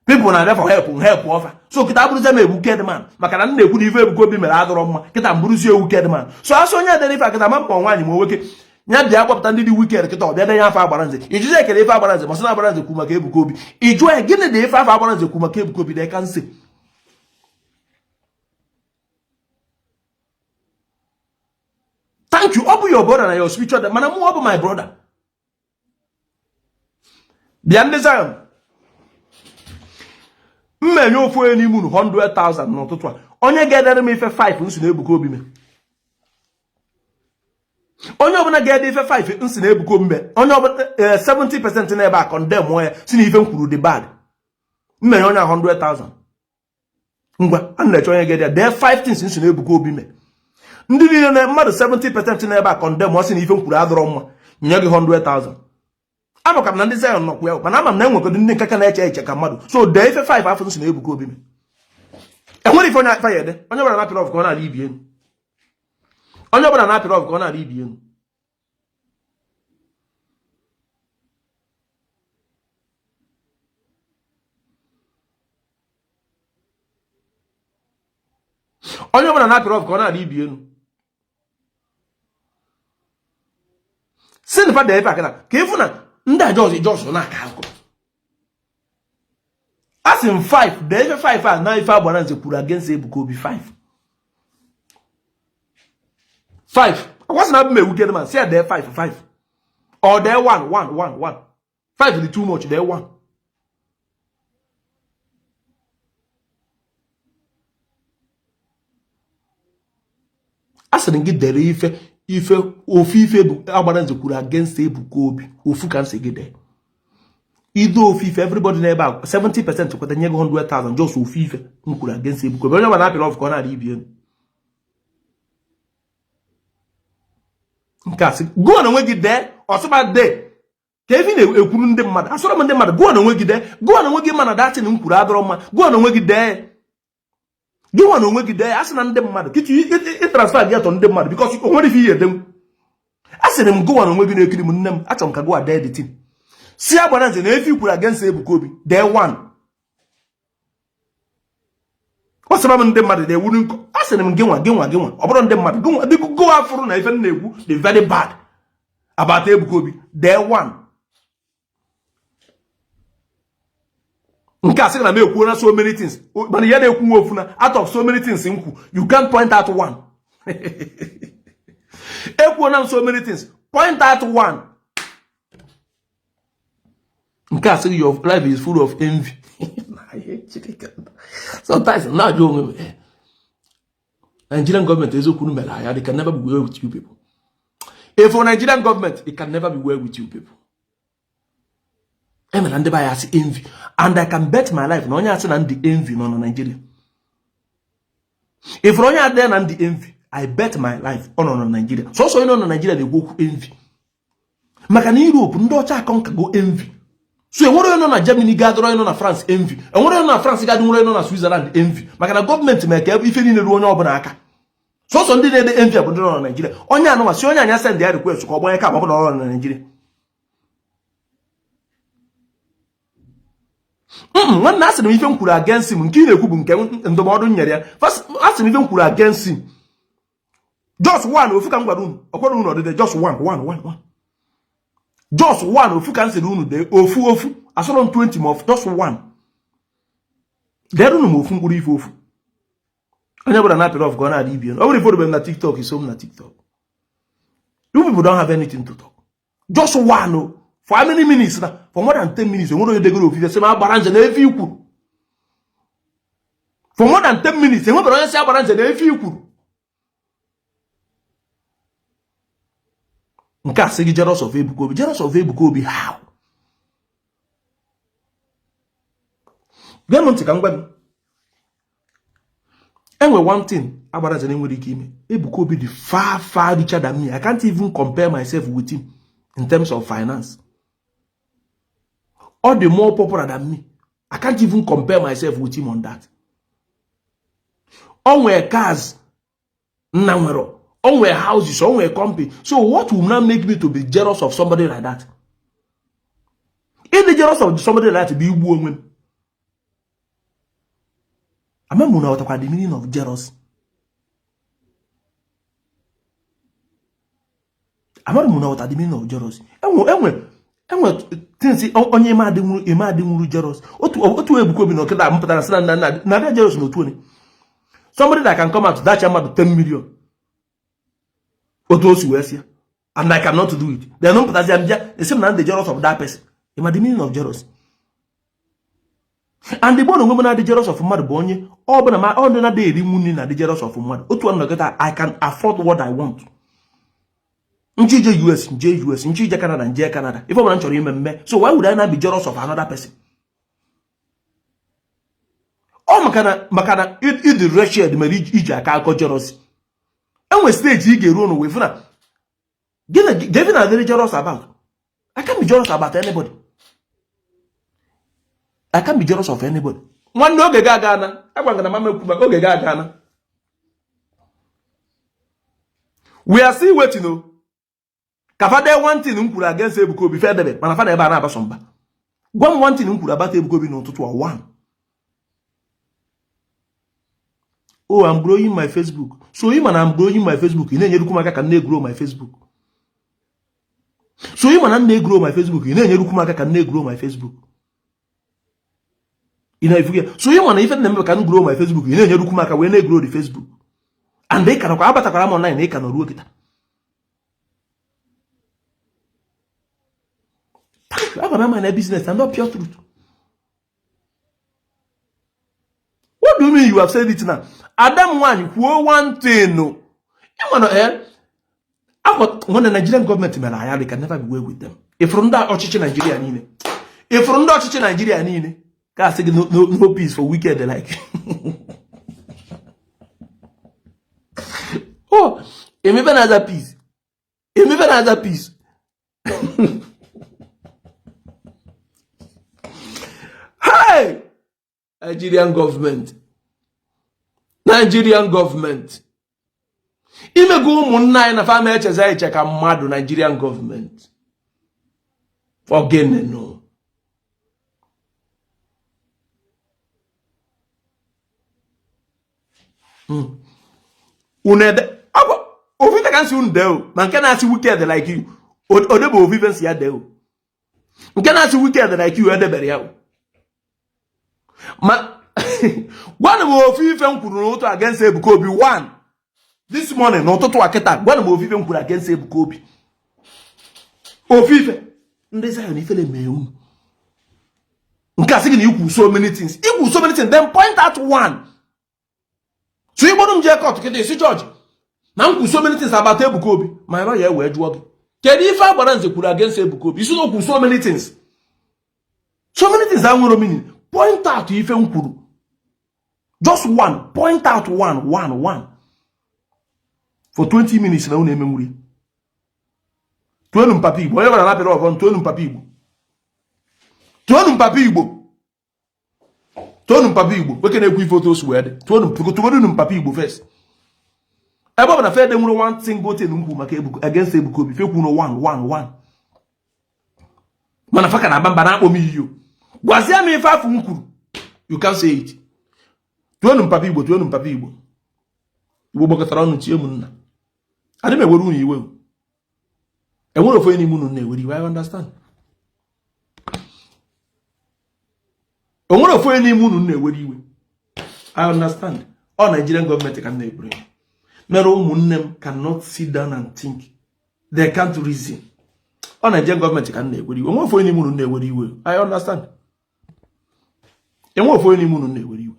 Speaker 1: people na-abịa for help, help offer. So kịta abụrụzie m wicked man maka na m na-ekwu na ife Ebuka Obi mere adọrọ mma. Kịta m bụrụzie wicked man. So asị onye dere ife a kịta, ma mkpọ nwaanyị ma nwoke, ya bịa kpọpụta ndị dị wicked kịta, ọ bịa denye afọ agbara nze. Ijuzi ekele ife agbara nze, masị na agbara nze kwu maka Ebuka Obi. Ị jụọ ya gịnị dị ife afọ agbara nze kwu maka Ebuka Obi, dị ka nsị. Thank you. Ọ bụ your brother na your spiritual, mana mụ ọ bụ my brother. Bịa, ndị Zion, mmenye ofu onye n'ime unu 100,000 n'ụtụtụ a, onye ga-edere m ife 5 nsi na Ebuka Obi me. Onye ọbụla ga-ede ife 5 nsi na Ebuka Obi me, onye ọbụla 70% n'ebe a condemn ya, si na ife m kwuru dị bad, mmenye onye a 100,000. Ngwa, a na-eche onye ga-ede ya. Dee 5 things nsi na Ebuka Obi me. Ndị niile na mmadụ 70% n'ebe a condemn ọ sị na ife m kwuru adọrọ mma, nye gị 100,000. Amaka m na ndị Zion nọkwa ya, mana ama m na enwegodo ndị nke ka na-eche eche ka mmadụ. So dee ife 5 afọ nsi na Ebuka Obi me. Enwere ife onye afa ya ede. Onye ọbụla na-apịrị off ka ọ na-ala ibi elu. Onye ọbụla na-apịrị off ka ọ na-ala ibi elu. Onye ọbụla na-apịrị off ka ọ na-ala ibi elu. Si na fada ebe a kịta ka ịfụ na ndị a just na-aka akụkọ. A sị m 5 dee ife 5 a na ife Agbara Nze kwuru against Ebuka Obi 5 5. Akwasị na abụ m ewu man si ya dee 5 5 or dee 1 1 1 1. 5 dị too much, dee 1. A sịrị gị dere ife ife ofu ife bụ Agbara Nze kwuru against Ebuka Obi, ofu ka m sị gị dee. Ido ofu ife, everybody n'ebe a 70% kweta nye gị 100,000, just ofu ife m kwuru against Ebuka Obi. Onye ọbụla na-apịrị off ka ọ na-arị ibi elu. Nke a sị gụọ na onwe gị dee ọsụma dee ka efi na-ekwuru ndị mmadụ. Asọrọ m ndị mmadụ, gụọ na onwe gị dee. Gụọ na onwe gị mana that thing m kwuru adọrọ mma. Gụọ na onwe gị dee. Gị nwa na onwe gị dee. A sị na ndị mmadụ kịtụ ị transfer gị atọ ndị mmadụ because o nwere ife ihe edenwu. A sịrị m gụwa na onwe gị na-ekiri m, nne m, achọrọ m ka gụwa dee the thing. Si Agbara Nze na efi kwuru against Ebuka Obi, dee one. Ọ sịra m ndị mmadụ na-ewuru nkọ. A sịrị m gị nwa, gị nwa, gị nwa, ọ bụrụ ndị mmadụ, gị nwa gụwa fụrụ na ife m na-ekwu dị very bad about Ebuka Obi, dee one. Nke a sị na m ekwuo na so many things, mana ya na-ekwu nwa ofu na out of so many things m kwu, you can't point out one. Ekwuo na m so many things, point out one. Nke a sị your life is full of envy. Sometimes na-ajụ onwe m, Nigerian government eziokwu mere anya, they can never be well with you people. If for Nigerian government, it can never be well with you people. Emere ndị be anyị asị envy, and I can bet my life na onye asị na ndị envy nọ na Nigeria. If onye adịghị na ndị envy, I bet my life ọ nọ na Nigeria. Sọsọ onye nọ na Nigeria na-ekwu okwu envy, maka na Europe ndị ọcha akọnkago envy. So enwere onye nọ na Germany ga-adọrọ onye nọ na France envy, enwere onye nọ na France ga-adị nwere onye nọ na Switzerland envy, maka na gọọmenti mere ka ebe ife niile ruo onye ọbụla aka. Sọsọ ndị na-ede envy bụ ndị nọ na Nigeria. Onye anụnwa si onye anya send ya request ka ọ gbanye ka ọ bụla ọ nọ na Nigeria. Nwanne, asịrị m ife m kwuru against him. Nke ị na-ekwu bụ nke ndụmọdụ m nyere ya. Asịrị m ife m kwuru against him, just one, ofu ka m gwara unu. Ọkwara unu ọdịde, just one, one, one, one, just one, ofu ka m sịrị unu dee, ofu ofu. Asọrọ m 20 ma just one. Dere unu m ofu mkpụrụ ife, ofu. Onye ọbụla na-apịrị off ka ọ na-adị ibi. Ọ bụrụ ifodobe m na TikTok, iso m na TikTok. You people don't have anything to talk. Just one o. For how many minutes na? For more than 10 minutes, enwere onye degoro ofufe sị m Agbara Nze na efe ikwuru. For more than 10 minutes, enwebere onye si Agbara Nze na efe ikwuru. Nke a sị gị jealous of Ebuka Obi. Jealous of Ebuka Obi, how? Gee m ntị ka m gwa gị, enwe one thing Agbara Nze na-enwere ike ime. Ebuka Obi dị far, far richer than me. I can't even compare myself with him in terms of finance. Ọ dị more popular than me. I can't even compare myself with him on that. O nwere cars nna nwere, o nwere houses, o nwere company. So what will now make me to be jealous of somebody like that? Ịdị jealous of somebody like that bụ igbu onwe m. Ama m na ọtakwa the meaning of jealousy. Amara m na ọta the meaning of jealousy. Enwe things onye ime adịnwuru jealous. Otu Ebuka Obi na okịta mpụtara sị na na na jealous na otu onye, somebody that can come out dacha mmadụ 10 million otu o si wee sịa, and I cannot do it. Then mpụtazi ya mbịa esi m na ndị jealous of that person. Ịma the meaning of jealousy? And igbo na onwe m na-adị jealous of mmadụ bụ onye ọ bụla ma ọ na-adị eri nwunye na-adị jealous of mmadụ. Otu ọnọdụ kịta, I can afford what I want. Nche ije US, nje US, nche ije Canada, nje Canada. Ife ọbụla m chọrọ ime mme. So why would I not be jealous of another person? Ọ maka na ịdị wretched mere iji aka akọ jealousy. Enwe stage ị ga-eru n'ụwa ifu na gịnị na adịrị jealous about. I can't be jealous about anybody. I can't be jealous of anybody. Nwanne, oge gị agana. Agwa na mama ekwu maka oge gị agana. We are still waiting o ka fa dee one thing m kwuru against Ebuka Obi. Fa edebe, mana fa na ebe a na-abaso mba. Gwa m one thing m kwuru about Ebuka Obi n'ụtụtụ a. One. Oh, I'm growing my Facebook. So ị ma na I'm growing my Facebook, ị na-enyerukwu m aka ka m na-egrow my Facebook. So ị ma na m na-egrow my Facebook, ị na-enyerukwu m aka ka m na-egrow my Facebook. Ị na-efu ya. So ị ma na ife na-eme ka m grow my Facebook, ị na-enyerukwu m aka wee na-egrow the Facebook. And ị ka nọkwa, abatakwara m online, ị ka nọ ruo kịta. Thank you. Agwara m na business and not pure truth. What do you mean you have said it now? Ada m nwaanyị, kwuo one thing. Ị ma na nwanne, Nigerian gọọmenti mere anya, they can never be well with them. Ịfụrụ ndị ọchịchị Naijiria niile, ịfụrụ ndị ọchịchị Naijiria niile ka asị gị no, no peace for wicked like. Oh, emepe na-aza peace, emepe na-aza peace. Hey, Nigerian government, Nigerian government, imego ụmụnna anyị na fama echeza eche ka mmadụ. Nigerian government, ogene no. Unu ede ofu ife ka nsị unu dee o, ma nke na-asị wicked like you odebe ofu ife nsị ya dee o. Nke na-asị wicked like you edebere ya o. Ma gwanụ m ofu ife m kwuru n'ụtụ against Ebuka Obi. One this morning, n'ụtụtụ a kịta, gwanụ m ofu ife m kwuru against Ebuka Obi. Ofu ife. Ndị Zion, ifele mee unu. Nke a sị gị na ikwu so many things, ikwu so many things, then point out one. So ịgbọrọ m jee court kịta, isi judge na m kwu so many things about Ebuka Obi, ma ya wee jụọ gị kedu ife agbara nze kwuru against Ebuka Obi, isi na okwu so many things, so many things a nwere meaning. Point out ife m kwuru, just one. Point out one, one, one for 20 minutes na unu emenwuri. Tuonu mpapa Igbo, onye gwara napịrị ọfọ. Tuonu mpapa Igbo, tuonu mpapa Igbo, tuonu mpapa Igbo. Nwoke na-ekwu ife otu o si wee dị. Tuonu, tugodunu mpapa Igbo first. Ebe ọ bụ na fede nwere one single thing m kwuru maka Ebuka, against Ebuka Obi, fe kwuru one, one, one, mana fa ka na-aba mba na-akpọ m iyo. Gwazie m ife afụ m kwuru. You can say it. Tuonu mpapa Igbo, tuonu mpapa Igbo. Igbo gbakọtara ọnụ tie m nna. Adị m ewere unu iwe. Enwere ofu onye n'ime unu na-ewere iwe. I understand. O nwere ofu onye n'ime unu na-ewere iwe. I understand. Ọ Nigerian gọọmenti ka m na-eburu ya mere. Ụmụnne m cannot sit down and think, they can't reason. Ọ Nigerian gọọmenti ka m na-ewere iwe. Enwere ofu onye n'ime unu na-ewere iwe. I understand. Enwere ofu onye n'ime unu na-ewere iwe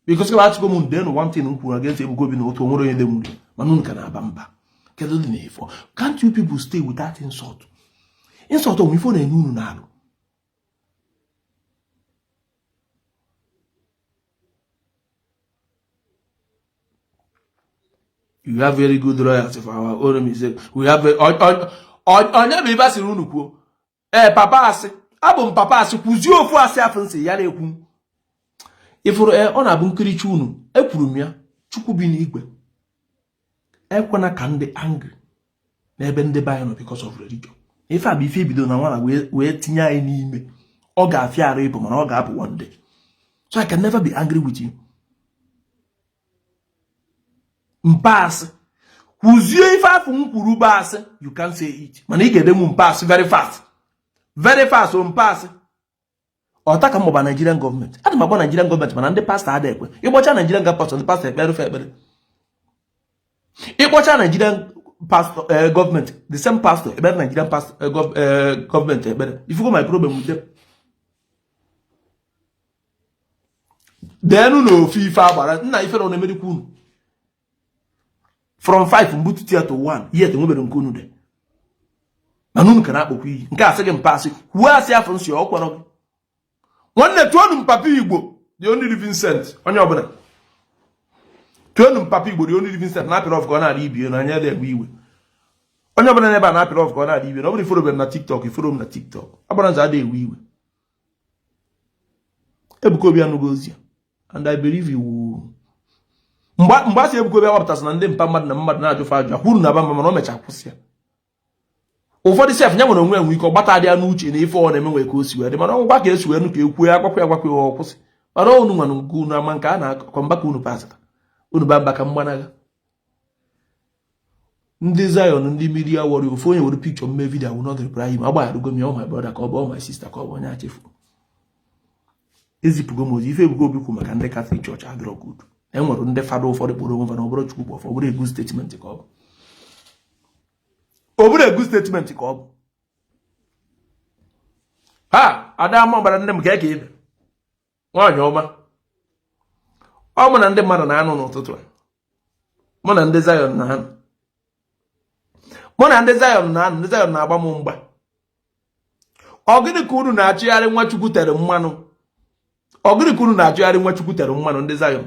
Speaker 1: because ka achịkọ m denu one thing m kwuru against Ebuka Obi na otu onwere onye denwuri, mana unu ka na-aba mba. Kedu dị na-efo? Can't you people stay without insult? Insult onwe ife ọ na-enye unu n'alụ. You have very good lawyers for our own mistake. We have onye bụ ibe asịrị unu kwuo. Ee, papa asị abụ m papa asị. Kwuzie ofu asị afọ nsị ya na-ekwu ifuru. Ee, ọ na-abụ nkiricha unu. Ekwuru m ya, Chukwu bi n'igwe ekwena ka ndị angry n'ebe ndị be anyị nọ because of religion. Ife a bụ ife ebido na nwana wee tinye anyị n'ime. Ọ ga-afịa arụ ịpụ, mana ọ ga-apụ one day. So I can never be angry with you. Mpa asị, kwuzie ife afụ m kwuru bụ asị. You can say it, mana ị ga-edenwu mpa asị very fast, very fast. O mpa asị ọta ka m gbaba Nigerian gọọmenti. Ana m agba Nigerian gọọmenti, mana ndị pastọ ada ekwe. Ịkpọcha Nigerian pastọ, ndị pastọ ekpere fe ekpere. Ịkpọcha Nigerian pastor, gọọmenti, the same pastor ekpere Nigerian pastor, gọọmenti ekpere. Ifugo my problem with them. Denu na ofu ife agbara nna ifere ọ na-emerikwa unu from 5 mbututu ya to 1 yet enwebere nke unu dị, mana unu ka na-akpọkwa iyi. Nke asị gị mpa asị, kwuo asị afọ nsị ọ kwọrọ gị. Nwanne, tụọnụ mpapa Igbo, the only living saint. Onye ọbụla tụọnụ mpapa Igbo, the only living saint. Na-apịrị off ka ọ na-adị ibie na anya dị egbe iwe. Onye ọbụla n'ebe a na-apịrị off ka ọ na-adị ibie na ọ bụrụ iforo na TikTok, iforo m na TikTok. Agbara nze adịghị ewe iwe. Ebuka Obi anụgo ozi ya. And I believe you will. Mgbe a sị Ebuka Obi agbapụtasị na ndị mpa mmadụ na mmadụ na-ajụ fa ajụ kwuru na aba mba, mana o mechaa kwụsị ya. Ụfọdụ sef ya nwere onwe enwe ike ọ gbata dị ya n'uche na ife ọ na-eme nwere ka o si wee dị, mana ọgwa ka esi wee nụ ka e kwuo ya, agwakwa ya, agwakwa ya, ọ kwụsị. Mana unu nwere nke unu ama nke a na-akọ mba ka unu pasịta unu ba mba ka mgbanaga. Ndị Zion, ndị media warrior, ofu onye were picture mme video, will not reply him. Agbagharụgo m ya, ọ my brother ka ọ bụ, ọ my sister ka ọ bụ, onye achefu ezipụgo m ozi. Ife Ebuka Obi kwu maka ndị Catholic Church adịrọ good. E nwere ndị fada ụfọdụ kpọrọ onwe fa na ọ bụrụ Chukwu kpọfọ. Ọ bụrụ a good statement ka ọ bụ, ọ bụrụ a good statement ka ọ bụ. Ha ada ama gbara nne m ka eke ibe nwaanyị ọma. Ọ mụ na ndị mmadụ na-anụ n'ụtụtụ a, mụ na ndị Zion na-anụ, mụ na ndị Zion na-anụ, ndị Zion na-agba m mgba. Ọ gịnị ka unu na-achụgharị nwa Chukwu tere mmanụ? Ọ gịnị ka unu na-achụgharị nwa Chukwu tere mmanụ, ndị Zion?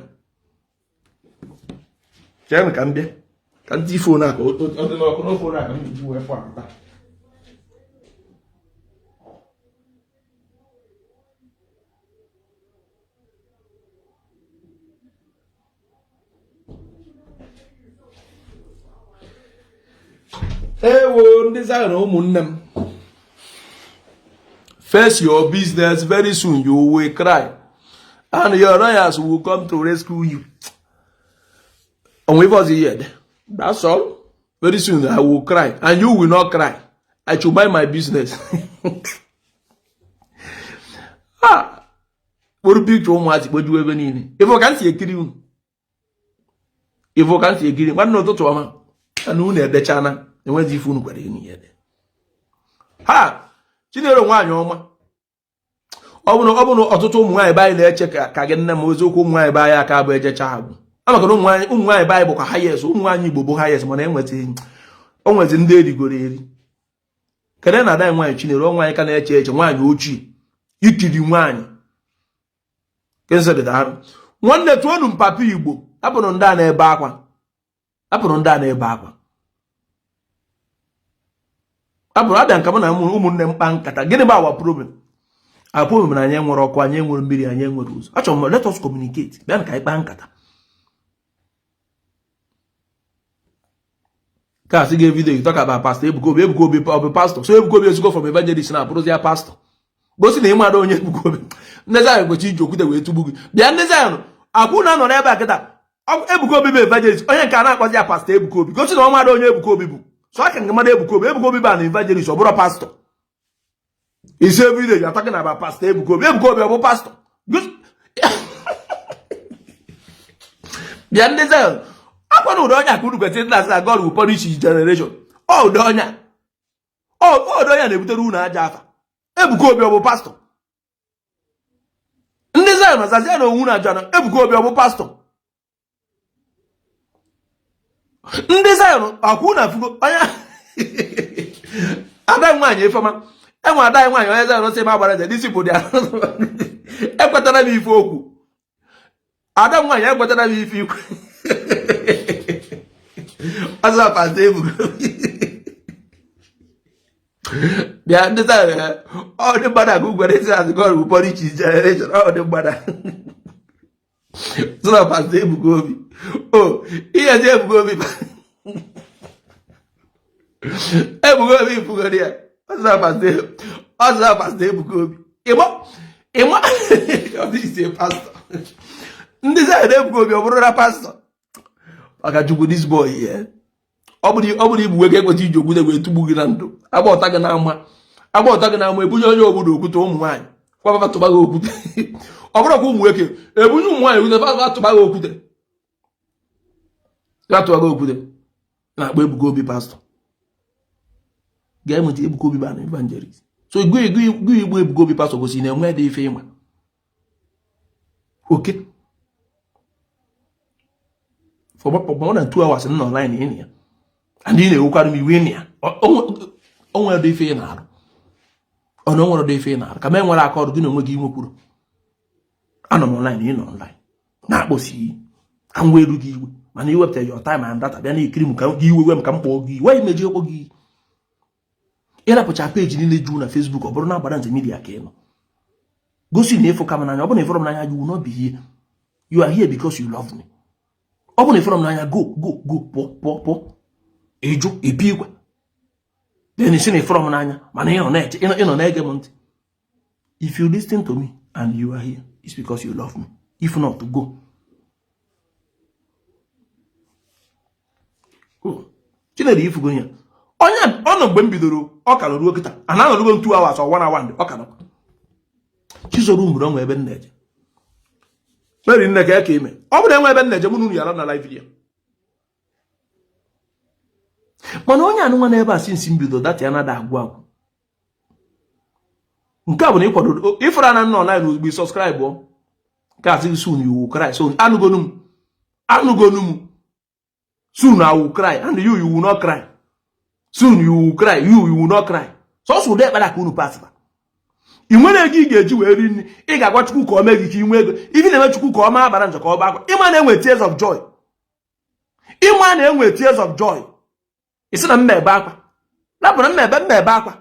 Speaker 1: Chere ka m bịa ka ndị phone a ka ọ dị n'ọkụ n'ofe a ka m ji wee fụ apụta. Ewo, ndị Zion, ụmụnne m, face your business. Very soon you will cry and your lawyers will come to rescue you. Onwe ife ọzọ ihe ede. That's all. Very soon I will cry and you will not cry. I should mind my business. Ah, kpụrụ picture ụmụazị kpojuo ebe niile. Ifo ka m si ekiri unu, ifo ka m si ekiri. Nwanne, ụtụtụ ọma. Na unu edechana, enweghị ife unu kwere enyi ya ede. Ha Chinelo, nwaanyị ọma. Ọ bụrụ ọtụtụ ụmụ nwaanyị be anyị na-eche ka gị nne m. Eziokwu, ụmụ nwaanyị be anyị aka bụ ejecha agwụ amaka na ụmụ nwaanyị be anyị bụkwa highest. Ụmụ nwaanyị Igbo bụ highest, mana enwezi o nwezi ndị erigoro eri. Kedu na ada anyị nwaanyị Chinelo, ọ nwaanyị ka na-eche eche, nwaanyị ochie ikiri nwaanyị kensịrị. Nwanne, tụọnụ mpapa Igbo. Hapụrụ ndị a na-ebe akwa, hapụrụ ndị a na-ebe akwa, hapụrụ. Abịa nka mụ na ụmụnne m kpa nkata. Gịnị bụ our problem? Our problem na anyị nwere ọkụ, anyị nwere mmiri, anyị nwere ụzọ. Achọrọ m, let us communicate. Bịa ka anyị kpaa nkata. Ka asị gị video, you talk about Pastor Ebuka Obi. Ebuka Obi ọ bụ pastor? So Ebuka Obi ezigbo from evangelist na abụrụzi ya pastor, gosi na ịmara onye Ebuka Obi. Ndị Zion kwechi iji okwute wee tugbu gị. Bịa, ndị Zion akwụ na nọ n'ebe a kịta. Ebuka Obi bụ evangelist, onye nke a na-akpọzi ya Pastor Ebuka Obi, gosi na ọ mara onye Ebuka Obi bụ. So aka nke mmadụ Ebuka Obi, Ebuka Obi bụ na evangelist, ọ bụrụ pastor. Isi every day you are talking about Pastor Ebuka Obi. Ebuka Obi ọ bụ pastor? Bịa, ndị Zion, akwa na ụdị onye aka unu kwesịrị na asị na God will punish his generation. Ọ ụdị onye ọ ụdị onye na-ebutere unu aja afa. Ebuka Obi ọ bụ pastor? Ndị Zion, azazie na onwe unu aja na Ebuka Obi ọ bụ pastor? Ndị Zion, akwụ na afugo onye ada nwaanyị Ifeọma enwe ada nwaanyị onye Zion sị m agbara nze n'isi bụ dị. Ekwetara m ife okwu ada nwaanyị, ekwetara m ife ikwu ọzọ. Pastor Ebuka, bịa, ndị Zion, ọ dị mgbada ka ugwere isi azụ. God will punish his generation. Ọ dị mgbada sọ Pastor Ebuka Obi o ihe ezi Ebuka Obi, Ebuka Obi fugoro ya ọzọ. Pastor Ebuka Obi, ịma ịma ọ dị isi pastor. Ndị Zion, Ebuka Obi ọ bụrụ na pastor maka Chukwu, this boy ya ọ bụrụ igbu nwoke ekwesị iji okwute wee tugbu gị na ndụ. Agba ọta gị n'ama, agba ọta gị n'ama, ebunye onye obodo okwute. Ụmụ nwaanyị kwababa tụba gị okwute. Ọ bụrụkwa ụmụ nwoke ebunye ụmụ nwaanyị okwute, fa tụba gị okwute, ya tụba gị okwute. Na-akpọ Ebuka Obi pastor, ga-enweta Ebuka Obi bụ evangelist. So gụ igbo Ebuka Obi pastor gosi na enwe dị ife ịma oke for more than 2 hours nọ online ịnị ya and ị na-ewukwara m iwe ịnị ya. O nwere dị ife ị na-arụ, ọ na o nwere dị ife ị na-arụ ka m enwere aka ọrụ gị na onwe gị nwekwuru. Anọ m online, ị nọ online na-akpọsi iyi ka m wee ru gị iwe, mana iwepụta your time and data bịa na-ekiri m ka gị iwe we m ka m kpọọ gị iwe imeji ekpọ gị. Ịrapụcha peji niile juu na Facebook, ọ bụrụ na agbara nze media ka ị nọ, gosi na ịfụ ka m n'anya. Ọ bụrụ na ịfụrụ m n'anya, you will not be here. You are here because you love me. Ọ bụrụ na ị fụrọ m n'anya, go go go, pụọ pụọ pụọ. Ịjụ ịpị igwe, then ị sị na ị fụrọ m n'anya, mana ị nọ na-ege m ntị. If you listen to me and you are here, it's because you love me. If not, go. Go. Chinedu, ifugo ya onye ọ nọ mgbe m bidoro, ọ ka nọruo kịta a na-anọrugo m 2 hours or 1 hour, ọ ka nọ. Chizoro mụrụ onwe ebe m na-eje. Mary nne ka eke ime ọ bụrụ enwe ebe m na-eje, mụ na unu yara na live video. Mana onye anụnwa n'ebe a since m bido data ya nada agwụ agwụ. Nke a bụ na ịkwado ịfụra na nna online ozugbo ị subscribe nke a sị soon you will cry. So anụgonu m, anụgonu m, soon I will cry and you will not cry. Soon you will cry, you will not cry. Sọsọ ụdị ekpere ka unu pasịta. Ị nwere ego ị ga-eji wee ri nri, ị ga-agwa Chukwu ka o mee gị ka ị nwee ego. Ibi na-eme Chukwu ka ọ maa agbara njọ ka ọ baa akwa. Ịma na-enwe tears of joy, ịma na-enwe tears of joy. Ị sị na mma ebe akwa lapụrụ mma ebe mma ebe akwa.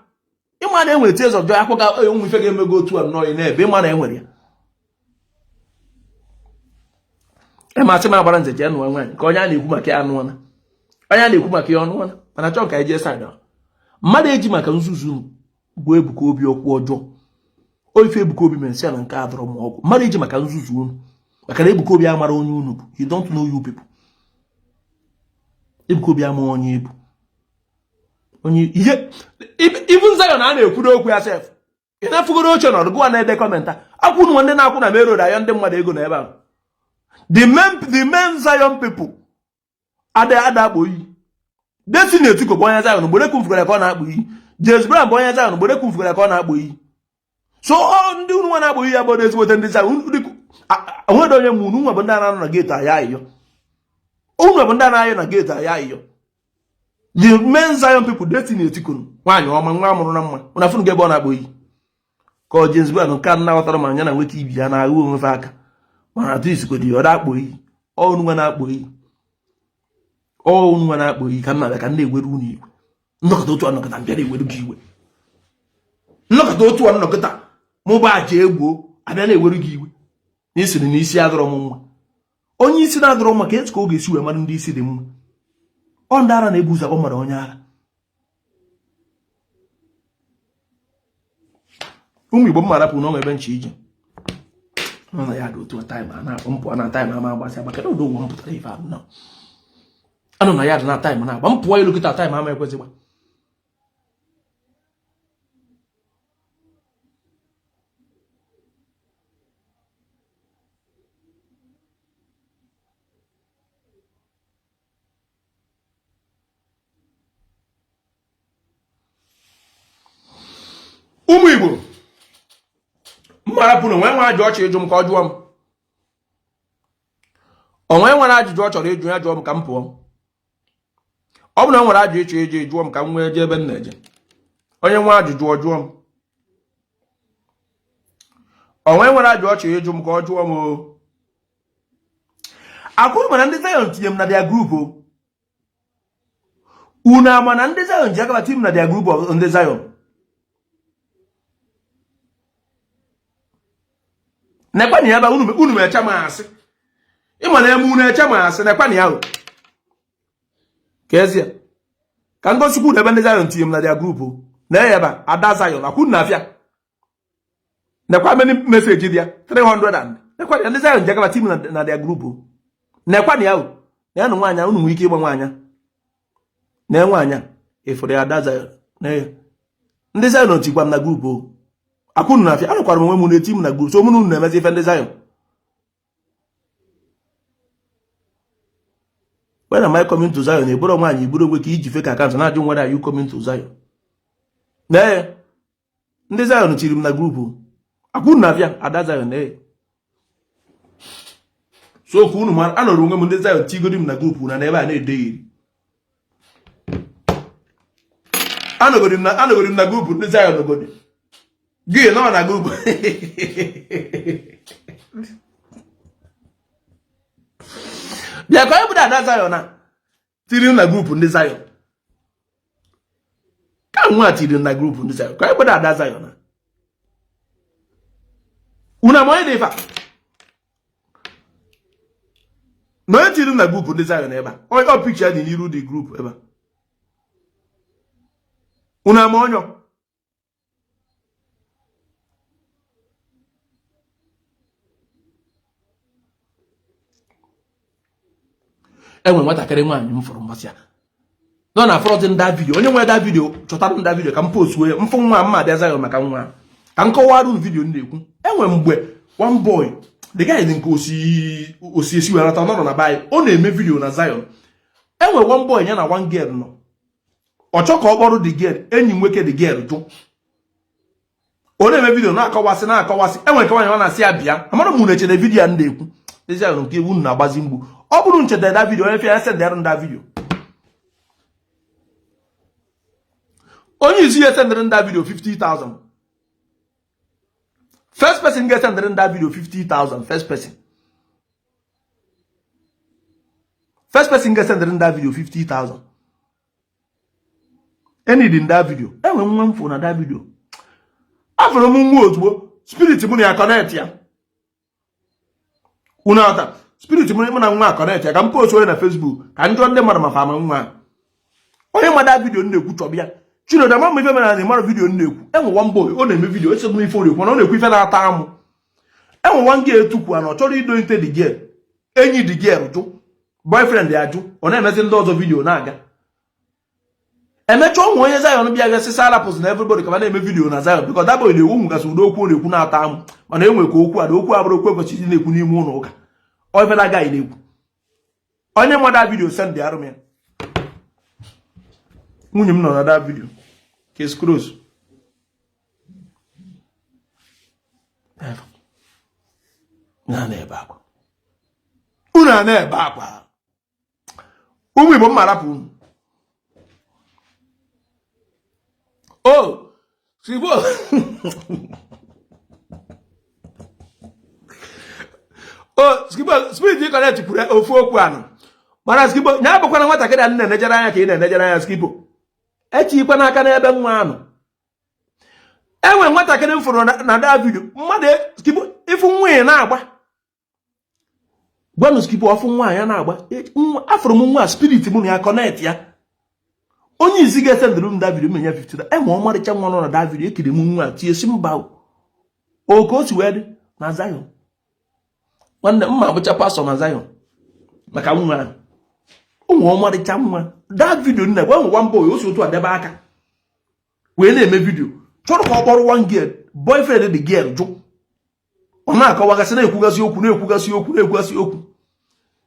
Speaker 1: Ịma na enwere tears of joy, akwa ga onwe ife ga-emego otu a nnọọ ị na-ebe. Ịma na enwere ya ịmasị m agbara nze jee nụọ nwaanyị ka onye a na-ekwu maka ya anụọna, onye a na-ekwu maka ya ọnụọna. Mana chọọ ka anyị jee side mmadụ eji maka nzuzu gbuo Ebuka Obi okwu ọjọọ. O ife Ebuka Obi mere sị ya na nke a dọrọ m ọgwụ. Mmadụ eji maka nzuzu unu, maka na Ebuka Obi amara onye unu bụ. You don't know you people. Ebuka Obi ama onye ebu onye ihe. Even Zion a na-ekwuru okwu ya sef, ị na-afụgoro oche nọdụ gụwa na-ede comment akwụ unu ndị na-akwụ na main road ayọ ndị mmadụ ego na ebe ahụ. The main Zion people ada ada akpọ iyi. Destiny Etiko bụ onye Zion mgbe ekwufugara ka ọ na-akpọ iyi. James Brown bụ onye Zion mgbe ekwufugara ka ọ na-akpọ iyi. So ndị unu nwa na-akpọ iyi ya bụ ezigbote ndị Zion onwere onye ma unu nwa bụ ndị na-anọ na gate aya ayọ. Unu bụ ndị na-ayọ na gate aya ayọ. The main Zion people, Destiny Etiko, nwaanyị ọma, nwa amụrụ na mma, ụna fụnụ ebe ọ na-akpọ iyi ka ọ James Brown nke a na-aghọtara ma anya na nwoke ibi ya na-aghụ onwe aka, mana atụ isikodi ọ na-akpọ iyi. Ọ nwa na-akpọ iyi, ọ nwa na-akpọ iyi ka m na-abịa ka m na-ewere unu iwe. Nnọkọta otu anọkọta m bịara ewere gị iwe. Nnọkọta otu anọkọta mụ bụ aja egbuo abịa na-ewere gị iwe na isiri na isi adọrọ m mma. Onye isi na-adọrọ mma ka etu ka ọ ga-esi wee mara ndị isi dị mma. Ọ ndị ara na-ebu ụzọ akpọ mmadụ onye ara. Ụmụ Igbo, m arapụ n'ọnwa ebe nche ije nọ na ya dị otu time a na-akpọ mpụ na time ama agbasị agba. Kedu ụdị ụwa m pụtara ife ahụ na anọ na ya dị na time na-agba m pụọ elu kịta, time ama ekwezigba. Ụmụ Igbo, m arapụ na onwe nwe ajụ ọ chọrọ ịjụ m ka ọ jụọ m. Onwe nwere ajụjụ ọ chọrọ ịjụ ya jụọ m ka m pụọ. Ọ bụ na o nwere ajụ ịchọ ịjụ, jụọ m ka m nwee jee ebe m na-eje. Onye nwe ajụjụ ọ jụọ m. Onwe nwere ajụ ọ chọrọ ịjụ m ka ọ jụọ m. O akwụrụ mana ndị Zion tinye m na their group o. Unu ama na ndị Zion ji akaba tinye m na their group of ndị Zion. Nekwana ya ebe unu ma eche m asị ịma na eme unu eche m asị. Nekwana ya o ka ezie ka ngosikwu na ebe ndị Zion tinye m na their group o. Na ya ebe ada Zion akwụ na afịa. Nekwa many message dị ya 300 and nekwa ya ndị Zion ji akaba tinye m na their group o. Nekwa na ya o na ya na nwaanyị unu nwere ike ịgba nwaanyị na nwaanyị ịfụrụ ya ada Zion na ya ndị Zion tikwa m na group o. Akwụnụ na afịa anụkwara m onwe m na-eti m na group. So mụ na unu na-emezi ife ndị Zion. When am I coming to Zion? Eburu nwaanyị iburu onwe ka iji fake account na-ajụ nwere are you coming to Zion? Nee ndị Zion tiri m na group akwụnụ na afịa ada Zion. Nee so ka unu mara anọrọ onwe m ndị Zion tigodi m na group na n'ebe a na-ede iri. Anọgodi m na anọgodi m na group ndị Zion godi gị nọ na group bịa ka onye bụ ada Zion a tiri m na group ndị Zion ka nwa tiri m na group ndị Zion ka onye bụ ada Zion a unu ama onye dị ife a. Na onye tiri na group ndị Zion ebe a, onye ọ picture dị n'iru dị group ebe a, unu ama onye enwe nwatakịrị nwaanyị m fụrụ mbọsị a nọ na front nda video. Onye nwe that video, chọtara nda video ka m postuo ya. M fụ nwa m ma abịa Zion maka nwa ka m kọwara unu video m na-ekwu. Enwe mgbe one boy, the guy dị nke osi esi wee nata nọrọ na be anyị, ọ na-eme video na Zion. Enwe one boy ya na one girl nọ, ọ chọ ka ọ kpọrọ the girl, enyi nwoke the girl jụ. Ọ na-eme video na-akọwasị na-akọwasị. Enwere nke nwaanyị ọ na-asị ya bịa. Amara m unu echere video a m na-ekwu. Ezi ahụ nke unu na-agbazi mgbu. Ọ bụrụ ncheta that video, onye fịa ya sendịarụ nda video. Onye izi ya sendịrị nda video 50,000. First person ga-esendịrị nda video 50,000. First person. First person ga-esendịrị nda video 50,000. Enidi nda video. Enwe nwa m fụ na that video. Afụrụ m nwa ozugbo, spirit mụ na ya connect ya. Unu ata spirit mụ na nwa connect ya ka m post onye na Facebook ka m jụọ ndị mmadụ ma fa ama nwa. Onye ma that video m na-ekwu chọbịa ya. Chinedu, ama m ife mere na mara video m na-ekwu. Enwe one boy, ọ na-eme video, esogbu m ife ọ na-ekwu, mana ọ na-ekwu ife na-ata amụ. Enwe one girl etukwu na ọ chọrọ idonite the girl, enyi the girl jụ, boyfriend ya jụ, ọ na-emezi ndị ọzọ video na-aga. Emechaa ụmụ onye Zion bịa gasị sị arapụzi na everybody ka na-eme video na Zion, because that boy na-ewu nwegasị ụdị okwu ọ na-ekwu na-ata amụ, mana enwe ka okwu a na okwu abụrụ okwu ekwesịrị na-ekwu n'ime ụlọ ụka. Ọ ife na-agaghị na-ekwu. Onye ma that video send arụ m ya. Nwunye m nọ na that video. Case close. Na na-ebe akwa, unu a na-ebe akwa. Ụmụ Igbo, mma rapụ unu. O Igbo, o Skibo spirit connect kwuru ofu okwu anụ, mana Skibo nya abụkwana nwatakịrị a na-enejere anya ka ị na-enejere anya. Skibo, echikwa n'aka n'ebe nwa anụ. Enwe nwatakịrị m fụrụ na that video. Mmadụ Skibo, ịfụ nwa ya na-agba, gwanụ Skibo ọfụ nwa ya na-agba. Afụrụ m nwa, spirit mụ na ya connect ya. Onye izi ga-esendịrị m that video, m enye 50. Enwe ọmarịcha nwa nọ na that video. Ekiri m nwa tie si mba oke o si wee dị na Zion. Nwanne m ma abụcha pastor na Zion maka nwa ahụ. Ụmụ ọmarịcha nwa that video nna gwa nwa boy o si otu a debe aka wee na-eme video, chọrọ ka ọ kpọrọ one girl, boyfriend the girl jụ. Ọ na-akọwagasị, na-ekwugasị okwu, na-ekwugasị okwu, na-ekwugasị okwu.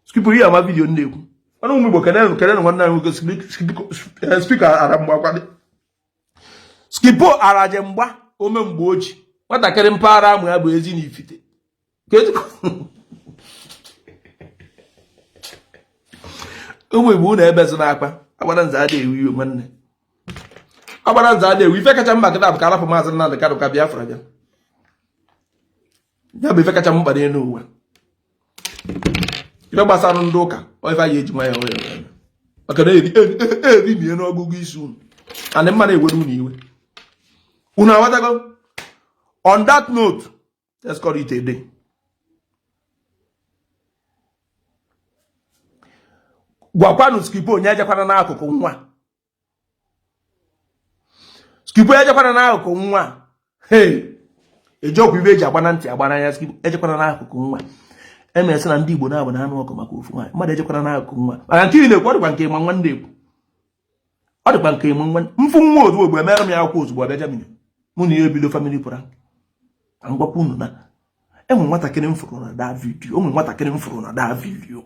Speaker 1: Skipụ ihe ama video na-ekwu. Ọnụ ụmụ Igbo, kenenụ kenenụ nwanne anyị nwoke spika ara mgba, Skipo araje mgba ome mgbe oji nwatakịrị mpaghara amụ ya bụ ezi na ifite. Ụmụ Igbo, unu ebezina akwa. Agbara nze adịghị ewe iwe, nwanne. Agbara nze adịghị ewe. Ife kacha mkpa kịta bụ ka arapụ Maazị Nnamdị Kanụ ka Biafra bịa. Ya bụ ife kacha mkpa n'elu ụwa. Ife gbasara ndị ụka, ife anyị eji nwayọọ nwayọọ, maka na erimie n'ọgụgụ isi unu and mma na-ewere unu iwe. Unu aghọtago? On that note, let's call it a day. Gwakwanụ Skibo onye ejekwana n'akụkụ nwa. Skibo ejekwana n'akụkụ nwa. Hey, ejekwa ibe eji agba na ntị agba n'anya. Skibo ejekwana n'akụkụ nwa. Emesị na ndị Igbo na-abụ na anụ ọkụ maka ofu nwaanyị. Mmadụ ejekwana n'akụkụ nwa maka nke ị na-ekwu. Ọ dịkwa nke ịma nwa na-ekwu, ọ dịkwa nke ịma nwa mfụ nwa ozugbo ozugbo emere m ya akwụkwọ ozugbo abịa Germany, mụ na ya ebido family prank. Ka m gwakwa unu na enwe nwatakịrị m fụrụ na that video. Onwe nwatakịrị m fụrụ na that video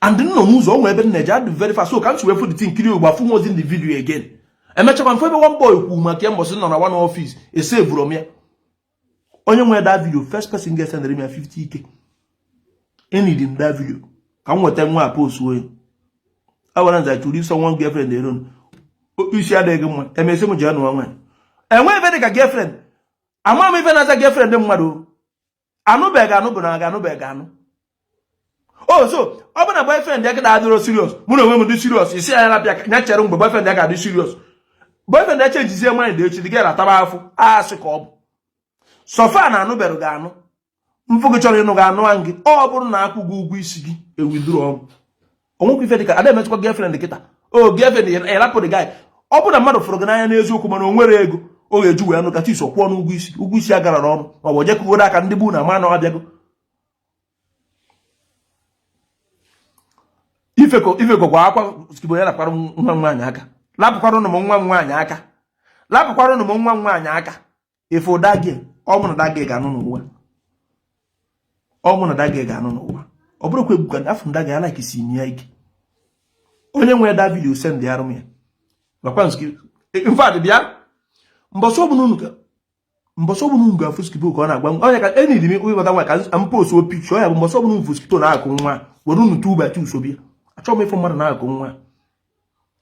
Speaker 1: and m nọ n'ụzọ onwe ebe m na-eje adị very fast, so ka m si wee fụ the thing nkiri ugbo afụ nwozi the video again. Emechakwa mfe ebe one boy kwuru maka ya mbọsị nọ na one office, esevuru m ya. Onye nwe that video, first person ga-esendịrị m ya 50K. Enidi m that video ka m nweta nwa post onye awara nza to leave someone girlfriend alone. Isi adịghị mma. Emesi m ji anụ nwaanyị enwe ebe dị ka girlfriend. Ama m ife na-aza girlfriend mmadụ anụbeghị anụ bụ na aga anụbeghị anụ. O so ọ bụ na boyfriend ya kịta adịrọ serious, mụ na onwe m dị serious, isi ya na-abịa ya chere mgbe boyfriend ya ga-adị serious. Boyfriend ya chenjizie mind echi, dị gị ataba afụ asị ka ọ bụ so far na anụberụ gị anụ. M fụ gị chọrọ ịnụ gị, anụa gị. Ọ bụrụ na akwụ gị ụgwọ isi gị, ewithdraw m. Onwekwa ife dịka ada emetụkwa girlfriend kịta. O girlfriend, ịrapụ the guy. Ọ bụrụ na mmadụ fụrụ gị n'anya n'eziokwu, mana o nwere ego ọ ga-eji wee nụ kata iso kwụọ n'ụgwọ isi, ụgwọ isi agara n'ọnụ, ma ọ bụ jekụgoro aka ndị bụ na ma na ọ abịago. Ifekọkwa akwa skibo ya. Lakwara nwa m nwaanyị aka, lapụkwara ụnụ m nwa m nwaanyị aka, lapụkwara ụnụ m nwa m nwaanyị aka. Ife ụda gị, ọ mụ na that girl ga-anụ n'ụwa, ọ mụ na that girl ga-anụ n'ụwa. Ọ bụrụkwa ebuka afọ nda ga like si m ya ike. Onye nwere that video, send ya m ya. Gwakwa in fact, bịa mbọsị ọbụla unu ka mbọsị ọbụla unu ga-afụ skibo ka ọ na-agwa onye ka enidi m ịghọta nwa ka m post picture ya bụ mbọsị ọbụla unu fụ skibo na-akụ nwa, were unu 2 by 2 sobi ya. Achọghị m ịfụ mmadụ na-akụ nwa,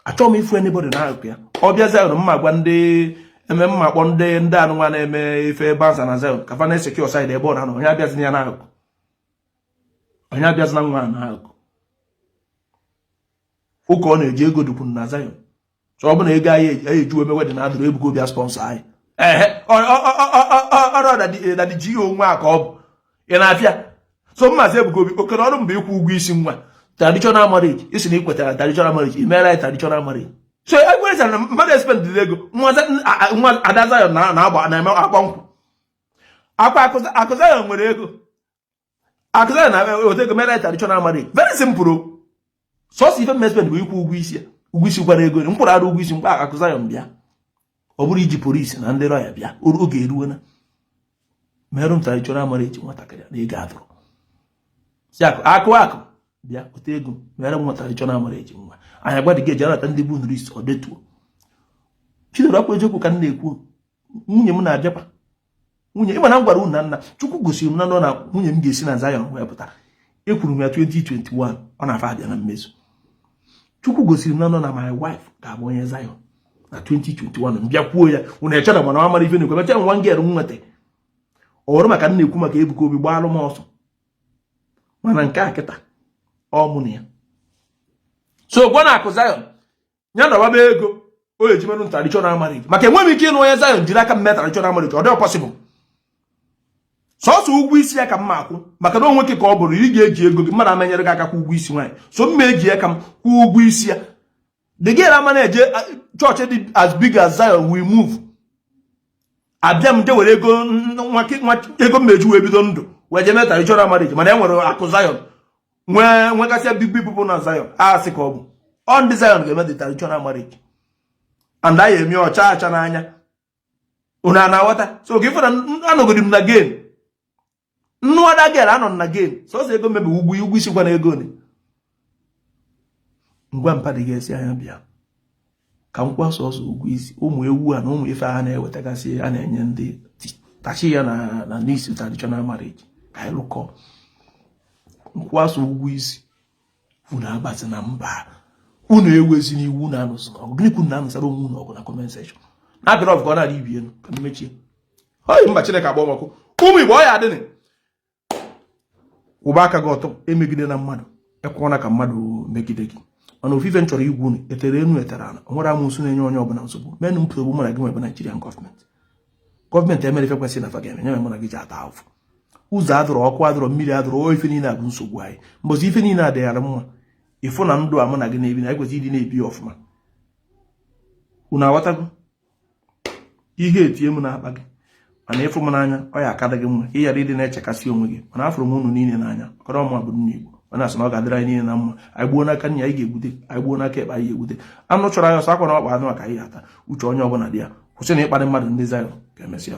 Speaker 1: achọghị m ịfụ anybody na-akụ ya. Ọ bịa Zion, mma gwa ndị eme, mma akpọ ndị anụnwa na-eme ife bansa na Zion ka fa na-esecure side ebe ọ na-anọ. Onye abịazina ya na-akụ, onye abịazina nwa na-akụ ụka ọ na-eji ego dukwu na Zion. So ọ bụ na ego anyị eji eme wedding na adụrụ Ebuka Obi sponsor anyị. Ehe, ọrụ daddy ji onwe a ka ọ bụ ị na-afịa. So mmazi Ebuka Obi okere ọrụ mbụ ịkwụ ụgwọ isi nwa traditional marriage. Isi na ị kwetara traditional marriage, i meela ya traditional marriage. So egwere na mmadụ espendịrị ego nwa ada Zion na-agba na-eme akwa nkwụ akwa. Akụ Zion nwere ego, akụ Zion na-eweta ego mere traditional marriage. Very simple. Sọsọ ife mmespend bụ ịkwụ ụgwọ isi ya. Ụgwọ isi gwara ego mkpụrụ arụ ụgwọ isi mkpa. Akụ Zion bịa, ọ bụrụ iji polisi na ndị lawyer bịa, oge eruona merụ m traditional marriage nwatakịrị na ego adụrụ si akụ akụ akụ bịa weta ego mere m traditional marriage nwa anyị. Agwa dị gị eji anata ndị bụ nri ọ detuo Chidoro akwa. Eziokwu ka m na-ekwu. Nwunye m na-abịakwa. Nwunye ịma na m gwara unu na nna Chukwu gosiri m na nọ na nwunye m ga-esi na Zion wee pụta. Ekwuru m ya 2021, ọ na-afa abịa na mmezu. Chukwu gosiri m na nọ na my wife ga-abụ onye Zion na 2021. M bịa kwuo ya, unu echere mana ọ mara ife na-ekwu. Emecha nwa ngere m nweta ọ wụrụ maka m na-ekwu maka Ebuka Obi gbaalụ m ọsọ, mana nke a kịta ọ mụ na ya. So gwa na akụ Zion ya nọwaba ego o eji merụ traditional marriage, maka enweghị m ike ịnụ onye Zion jiri aka m mee traditional marriage. Ọ dịghị possible. Sọsọ ụgwọ isi ya ka m ma akwụ, maka na onwe ka ọ bụrụ ị ga-eji ego gị, mmadụ amenyere gị aka kwụ ụgwọ isi nwaanyị. So m ma eji aka m kwụọ ụgwọ isi ya. The girl ama na-eje chọọchị dị as big as Zion. We move, abịa m je were ego nwa ego m meji wee bido ndụ wee jee mee traditional marriage. Mana e nwere akụ Zion nwee nwegasịa big big people na Zion. A sị ka ọ bụ ọ ndị Zion ga-eme the traditional marriage and anyị eme ọcha acha n'anya. Unu a na-aghọta? So ka ife na anọgodi m na game nnu ada girl anọ na game. Sọsọ ego mmebi ụgwọ isi gwa na ego ne ngwa mpadị ga-esi anya bịa ka m kwa sọsọ ụgwọ isi ụmụ ewu a na ụmụ ife a na-ewetagasị a na-enye ndị tachi ya na n'isi traditional marriage ka anyị lụkọ nkwasa ụgwọ isi. Unu agbazi na mba, unu ewezi n'iwu na anụsị ọgụ. Gịnị kwuru na anụsara onwe unu ọgụ na comment section na abịara ọfụ ka ọ na-adị ibi elu ka m mechie oyi mba. Chineke agba ọkụ. Ụmụ Igbo, ọ ya adịnị kwụba aka gị ọtọ. Emegide na mmadụ, ekwekwana ka mmadụ megide gị. Mana ofufe m chọrọ igwu unu, etere enu etere ala, o nwere amụsụ na-enye onye ọbụla nsogbu menụ nsogbu. Mụ na gị nwebe Nigerian gọọmenti, gọọmenti emere ife kwesịrị na fa ga-eme nye mụ na gị ji ata ahụfụ. Ụzọ adụrọ, ọkụ adụrọ, mmiri adụrọ, o ife niile a bụ nsogbu anyị. Mbọsị ife niile adịghara mma, ịfụ na ndụ a mụ na gị na-ebi na anyị kwesịrị ịdị na-ebi ya ọfụma. Unu aghọtago ihe etie m na-akpa gị? Mana ịfụ m n'anya, ọ ya akada gị mma ka ị ghara ịdị na-echekasị onwe gị. Mana afụrụ m unu niile n'anya ọkọrọ ọmụ bụ nne Igbo. Mana asị na ọ ga-adịrị anyị niile na mma. Anyị gbuo n'aka nnya, anyị ga-egbute. Anyị gbuo n'aka ekpe, anyị ga-egbute. Anụ chọrọ anyị ọsọ akwa na ọkpa anụ a ka anyị ata. Uche onye ọbụla dị ya. Kwụsị na ịkparị mmadụ. Ndị Zion, ka emesịa.